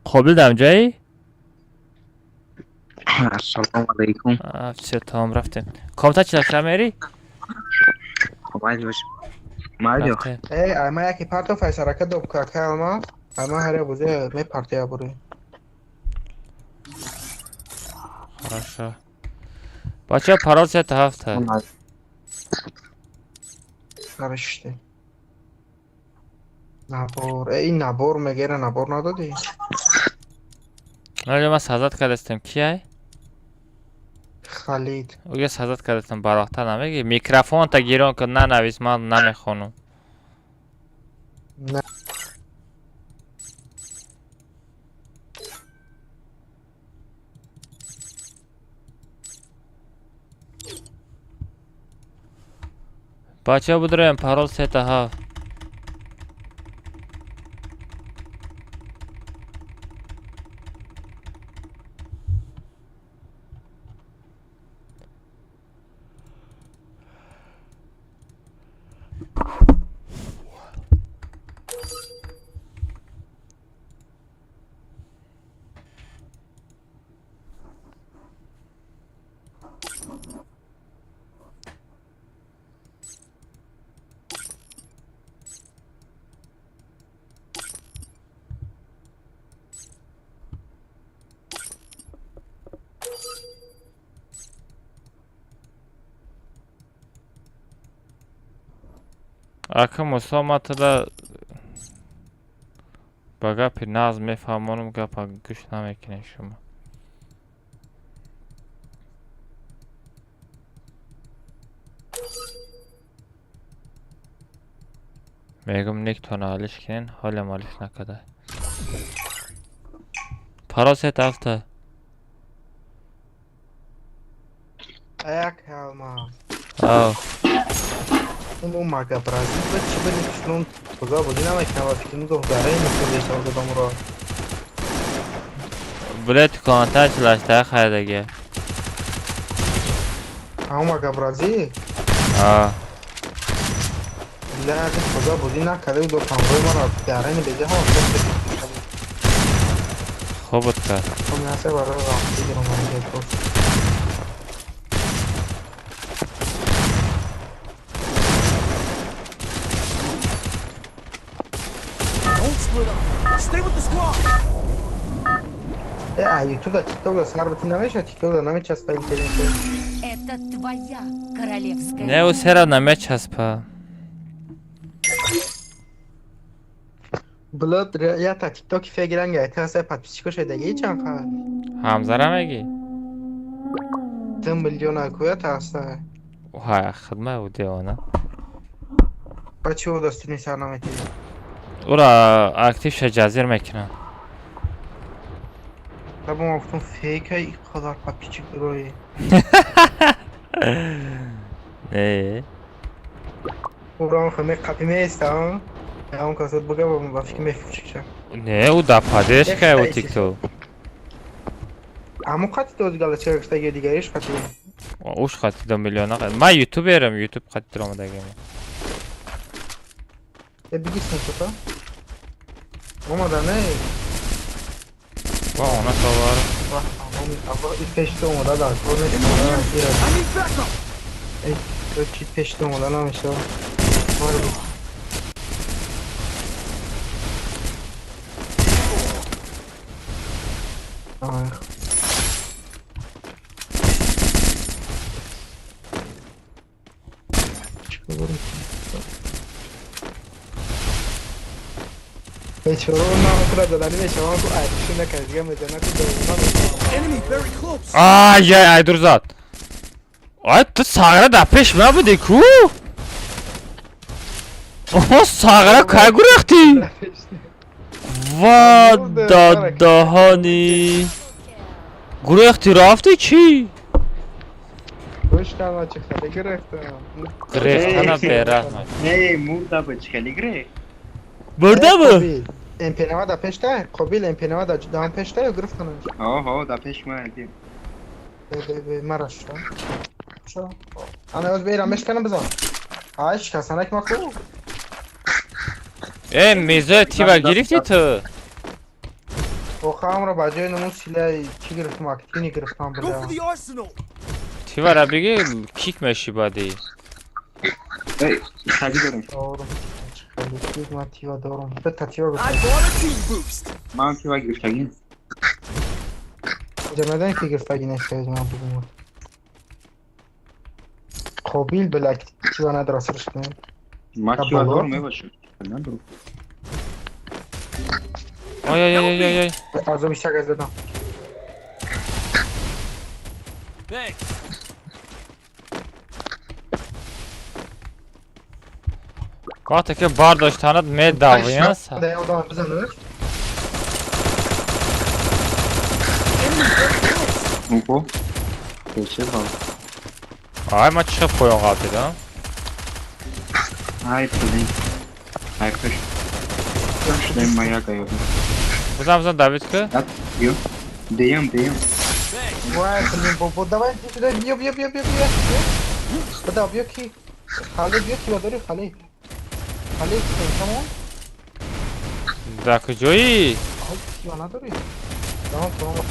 Қобил дамҷаи? Ассалому алайкум. Все, тамом рафтем. Комта чи дашта мери? Эй, ама яки партов ай сарака доб кака ама. Ама ҳара бузе ме партия буре. Хорошо. Бача парол 3 7. Хорошо. Набор, эй набор мегера набор надоди? Нале ман сазат кардастам ки ай? Халид. Уга сазат кардастам барвақта намеги. Микрофонта гирон кун нанавис ман намехонам. На. Бача будроем парол 3 7. Ака Мусо ма тада ба гапи нағз мефаҳмонам, гапа гӯш намекунед шумо. Мегӯм никтона алиш кунен, ҳолям алиш накарда. Парол сета ҳафта. Як ҳалма. Ав. Ну мага бразил чӣ бини кишлун тоза буди намекунам ва фикр мегуфт дараи мекунам додамро. Билет контакт лашта харидаги. Ҳам мага бразил? А. Ла тоза буди накарда ду панҷои маро дараи беҷа ҳам хуб буд кард. Хуб насе барои рафти гирам ман. Split up. Stay with the squad. YouTube да TikTok да сар бити намеша, TikTok да намечаспа интернет. Это твоя королевская. Не, у сера намечаспа. Блад, я та TikTok фегранга, это са подписчикош даги чанд қа. Ҳамзара меги? 2 миллиона куя та аста. Ха, хидма у девона. Ба чӣ удастини сар намети? Ура актив ша ҷазир мекунам. Таба ма гуфтам фейка и қадар подписчик дорои. Не. Ура хаме қапи меистам. Он касот буга ба фикр мефурӯшиша. Не, у да поддержка у TikTok. Аму қати доз галача гуфтаги дигариш қати. Уш қати 2 миллиона. Ма ютуберам, ютуб қати даромадагим. Е биги снипата. Омада не. Ва она товар. Ва, ама и пешто омада да, кор не. Эй, чи пешто омада намеша. Ах. Ай ай ай дурзад. Ай ту сағра дар пеш набуди ку? Оҳо сағра кай гурехтӣ? Ва дадаҳани. Гурехтӣ рафтӣ чӣ? Гурехтана бераҳмат. Не, мурда ба чӣ хеле гурехт? Бурда бу? MP9 да пешта, Қобил MP9 да дан пешта ё гирифтанаш? Ҳо, да пеш ма дим. Бе, мара шо. Шо. Ана оз бейрам мешканам бизан. Ай, шикасанак ма ку. Э, мизо тива гирифти ту? Охамро ба ҷои намун силаи чӣ гирифтам, актини гирифтам буда. Тивара биги кик меши бади. Эй, хади дорам. Дорам. Ман тива дорам. Бета тива гирифтам. Ман тива гирифтагин. Ҷамадан ки гирифтаги нестаи ман бугум. Қобил блак тива надора сарш кунем. Ман тива дорам, мебошад. Надорам. Ой ой ой ой ой. Азоби шаг задам. Вақте ки бардоштанат медавиян. Ого. Пече бал. Ай, ма чӣ поён ғалтидам? Ай, блин. Ай, пеш. Шудем моя гаёб. Бизан, бизан, Давид ки? Ё. Деям, деям. Вай, блин, бобо, давай, сюда, бьё, бьё, бьё, бьё, бьё. Куда, бьё ки? Хали, бьё ки, дори, хали. Хали, камон. Да куҷоӣ? Ё надори? Давай, давай.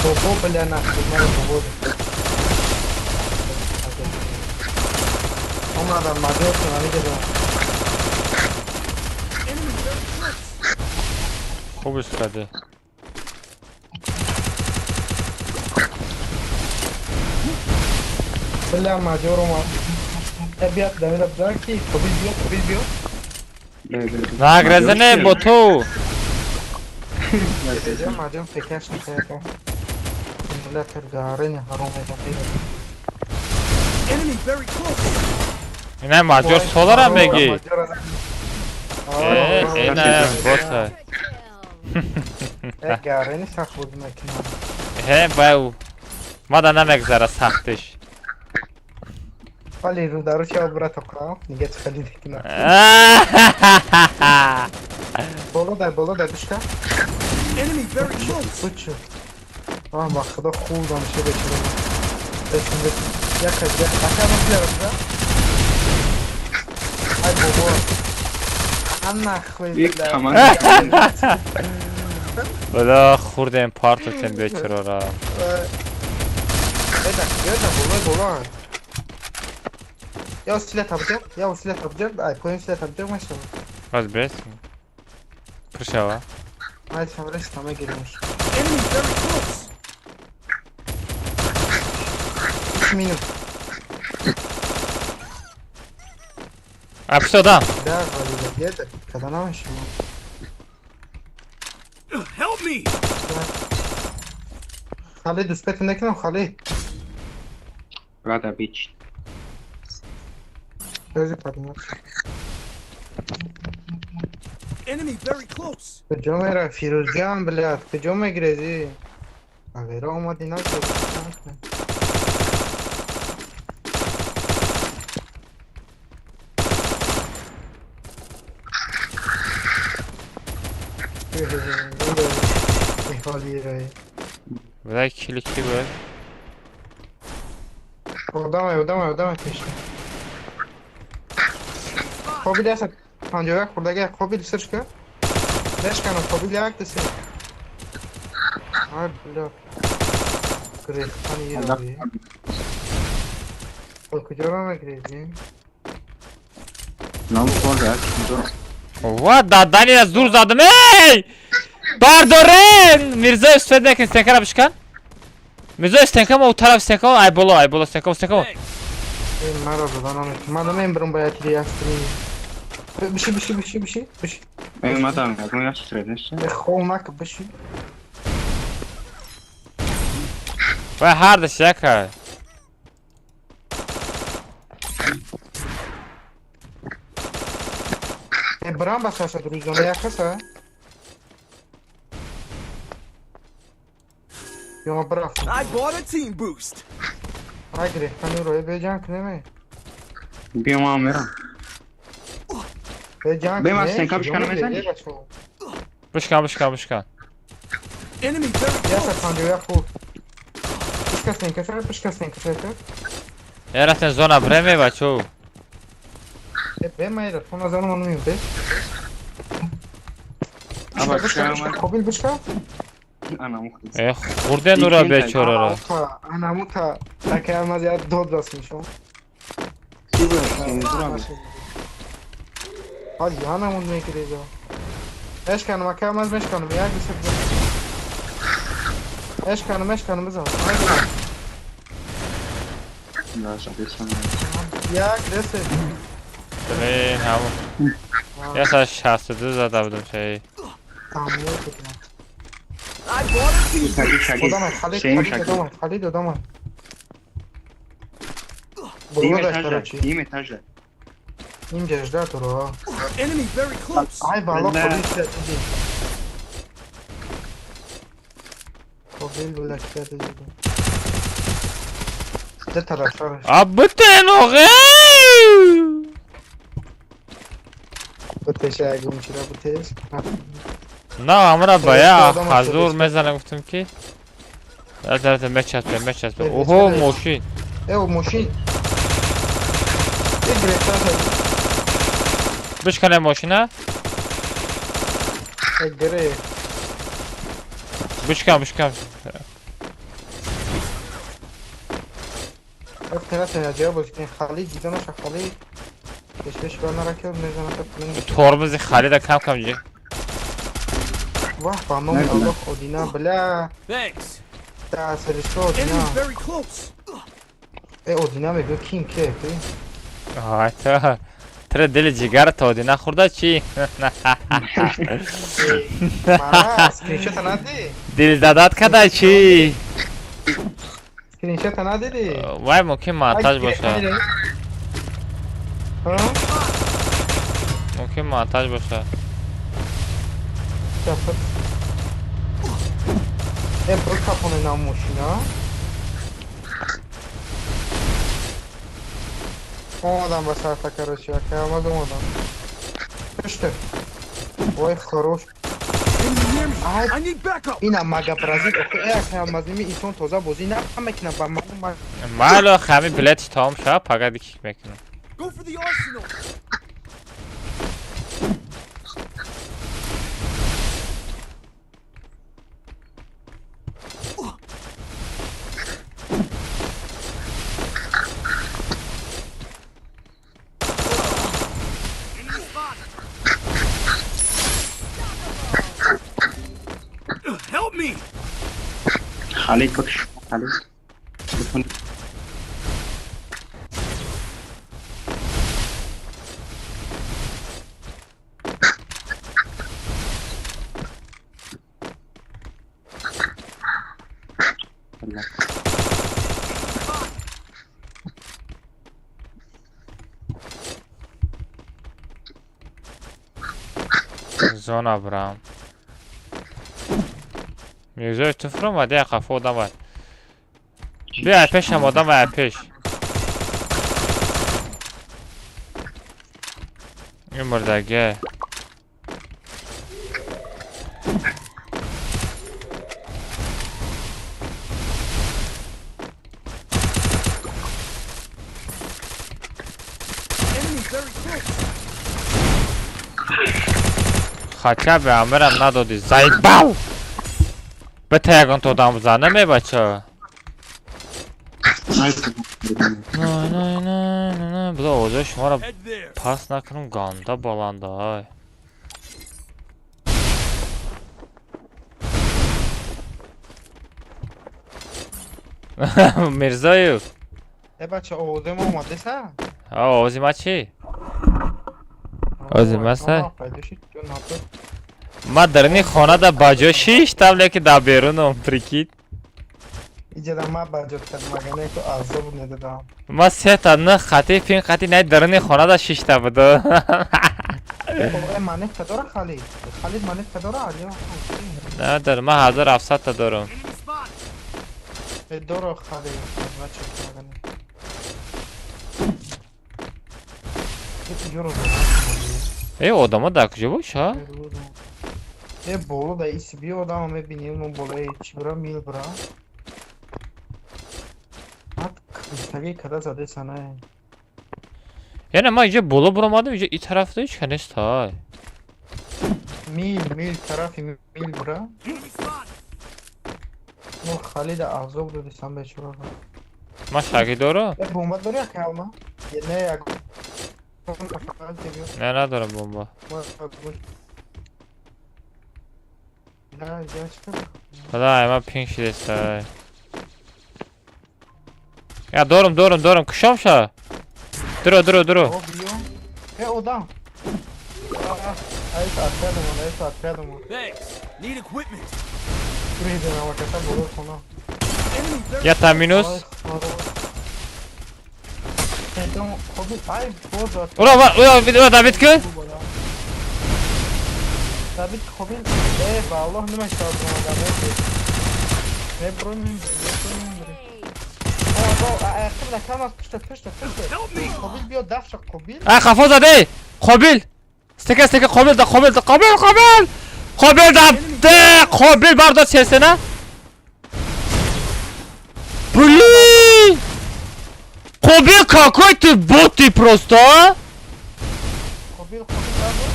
Бобо, бля, нахуй, мара бобо. Омадам, мадёр, намедонам. Хубиш карди. Бля, мадёр омад. Биё, дамира бизан ки, Қобил биё, Қобил биё. Награзане бо ту. Мадёр фекаш накарда. Бля, таргарини ҳаром Ина мадёр соларам меги. Э, ина бота. Э гарени сахт буд мекунам. Ҳе бау. Мада намегзара сахтиш. Вале рудару ча брат оқра, нига чӣ хали мекунам. Боло дай, боло дай бишка. Enemy very close. Бучу. А, ба худо хурдам ше бечора. Бесин, бесин. Як аз як. Ака ман да? Ай бобо. Ана хуй. Бада хурдем партотем бечорара. Эда, эда, боло, боло. Я силе табдем, я силе табдем, ай, поин силе табдем машава. Аз бес. Пришава. Ай, самрес там гирмуш. Enemy very close. 3 минут. А что да? Да, валида, где-то, когда нам еще. Help me. Халид, успеть накинул, Халид. Брата, бич. Тоже подниматься. Enemy very close. Куҷо мера, Фирӯзҷан, блядь, куҷо мегрезӣ? Авера омади накард. Бля, килики буд. Одамай, одамай, одамай пешна. Қобил аст 51 хурдага, қобил сиршка. Мешканам, қобил як деси. Ай, бля. Грехтани ирови. Ой, куҷо ро мегрезӣ? Нам хурда, куҷо? Ва, дадани зур задам, эй! Бардорен! Мирзоев свет накин, стенкара бишкан. Мирзоев стенка ма у тараф стенка, ай боло, ай боло стенка, стенка. Эй, маро задан намекунам. Ман намебарам ба яки як стрим. Биши, биши, биши, биши, биши. Эй, мадам, ягон як стрим нест? Э, хол нака, биши. Ва ҳардаш яка. Э, брам ба саша друзона якаса. Ё браф. I bought a team boost. Ай, грехтани рой беҷанг неме. Биё ман мерам. Беҷанг. Бе ман стенка бишканам мезанӣ? Бишкан, бишкан, бишкан. Enemy very close. Яса 51 хурд. Бишка стенка шара, бишка стенка шара. Э, рафтен зона бреме, бачо. Э, бе майра, тона зона ману мебе. Аба, бишкан. Қобил бишка? Э, хурде нура бечорара. Анамута, такая маз я дод расмишо. Ҳал янамун мегиреза. Эшканам, ака маз мешканам, як бисер. Эшканам, эшканам бизан. Як десе. Блин, ҳамун. Я са 62 зада будам шай. I bought a team boost. Одамай, Халид, Халид, одамай, Халид, одамай. Боло дай, короче. Ним этажда. Ним ҷажда туро. Enemy very close. Ай, бало, қобил диди. Қобил била кия диди. Де тараф шараш. А бутен оғе! Бутеш ягон чира бутеш. На, амра бая хазур мезанам гуфтам ки. Ата мечаспе, мечаспе. Охо, мошин. Э, мошин. Э, грехта. Бишкане мошина? Э, гре. Бишкан, бишкан. Халид дида наша Халид. Пеш пеш бар наракел мезанад. Тормози Халида кам кам ҷи. Ваҳ, ба номи Аллоҳ Одина, бля. Thanks. Да, саришто Enemy Одина. very close. Э, Одина мегӯ ким ке, ты? Ай, та. Тре дили ҷигар та Одина хӯрда чӣ? Мара, скриншота надӣ? Дил дадат када чӣ? Скриншота надидӣ? Вай мумкин монтаж боша. Ҳа? Мумкин монтаж боша. Чапа. Бикапоне на мошина. Омадам ба сарта, короче, ака, омад омадам. Пушта. Ой, хорош. Enemy near me. Ай, I need backup. ина мага бразил, охи, ака, мазлими инсон тоза бозӣ намекунад ба ма. Мало ҳами билетш тамом шава, пага дикик мекунам. Go for the arsenal. Enemy spotted. Help me! Халид бикш, Халид. Зона брам. Мирзоев, ту фуромади, я қафо одам ай. Биё, ай пешам одам, ай пеш. Ин мурдаги. Enemy very close. Хотя бы амирам надоди. Заебал! Бета ягон то одам бизанам, э бача. На на на на на буда овозои шуморо Head there. паст накунам, ганда баланда ай. Мирзоев, Э, бача, овозем омадеса? а овози ма чӣ? Овози ма са? Пайдо шид, ҷон набуд. Ма дарини хонада ба ҷо шиштам, лекин дар берунам, прикид. Иҷада ма ба ҷо кардам, агар не ку азоб медодам. Ма сета н хати фин хати най дарини хонада шишта буда. Э, монетка дора Халид? Халид монетка дора, алё? Надорам, ма 1700 та дорам. Enemy spotted. Э, дора Халид, бача, агар не. Э, ёро Э, одамо дар куҷо боша? Э, боло да иси би одама мебинем, ну болои чӣ бира, мил бира. Ат кристалли када заде санае. Яъне ма инҷо боло буромадам, инҷо и тарафда ҳеч ка нест ай. Мил, мил, тарафи мил бира. Enemy spotted. Ну Халида азоб доди сан бечора. Ма шаги дорам? Э, бомба дори ака алма? Е, не, як Не, надорам бомба. Да, я чӣ? Бада, ай ма пинг шидест ай. Я дорам, дорам, дорам. Кушом ша. Дуро, дуро, дуро. О, биё. Э, одам. Айса отрядамон, айса отрядамон. Thanks. Need equipment. Гурезем, акаса болои хона. Enemy very Я та минус. Ай, хорош. Então, ай, боз Ура, ура, ура, Давид ки? Давид Қобил, э, ба Аллоҳ намешавад омада, мебронем, мебронем. О, кам аз пушта, пушта, пушта. Help me! Қобил биё дафша, Қобил. Ай, қафо заде. Қобил. Стека, стека, Қобил да, Қобил да, Қобил, Қобил. Қобил да, де, Қобил бардор сесена. Блин! Қобил, какой ты бот ты просто, а? Қобил, Қобил бардор.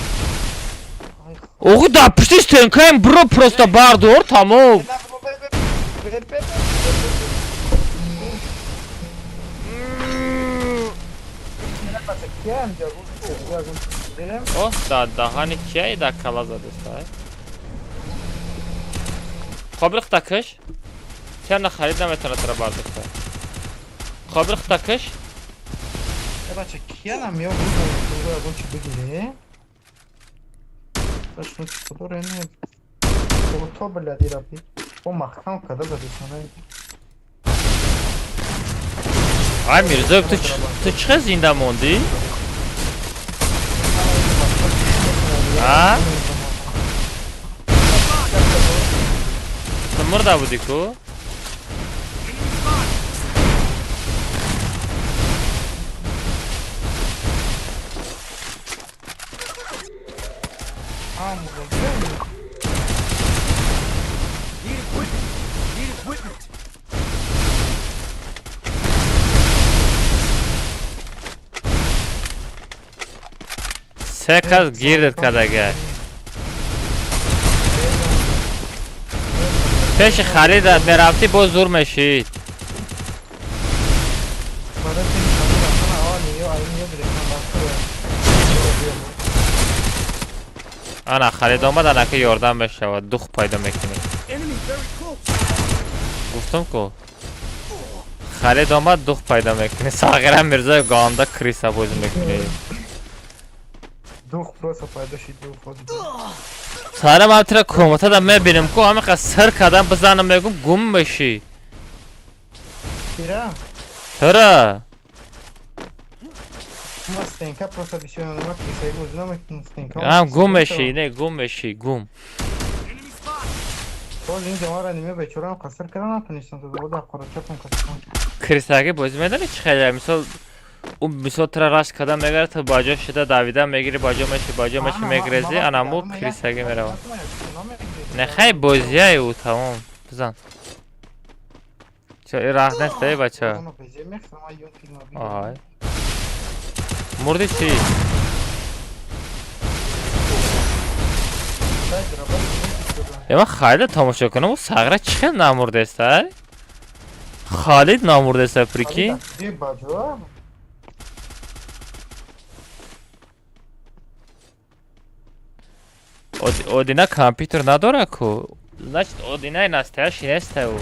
Ай, Охи, да пушти стенкаем бро просто бардор, тамом. бе, бе, бе, бе, бе. Кия инҷа? О, да даҳани кия да кала задест, ай. Қобил хта киш. Тя харид наметавонад тара бардошта. Қобил хта киш. Э, бача, кия намеё ягон чи бигире? Точно чи кудоре не. То блядь, ира би. О, маҳкам када задесанай. Ай, Мирзоев, ту чӣ хел зинда мондӣ? А? Ту Мурда будӣ ку? Need equipment. Need equipment. Се кас гирдат кардага. Пеши харидат мерафтӣ, боз зур мешид. Ана харид омад, анака ёрдам мешавад, дух пайдо мекунӣ. Enemy very close. Гуфтам ку. Харид омад, дух пайдо мекунӣ. Сағира Мирзоев ганда криса бозӣ мекунӣ. Дух просто пайдо шид, дух ходи. Сара ман тира комната мебинем ку, ҳамин сир кардам бизанам, мегум гум мешӣ. Кира? Тира. Ма стенка просто бисёр ма крисаи бозӣ намекунам стенка. Ҳам гум мешӣ, не гум мешӣ, гум. Enemy spotted. Боз ин ҷамоаро нима бечораам қаср карда натонистам, то бода қорачапам кастам. Крисаги бозӣ медонӣ чӣ хеле? Мисол ӯ мисол тира рашк карда мегард, ту ба ҷо шида давида мегирӣ, ба ҷо мешӣ, ба ҷо мешӣ, мегрезӣ, анаму крисаги меравад. Не хай бозияи ӯ тамом. Бизан. Чо ин раҳ нест, эй бача. Ай. Мурди чӣ? Е ман Халида тамошо кунам, ӯ сағра чӣ хел намурдест, ай? Халид намурдест, прикинь? Одина компютер надора ку? Значит, Одинаи настоящий нест ӯ.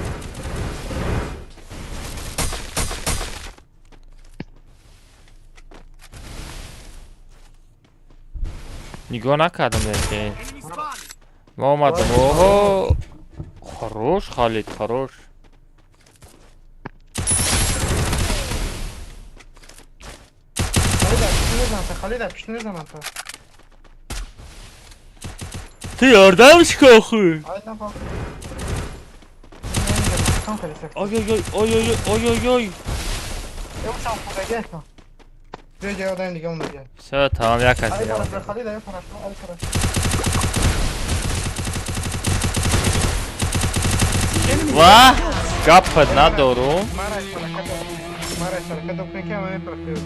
Нигоҳ накардам лекин. Enemy spotted. Ма омадам. Оҳо! Хорош, Халид, хорош. Халида пишт мезанам та. Ту ёрдамш ку охи. Ай на ба. Ой ой ой ой ой ой ой ой. Ёшам худага та. Ҷои одам дига омада. Всё, тамом, як кас Ай дига параш омад. Халида, ай параш, ай параш. Ва, гапат надорум. Мара сараката. Мара сараката кунки ама мепрафтем.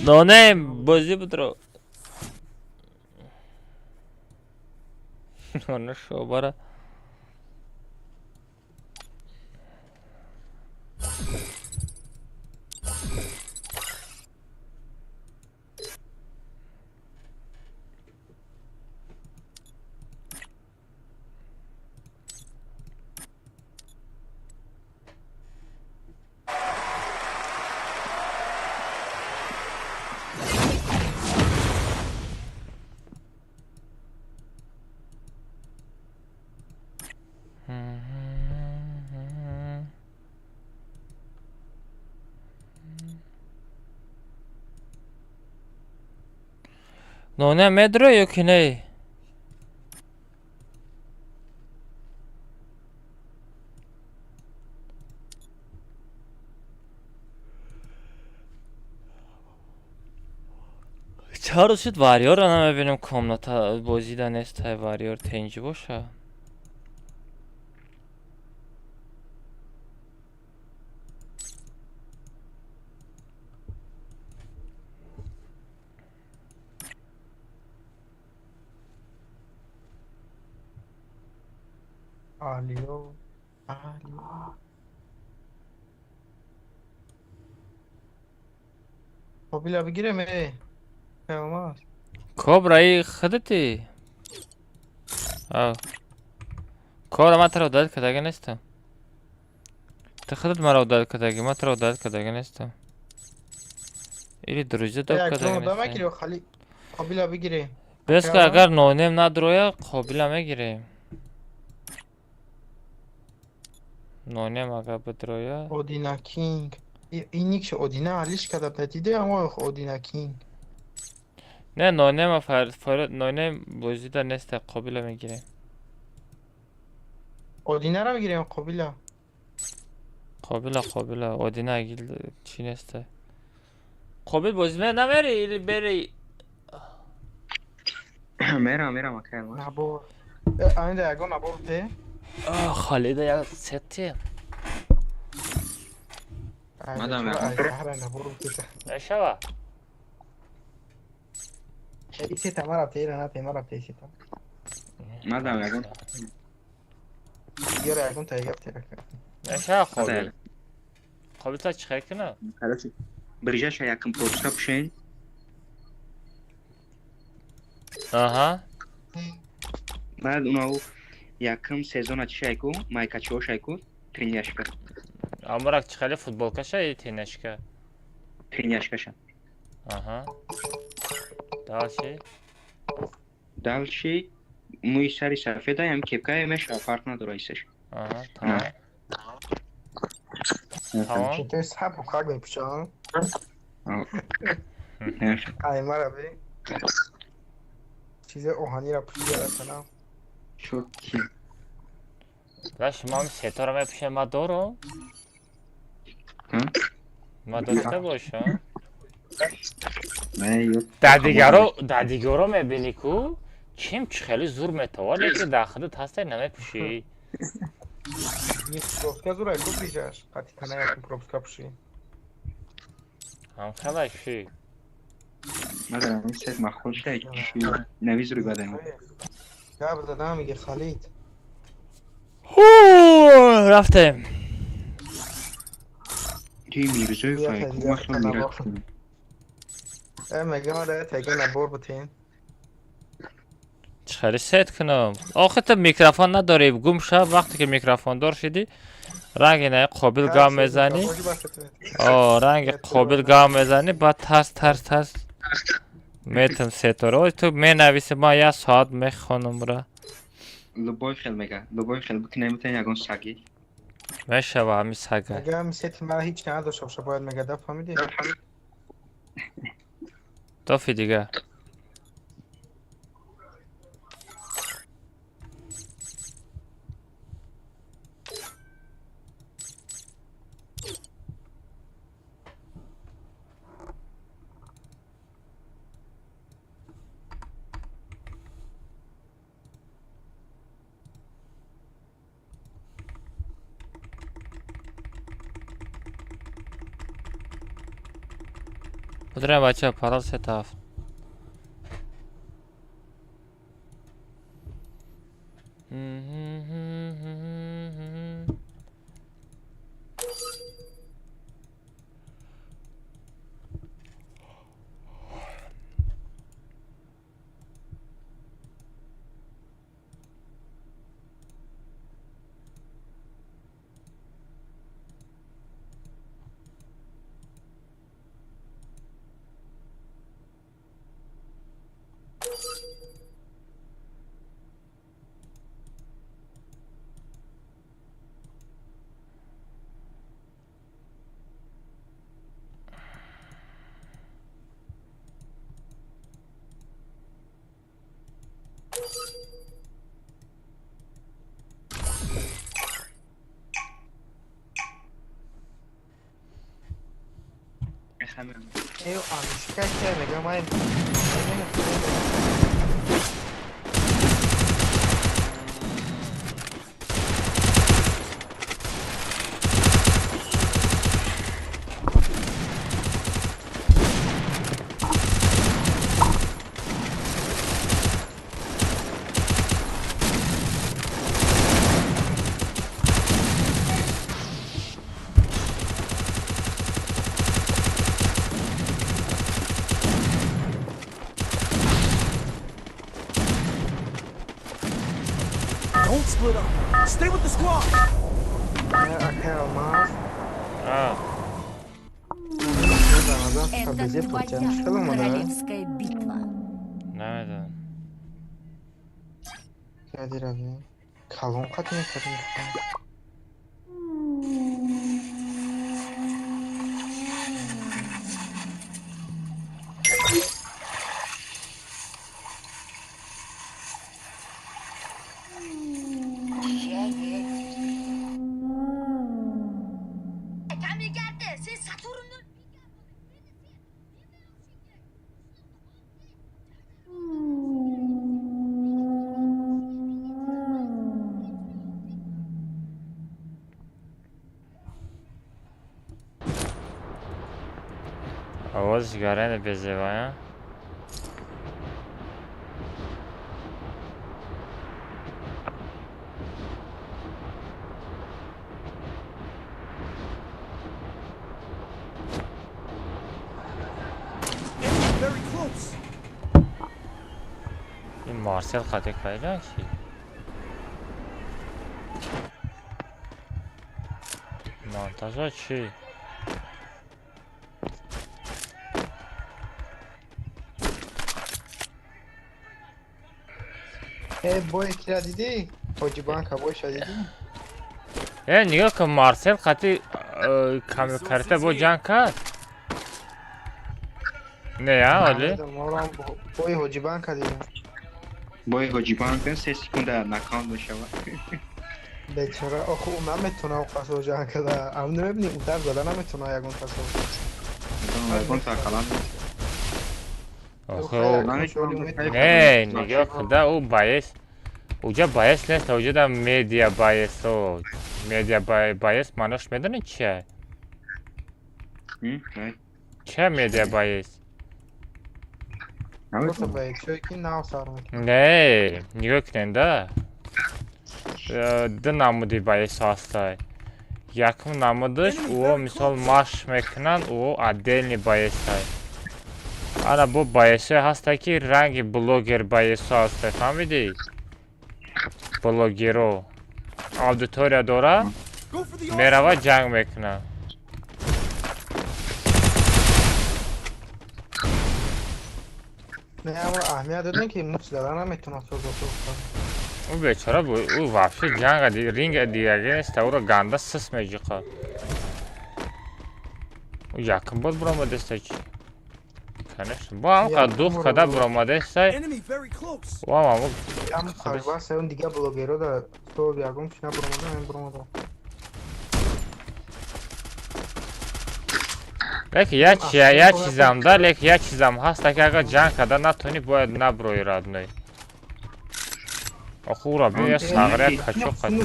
Ноне, бозӣ будро. Ноне шобара. Ноне медро ё ки не? Чаро шуд варёрро намебинем комната бозида нестай варёр тенҷи боша? Алио. Алио. Қобила бигирем э. Паёмас. Кобра и худати? Ав. Кобра ман туро удалить кардага нестам. Ту худат маро удалить кардаги, ман туро удалить кардага нестам. Или друзья доб Як кардага ҷон одам нестам. мегири хали. Қобила бигирем. Бес ка агар нонем надроя, қобила мегирем. Нонем агар бидроя. Одина Кинг. Ин никшо Одина алиш карда диде, аммо Одина Кинг. Не, нонема фар нонем бозида неста, Қобила мегирем. Одинара мегирем, Қобила. Қобила, Қобила, Одина гил чӣ неста. Қобил бозӣ намери или бери? Мерам, мерам, акай. Набор. Айнда ягон набор те? Халида як сети. Мадам, набор те. Мешава. Исета мара те, ира нате, мара те исета. Мадам, ягон. Ёра ягон тайгап те рака. Мешава Қобил. Қобил та чӣ хел кунам? Короче, ближайшая якм пропуска пушен. Аҳа. Баъд унау якм сезона чӣ шайку, майкачиҳо шайку, тренияшка. Амурак чӣ хеле футболкаша или тренияшка? Тренияшкаша. Аҳа. Дальше? Дальше мӯи сари сафеда, ям кепкае мешава, фарқ надора исаш. Аҳа, тамом. Тамом. Читои сабу как мепӯшам? Ай мара би. Чизи оҳанира пӯшида рафтанам. Чоки. Да, шумо ҳам сетора мепӯшед, ма дорам? Ма дошта бошам? Дар дигаро мебинӣ ку чим чӣ хеле зур метавад, лекин дар худат ҳастай намепӯшӣ. Пропуска зур ай ку бижаш, қати тана якм пропуска пӯшӣ. Ҳам хелай ши. Мадам, ин сет махол шай чӣ нави зури бадаем. Гап задам меги Халид. Ҳу, рафтем. Ти Мирзоев ай ку махол мират. Мега мара тайга набор бутен. Чӣ хеле сет кунам? Охи ту микрофон надорӣ, гум шав, вақте ки микрофондор шидӣ, ранги на Қобил гап мезанӣ. О, ранги Қобил гап мезанӣ, баъд тарс тарс тарс метам сетора. Ту менависи, ман як соат мехонам ра. Любой хел мега, любой хел бикунем метан ягон саги. Мешава ҳами сага. Мега ҳами сети мара ҳеҷ надошта боша, бояд мега да фаҳмидӣ? Тофи дига. Поздравляю, бача, парол сетав. Ё, анушка ке мега май. Don't split up. Stay with the squad. Акай Алмаз. А. Это твоя королевская битва. Намедонам. Кадирави. Калон қати мекардем. Овозиш гарена безевая. Ин Марсел қате кайда ки? Монтажа чӣ? Э, бой кира дидӣ? Ҳоҷи банка бойша дидӣ? Э, нигоҳ кун, Марсел қати Камил Карата бо ҷанг кард. Не, а, оли? Бой ҳоҷи банка дидам. Бой ҳоҷи банка 3 секунда нокаут мешавад. Бечора, охо, ӯ наметона о қасо ҷанг карда. Ам намебинӣ, удар зада наметона ягон касо. Ягон тақалан. Охе, не, нигоҳ кун, да, ӯ боец. Уҷа боец нест, уҷа да медиа боецо. Медиа боец маънош медонӣ чия? Чия медиа боец? Не, нигоҳ кунед, да. Ду намуди боецҳо ҳастай. Якум намудаш ӯо мисол машқ мекунанд, ӯо отдельный боецҳай. Ана бо боецҳое ҳастай, ки ранги блогер боецҳо ҳастай, фаҳмидӣ? Блогеро. Аудитория дора, мерава ҷанг мекунад. Не, аммо аҳамият додем, ки муфт зада наметонад созоту. Ӯ бечора, ӯ вообще ҷанга ринга дигаге нест, ӯро ганда сис меҷиқад. Ӯ якум бор буромадеста чи? Конечно, бо ҳам дух када буромадестай. Ӯ ҳам ҳамун Ям харбаса он дига блогеро да то ягон чи набуромада, ин буромада. Лекин як чизам да, лекин як чизам ҳаст, ки агар ҷанг карда натонӣ, бояд наброи, родной. Охо, ӯро бин, я сағри, як качо қати.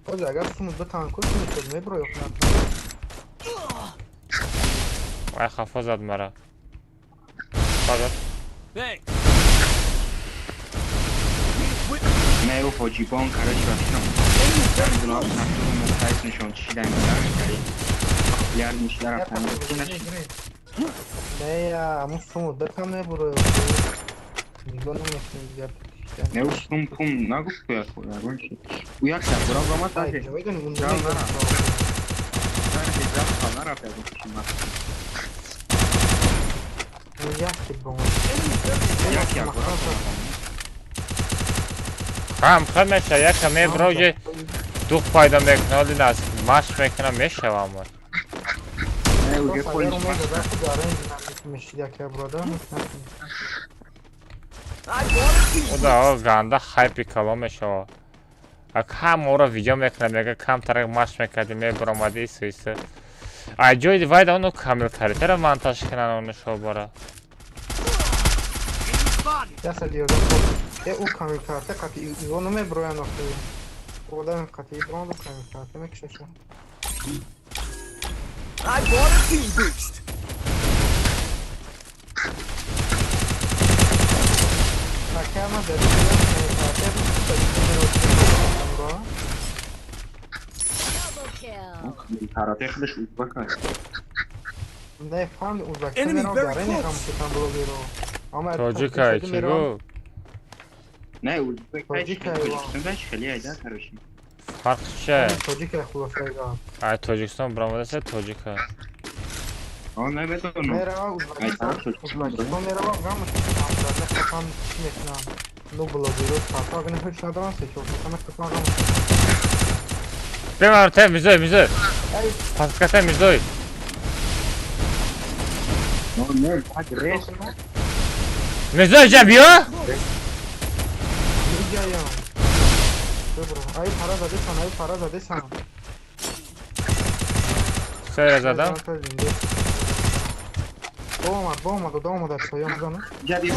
Ҳозир агар суму битан ку суму меброи охо. Вай, хафо зад мара. Фақат. Не, ӯ ҳоҷибон, короче, вообще. Намедонам, нишон чидан популяр мешуда рафтан. Не, аму суму битан меброи. Нигоҳ намекунӣ дигар. Не, ӯ сум пум нагуфт ку ягон чи. Ӯ як шаб буромад даже. Жал нарафт. Даже жал нарафт ягон чи. Хам хам меша, яка меброҷе дух пайдо мекунад, оли нас машқ мекунад, мешава ама. Ӯ ганда хайпи калон мешава. Ак ҳама ӯро видео мекунад, мега камтарак машқ мекарди, мебаромади ису ису. Ай ҷои вайда оно Камил Каритера монтаж кунанд оно шобара. Э, ӯ Камил Карите қати иво намеброян охи. Одам қати ибронд, ӯ Камил Карите мекушаша. I want a team boost. Акама дар Камил Карите Карате худаш узбак аст. Не, фаҳм, узбакистон меравам, гаре мехоҳам шукан блогеро. Тоҷикай чӣ гуфт? Не, узбек Тоҷикистон дач хеле айда, короче. Фарқ чия? Тоҷикай хулосайга. Ай Тоҷикистон баромадаста тоҷика. О, намедонам. Мерава Узбекистон, Узбекистон мерава, гамаш мехоҳам чӣ мекунам. Ну блогеро фарқ агар ҳеч надорам, се чор та мехоҳам гамаш. Бемар те мизой мизой. Паската мизой. No, не, так рез. Мизой ҷа биё? Иҷаям. Бибро, ай пара задесан, ай пара задесан. Сера задам. Омад, омад, омад, соём зана. Ҷа биё.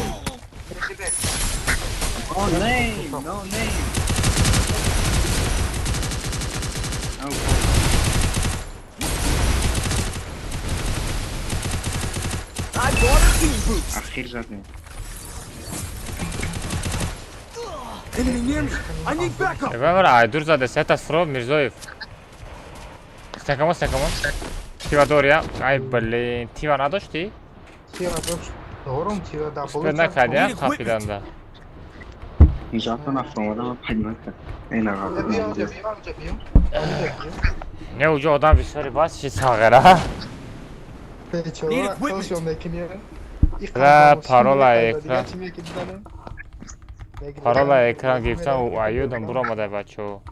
No name, no name. Ахир задем. Enemy near me. I need backup. Эва айдур заде сета сро Мирзоев. Стекамо, стекамо. Тива дория. Ай блин, тива надошти? Тива дошт. Дорум тива да. Успел накарди, хафиданда. Завтра на фронт подниматься. Эй, на. Не уже одам бисёри бас чи сағира. Ла парола экран. Парола экран гирифтан аюдам буромадай бачо.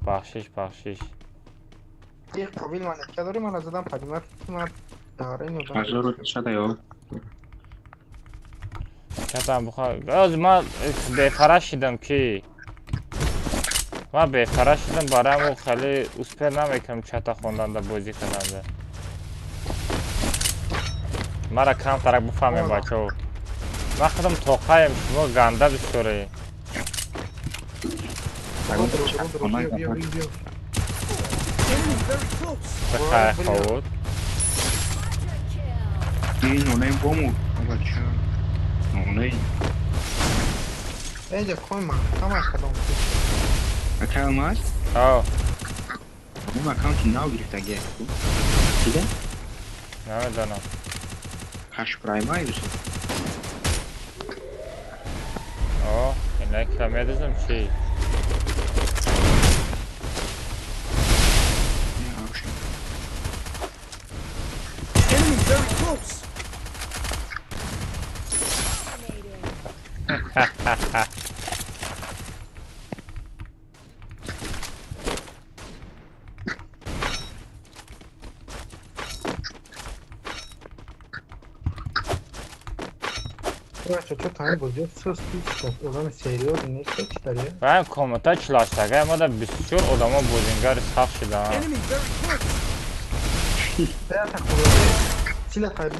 Бахшиш, бахшиш. Қобил ман дори ман задам поднимать ман дора ин Ажору шада ё. Чатам бухар. Аз ман бефара шидам ки. Ман бефара шидам барои хеле успел намекунам чата хонданда бозӣ карданда. Мара камтарак буфаҳмем бачаҳо. Ман худам тоқаем, шумо ганда бисёре. Бихай ховуд. Ин онай бому. Бача. Онай. Инҷа кой ман тамаш кадом. Аккаунт аст? Ҳо. Он аккаунти нав гирифтагӣ. Дида? Намедонам. Каш прайма юсуф. О, инак медонам чи. Enemy very close. Ваем комната чилаштага, мада бисёр одамо бозингари сахт шидаанд.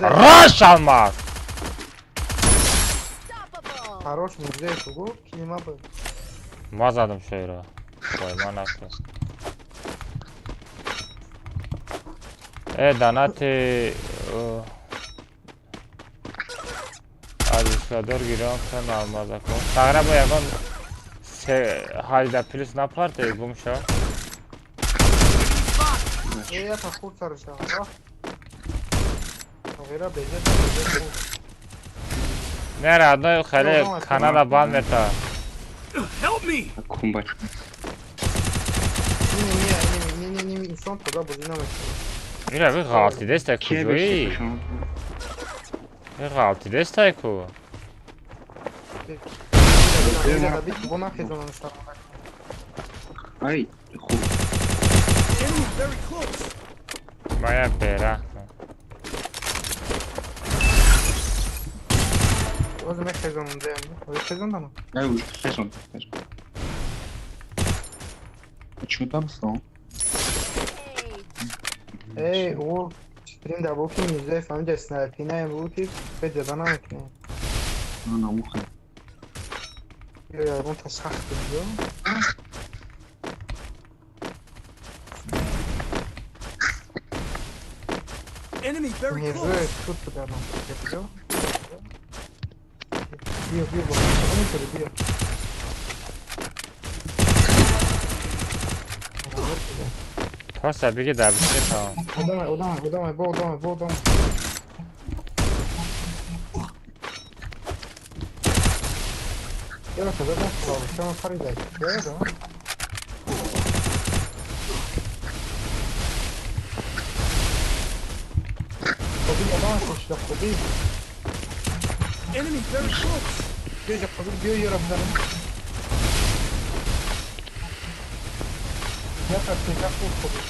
Раш алмаз! Хорош Мирзоев угу, кима был. Ма задам шеро. Ой, ма накун. Э, донати аз Исладор гирам кун алмазако. Тағра бо ягон 18 плюс напарте гум шо. Э, я та худ сарша. Ғайра беже беже. Не родной, хеле канала бан мета. Help me. Кумбач. Не, не, не, не, инсон туда бозӣ намекунад. Ира ви ғалтидеста куҷоӣ? Ви ғалтидестай ку? Ай, хуб. Enemy very close. Моя берахм. Оз мехезонам деям. Оз хезондам. Ай, уж хезон, хезон. Почему там стол? Эй, о, стрим да буки Мирзоев ҳаминҷа снайпинаем буки, бе ҷада намекунем. На ухо. Ё ягон та сахт буд, ё. Enemy very close. Мирзоев тут бударам. Ё. Биё, биё, бо. Биё. Просто беги да беги там. Одамай, одамай, одамай, бо, одамай, бо, одамай. Яра каза, шама паридай. Яра. Хоби, одамай, кошда, хоби. Enemy very close. Биё, хоби, биё, яра бизанам. Я так не хоби.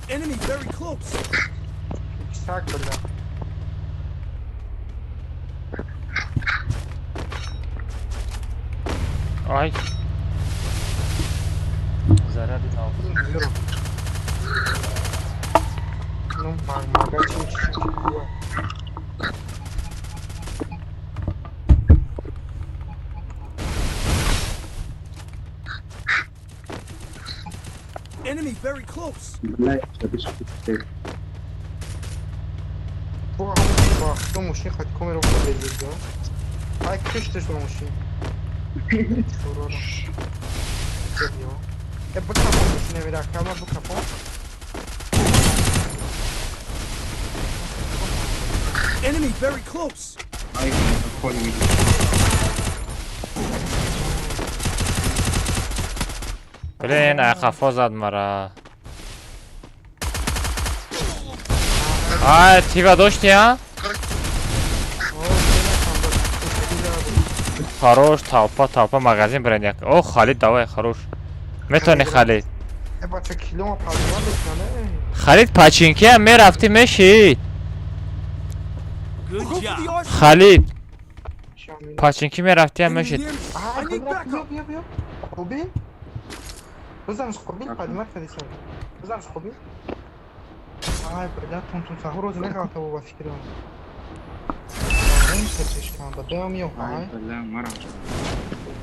Enemy very close. Ай. Заряди нав. Ну, мага чӣ. very close. Бо мошин хати камера безид, ай кишташ ба мошин. Э, бикапо мошин мера, кама бикапо. Enemy very close. Ай, холи. Блин, ай хафо зад мара. Ай, тива дошти, а? Хорош, толпа, толпа, магазин бренд як. О, Халид, давай, хорош. Метони Халид. Халид пачинки ҳам мерафти мешид. Халид. Пачинки мерафти ҳам мешид. بزنش قبیل قدیمت کردیسم بزنش قبیل. ай бля, тун сахур роз меғалта бо фикрам. Чеш кам ба доям ё ай бля, мара.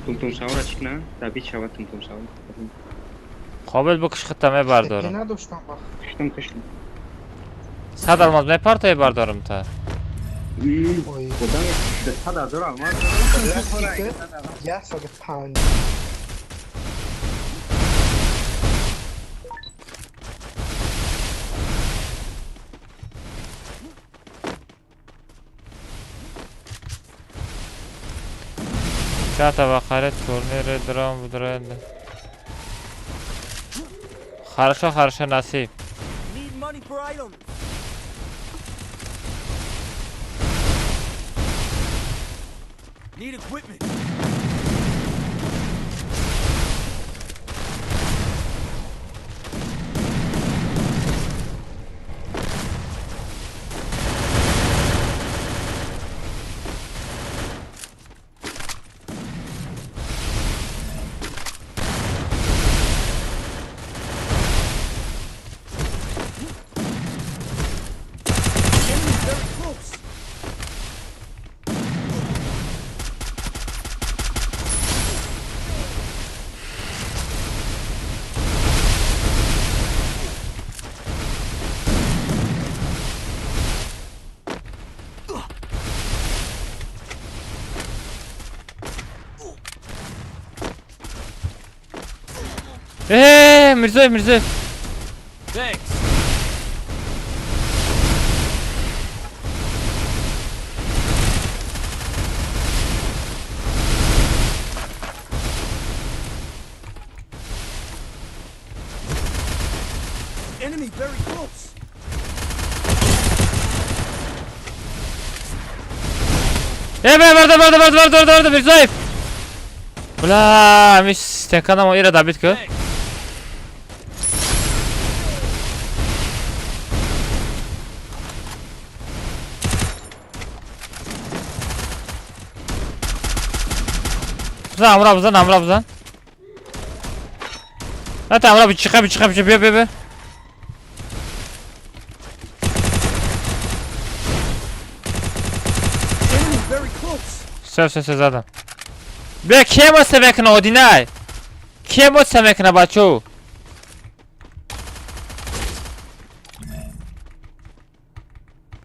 Тун сахура чӣ кна? Дабит шава тун сахур. Қобил бикш хита мебардорам. Надоштам бах. Киштам киштам. Сад алмаз мепартои бардорам та. Худам 100,000 алмаз. 105. Чата бахаре турнири дром будред. Хорошо, хорошо, насиб. Need money for items. Need equipment. Enemy very close. Мирзоев, Мирзоев. Thanks. Enemy very close. Э, барда, барда, барда, барда, барда, Мирзоев. Бля, мис стеканамо ира дабит ку. Бизан, ҳамроҳ бизан, ҳамроҳ бизан. На та ҳамроҳ бичиха, бичиха, бичиха, бия, бия, бия. Enemy very close. Всё, всё, всё, задам. Бия, кие моста мекуна, Одинай? Кие моста мекуна, бачо?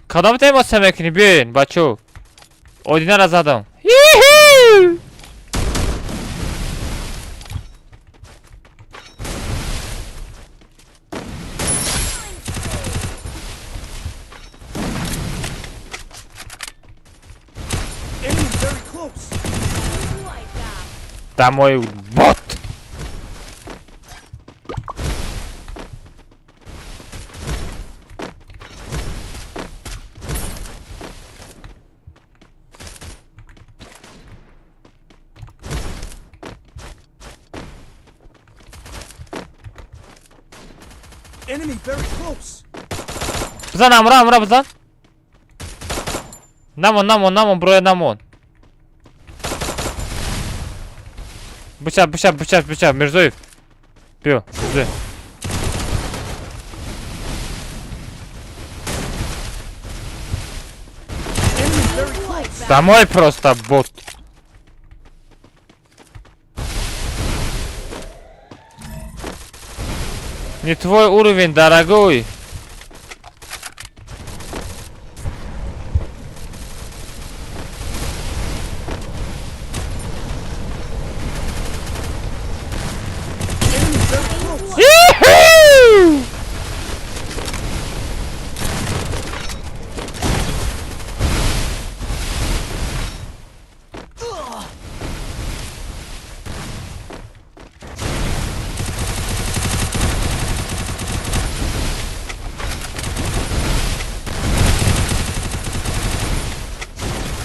Кадом те моста мекунӣ? Биёин, бачо. Одинара задам. Хи-хи! Enemy very close. Домой, бот! Enemy very close. Бизан, ҳамроҳ, ҳамроҳ бизан. Намон, намон, намон, броя намон. Бичап, бичап, бичап, бичап, Мирзоев. Биё, Мирзоев. Enemy very close. Домой просто, бот. Не твой уровень, дорогой. Иху!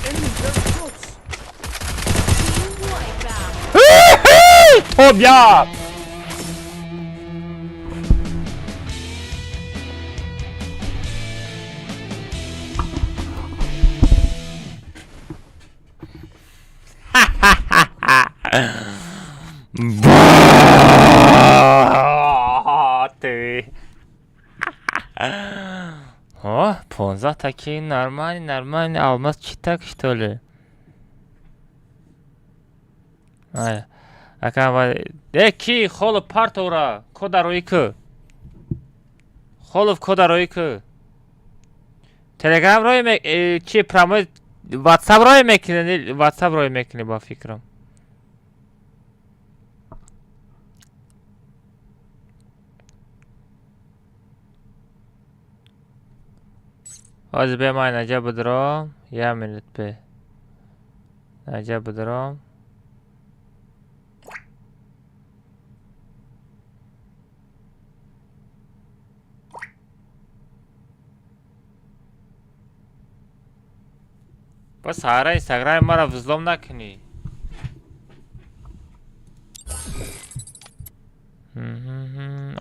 Enemy very close. Тобя! Ты. О, 15 такие нормальный, нормальный алмаз читак, что ли? Ай, ака ва э ки холов партора кодарои ку холов кодарои ку телеграм рой ме чи прямой ватсап рой мекунӣ, ватсап рой мекунӣ ба фикрам. Ҳозир бе ман наҷа бидиром, як минут бе наҷа бидиром. Ба саҳара инстаграми маро взлом накунӣ.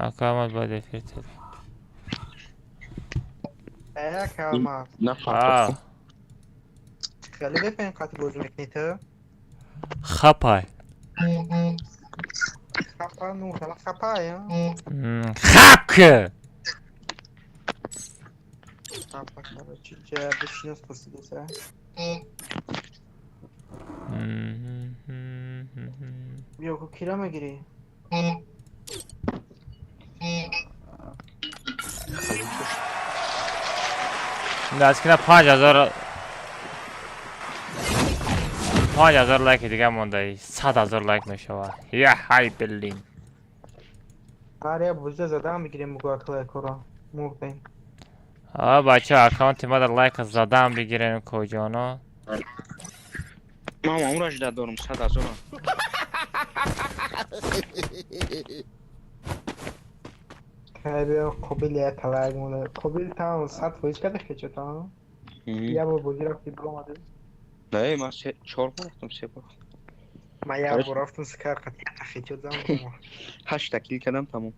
Ака омад бояд эфир тед. Э, Калмаз. А, Хеле бефаҳм қати бозӣ мекунӣ ту? Хапай. Хапа, ну, хела хапай, а? Хап ки! Хапа, короче, ҷа бишинос пурсидеса. Биё, ку кира мегирӣ? Наскина 5000 5000 лайки дига монда, 100,000 лайк мешавад. Я ҳай блин. Ҳар як бозиа задаам мегирем мугу аклайкоро. Мурдем. А бача аккаунти мада лайк задаам бигирен коҷоно. Ман умраш дорам 100,000. Хай биё қобил як лайк монда. Қобил там 100% када хечата. Я бор бозӣ рафти биромадӣ. Не, ман се чор бор рафтам, се бор. Ман як бор рафтам скар қати хечот зам. Ҳашта кил кардам тамом.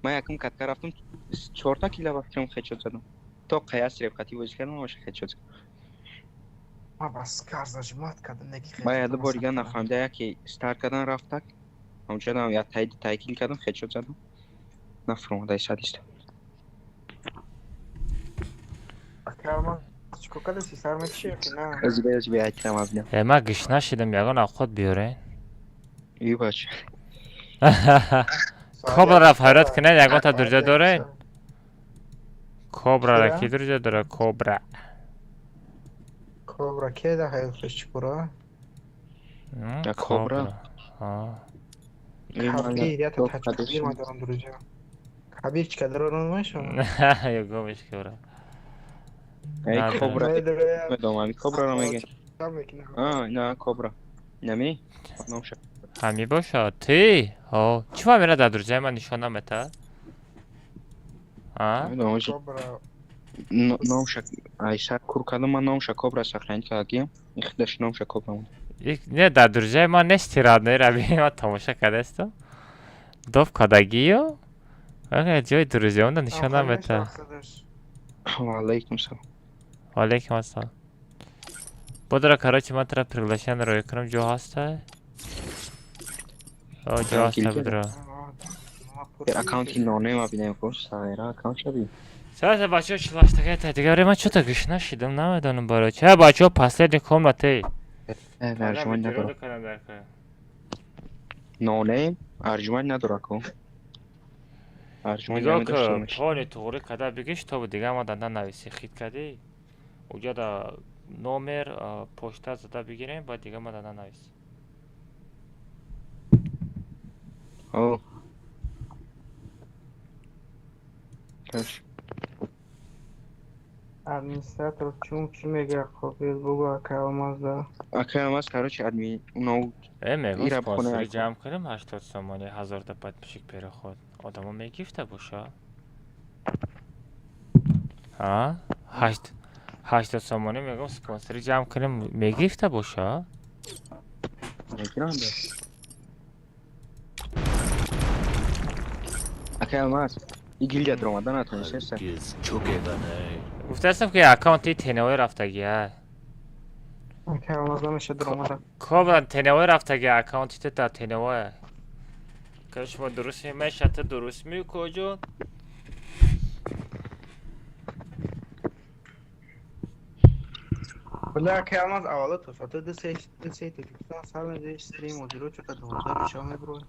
Ман якум катка рафтам, чорта кила вақтам хечот задам. То қаяс рефқатӣ бозӣ кардам, ҳамаша хечот задам. Ман ба скар зажимат кардам, неки Ман яду бор дига нафаҳмида яке стар кардан рафтак. Ҳамчунам як тай тай кил кардам, хечот задам. Нафуромадай садиста. Ака чикор кардасӣ? Сар мекишӣ ё ки на? Аз бе аз бе айтам абна. Э ман гиш нашидам, ягон авқот биёрен. И бач. Кобрара файрат кунед, ягонта дурҷа дорен? Кобрара ки дурҷа дора? Кобра. Кобра ке да ҳаёт хеш чикора? Я кобра. А. Кабир, я та кабир ман дорам друзья. Кабир чика дорам мешавам. Ё гомиш кобра. Эй кобра. Медонам, кобраро меге. А, на кобра. Нами? Номша. Ҳами бошад. Ти? Ҳо. Чӣ ва мера дар друзьяи ман нишон намета? А? Кобра. Номша айса кур кардам, ман номша кобра сохранить кардагиям. Ихдаш номша кобра монд. Не, дар друзьяи ман нести родной раби ман тамоша кардастам. Доб кардагиё? Ага, ҷои друзьяонда нишон намета. Ва алайкум салом. Ва алайкум ассалом. Бодра, короче, ман тра приглашение рӯй кунам, ҷо ҳаста? О, ҷо ҳаста бодра. Аккаунти ноне ма бинем ко, сайра аккаунт шаби. Сразу бачаҳо чилаштагай дигар ман чё-то гӯш нашидам, намедонам барои чи. Бачаҳо последний комнате. Арҷуман надора. Ноне арҷуман надора ко. Нигоҳ кун, пони туғрӣ када бигиш, то дига ма данда нависи хит кадӣ. Уҷада номер, почта зада бигирем, баъд дига ма данда нависи. О. Чаш. Администратор чун чӣ мега қобил бугу акай Алмазда. Акай Алмаз, короче, админ уно Мегӯ ира бихона спонсори як ҷамъ кунем 80 сомони 1000 та подписчик переход. Одамо мегифта боша? А? 80 сомонӣ мегӯм спонсори ҷамъ кунем мегифта боша? Мегиранд. Акай Алмаз, и гилдия даромада натонистеста. Гуфтаастам ки аккаунти теневой рафтагӣ а. Акай Алмаз намеша даромада. Кобра теневой рафтагӣ аккаунти ту дар теневое. Ка шумо дуруст меша ту дуруст мею коҷон? Бля, акай Алмаз аввало то соати 2-3 2-3 Тоҷикистон сар мезаи стрим озиро чота 12 шаб мебурад.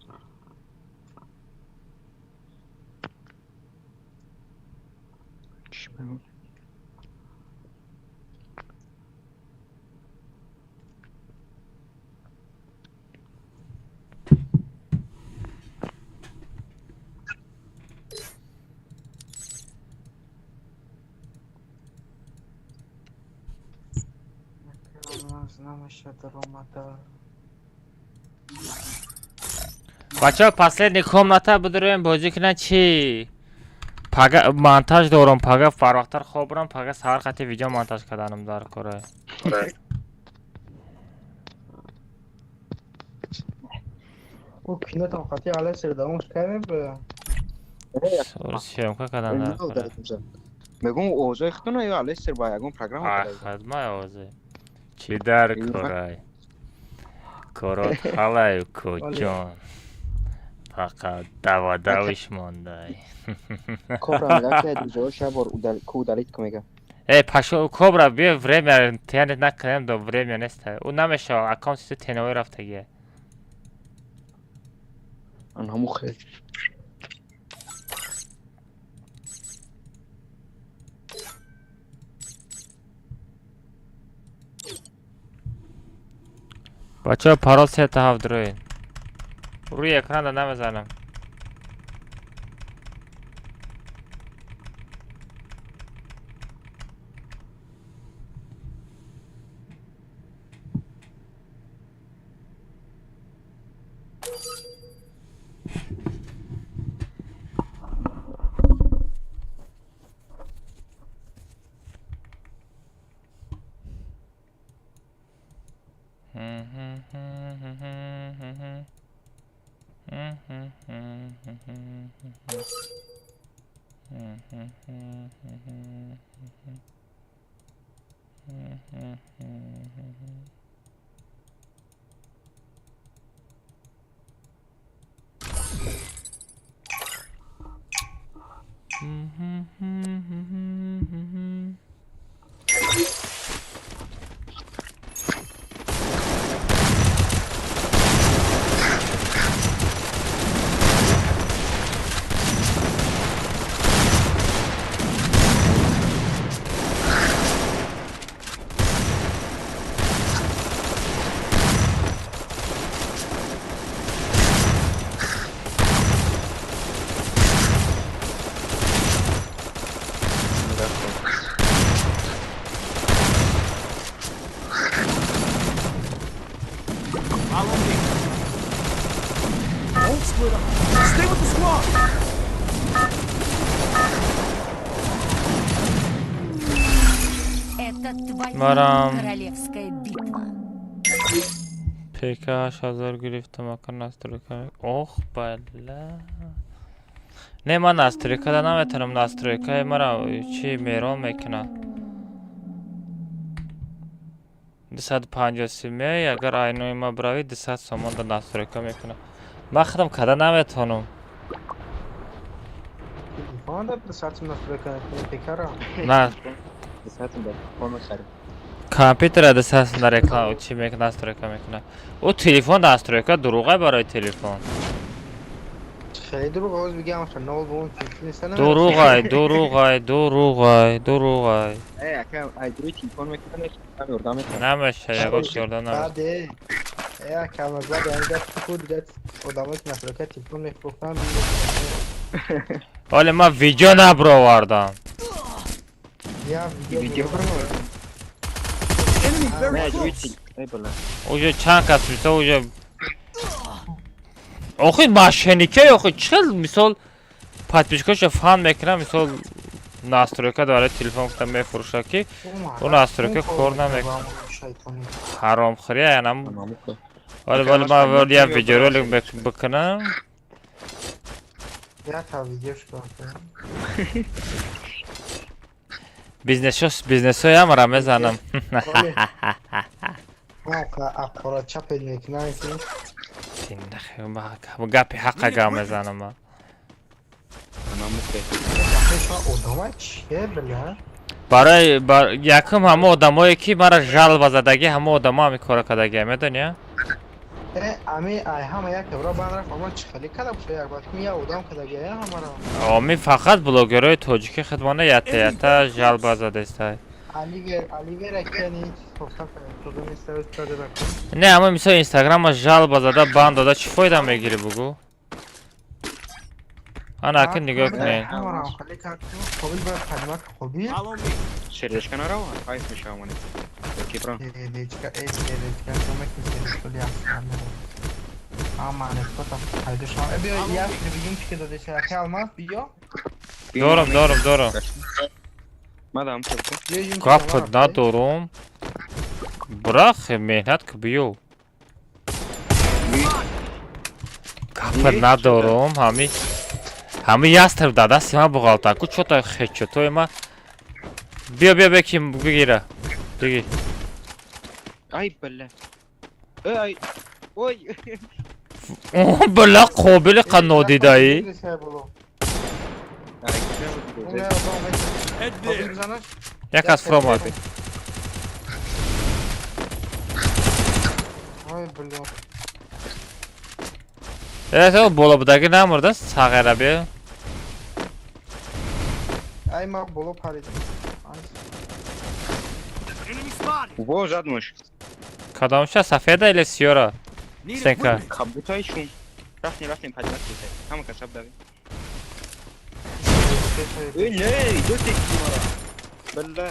Чӣ мегӯ? Акай Алмаз намеша даромада. Бачаҳо, последний комната бидурем бозӣ кунан чӣ? Пага монтаж дорам, пага барвақттар хоб бурам, пага саҳар қати видео монтаж карданам дар кора. Ӯ кинотам қати Алесер давомш кай мебурад? Съёмка кардан дар кора. Мегӯм овозҳои худтона ё Алестер ба ягон программа карда? Хадмай овозе. Чӣ дар корай? Корот ҳалаю коҷон. Фақат давадавиш мондай. Кобра мега ки друзьяш як бор ку удалить ку мега. Эй, пашо Кобра, биё время тянет накунем, до время нест. Ӯ намешава, аккаунти ту теновой рафтагия. Ан ҳаму хел. Бачаҳо, парол 3 та 7 дроин. Рӯи экранда намезанам. Follow me. Don't split up. Stay with the squad. Это твоя Марам. королевская битва. ПК 8000 гирифтам, ака настройка. Ох, бала. Не, ман настройка да наметавонам, настройкаи мара чӣ мерон мекунад. 250 симе, агар айнои ма биравӣ, 200 сомон да настройка мекунад. Ман худам када наметавонам. Телефон да 200 настройка мекунӣ пекара? На, 200 сум дар телефон мехарем. Компютера 200 сум да реклама чӣ мекунад, настройка мекунад. Ӯ телефон настройка дурӯғай барои телефон. Хеле дурӯғ овоз бигам ша нол бун телефон Дурӯғай, дурӯғай, дурӯғай, дурӯғай. Э, ака, ай дурӯи телефон мекунад, ёрдам мекунад. Намеша, ягон ёрдам намеша. Баъде, э, ака, баъде ҳамин гап худ дигар одамое ки настройка телефон мефурӯхтанд. Ҳоле ман видео набровардам. Я видео бровардам. Enemy very close. Уже чанд кас мисол уже охи мошенникае охи чӣ мисол подписчикоша фан мекунам мисол настройка барои телефон гуфта мефурӯшад ки ӯ настройка кор намекунад. Ҳаромхӯрия янам. Вале вале ман я видеоролик бикунам. Бизнесҳоямро мезанам. Гапи ҳаққа гап мезанам ман. Барои якум ҳама одамое ки мара жалба задагӣ ҳама одамо ҳамин кора кардагия медонӣ? Ами фақат блогерҳои тоҷикӣ хидмона ятта ятта жалба задестай. Не, ама мисол инстаграма жалба зада банд дода чӣ фоида мегирӣ бугӯ? Ана аки нигоҳ кунед. Сердечко нарава? Кайф мешавам. Кипра. Дорам, дорам, дорам. Мадам, гапат надорум. Брах, меҳнат ки биё. Гапат надорум, ҳами ҳами ястр да дасти ман буғалтар ку чота хечотои ма. Биё, биё, биё ки бигира. Бигир. Ай бля. Ай. Ой. О, бля, қобили қа нодидаӣ. Як аз фуромад. Э, боло будагӣ намурда, сағира биё. Ай, ма боло паридам. Во, задмуш. Кадомша сафеда или сиёра? Стенка. Кабутаи шум. Рафтем, рафтем, падимат кете. Ҳама касаб дави. Эй, не, ду текки мара. Бля.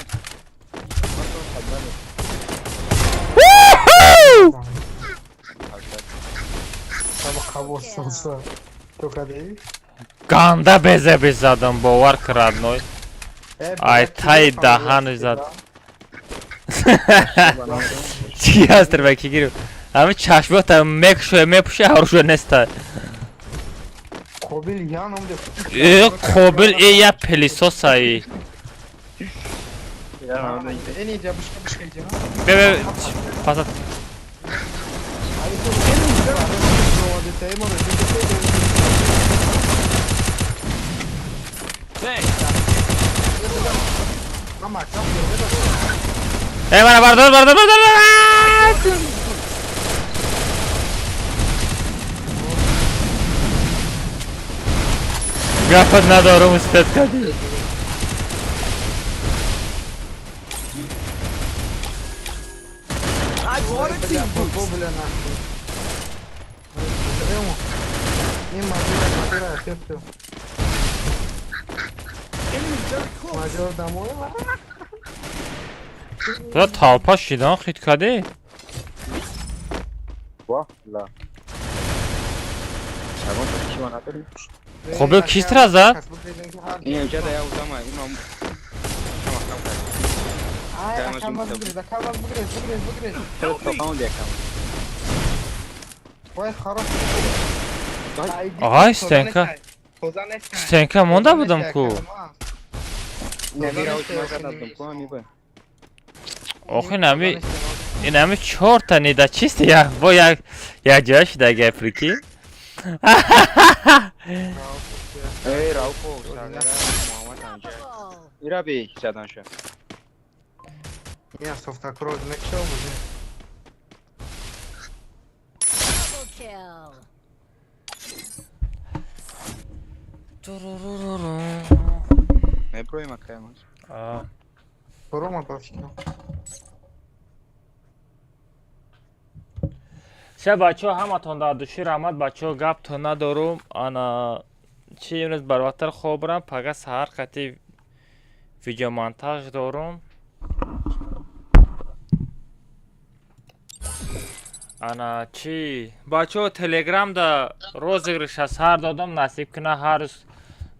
Ганда безеби задам, бовар ки родной. Ай таи даҳани зад. Чӣ ҳастр ба ки гирифт? Ҳами чашмота мекушоя мепӯша ҳарушо неста. Э, қобил э я пелисосаи. Бе бе пасат. Э, мана бардор, бардор, бардор, бардор. Гапат надорум устад кадӣ. Бра толпа шидан хит кадӣ? Хоб кистра зад? Ай, стенка. Стенка монда будам ку. Охи нами инами чорта нида чисти як бо як як ҷоя шуда гап прики. Эй, Рауфо, Муҳаммад анҷа. Ира би задан ша. Я софтакроз мекшав буди. Меброим акаямаз. А. Рома бафикам. Се бачаҳо, ҳаматон дар души раҳмат, бачаҳо, гаптон надорум. Ана чи, имрӯз барвақттар хоб бурам, пага саҳар қати видеомонтаж дорум. Ана чи, бачаҳо, телеграмда розыгрыша сар додам, насиб куна ҳар рӯз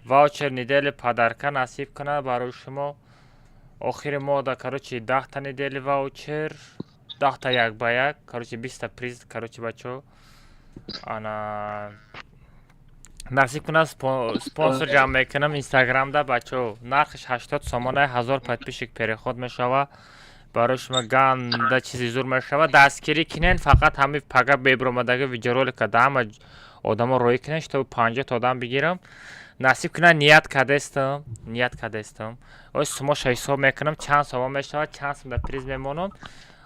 ваучер недели подарка насиб куна барои шумо. Охири моҳда, короче, 10-та недели ваучер, 10-та як ба як, короче, 20-та приз, короче, бачаҳо. Ана насиб куна спонсор ҷамъ мекунам инстаграмда, бачаҳо. Нархиш 80 сомонаи, 1000 подписчик переход мешава. Барои шумо ганда чизи зур мешава. Дастгирӣ кинен, фақат ҳами пага бебиромадаги видеоролика да ҳама одамо роӣ кинен, чтобы 50-та одам бигирам. Насиб куна, ният кардестам, ният кардестам. Ой, сумоша ҳисоб мекунам, чанд сомон мешавад, чанд сум да приз мемонам.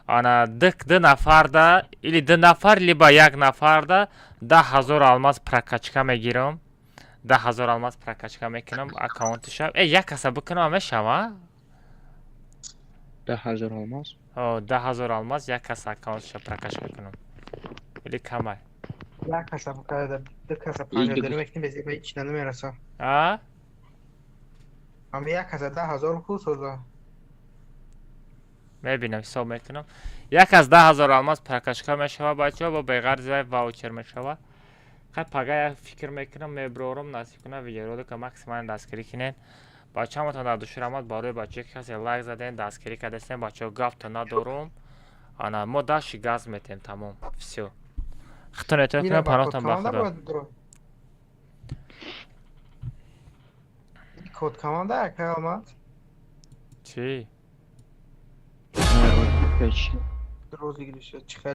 Ана ду нафарда или ду нафар, либо як нафарда 10 000 алмаз прокачка мегирам. 10 000 алмаз прокачка мекунам аккаунтиша. Э, як каса бикунам мешава? 10 000 алмаз? О, 10 000 алмаз як каса аккаунтиша прокачка кунам. Или камай? Як каса букада, ду каса 50 дорем мекунем, без ҳеч намераса. А? Ам як каса 10 000 ку соза. Мебинам, ҳисоб мекунам. Як аз 10 000 алмаз прокачка мешава, бачаҳо, бо беғарзи вай ваучер мешава. Хай, пага як фикр мекунам, меброрам, насиб кунам видеоролика максимально дастгирӣ кинен. Бачаҳаматон дар души раҳмат барои бачаҳое ки касе лайк заден, дастгирӣ кардастен, бачаҳо, гафта надорум. Ана мо даши газ метем, тамом. Всё. Хитон эътироф кунам, паноҳтон ба Худо. Код команда якай омад. Чӣ? Розыгрыша чӣ?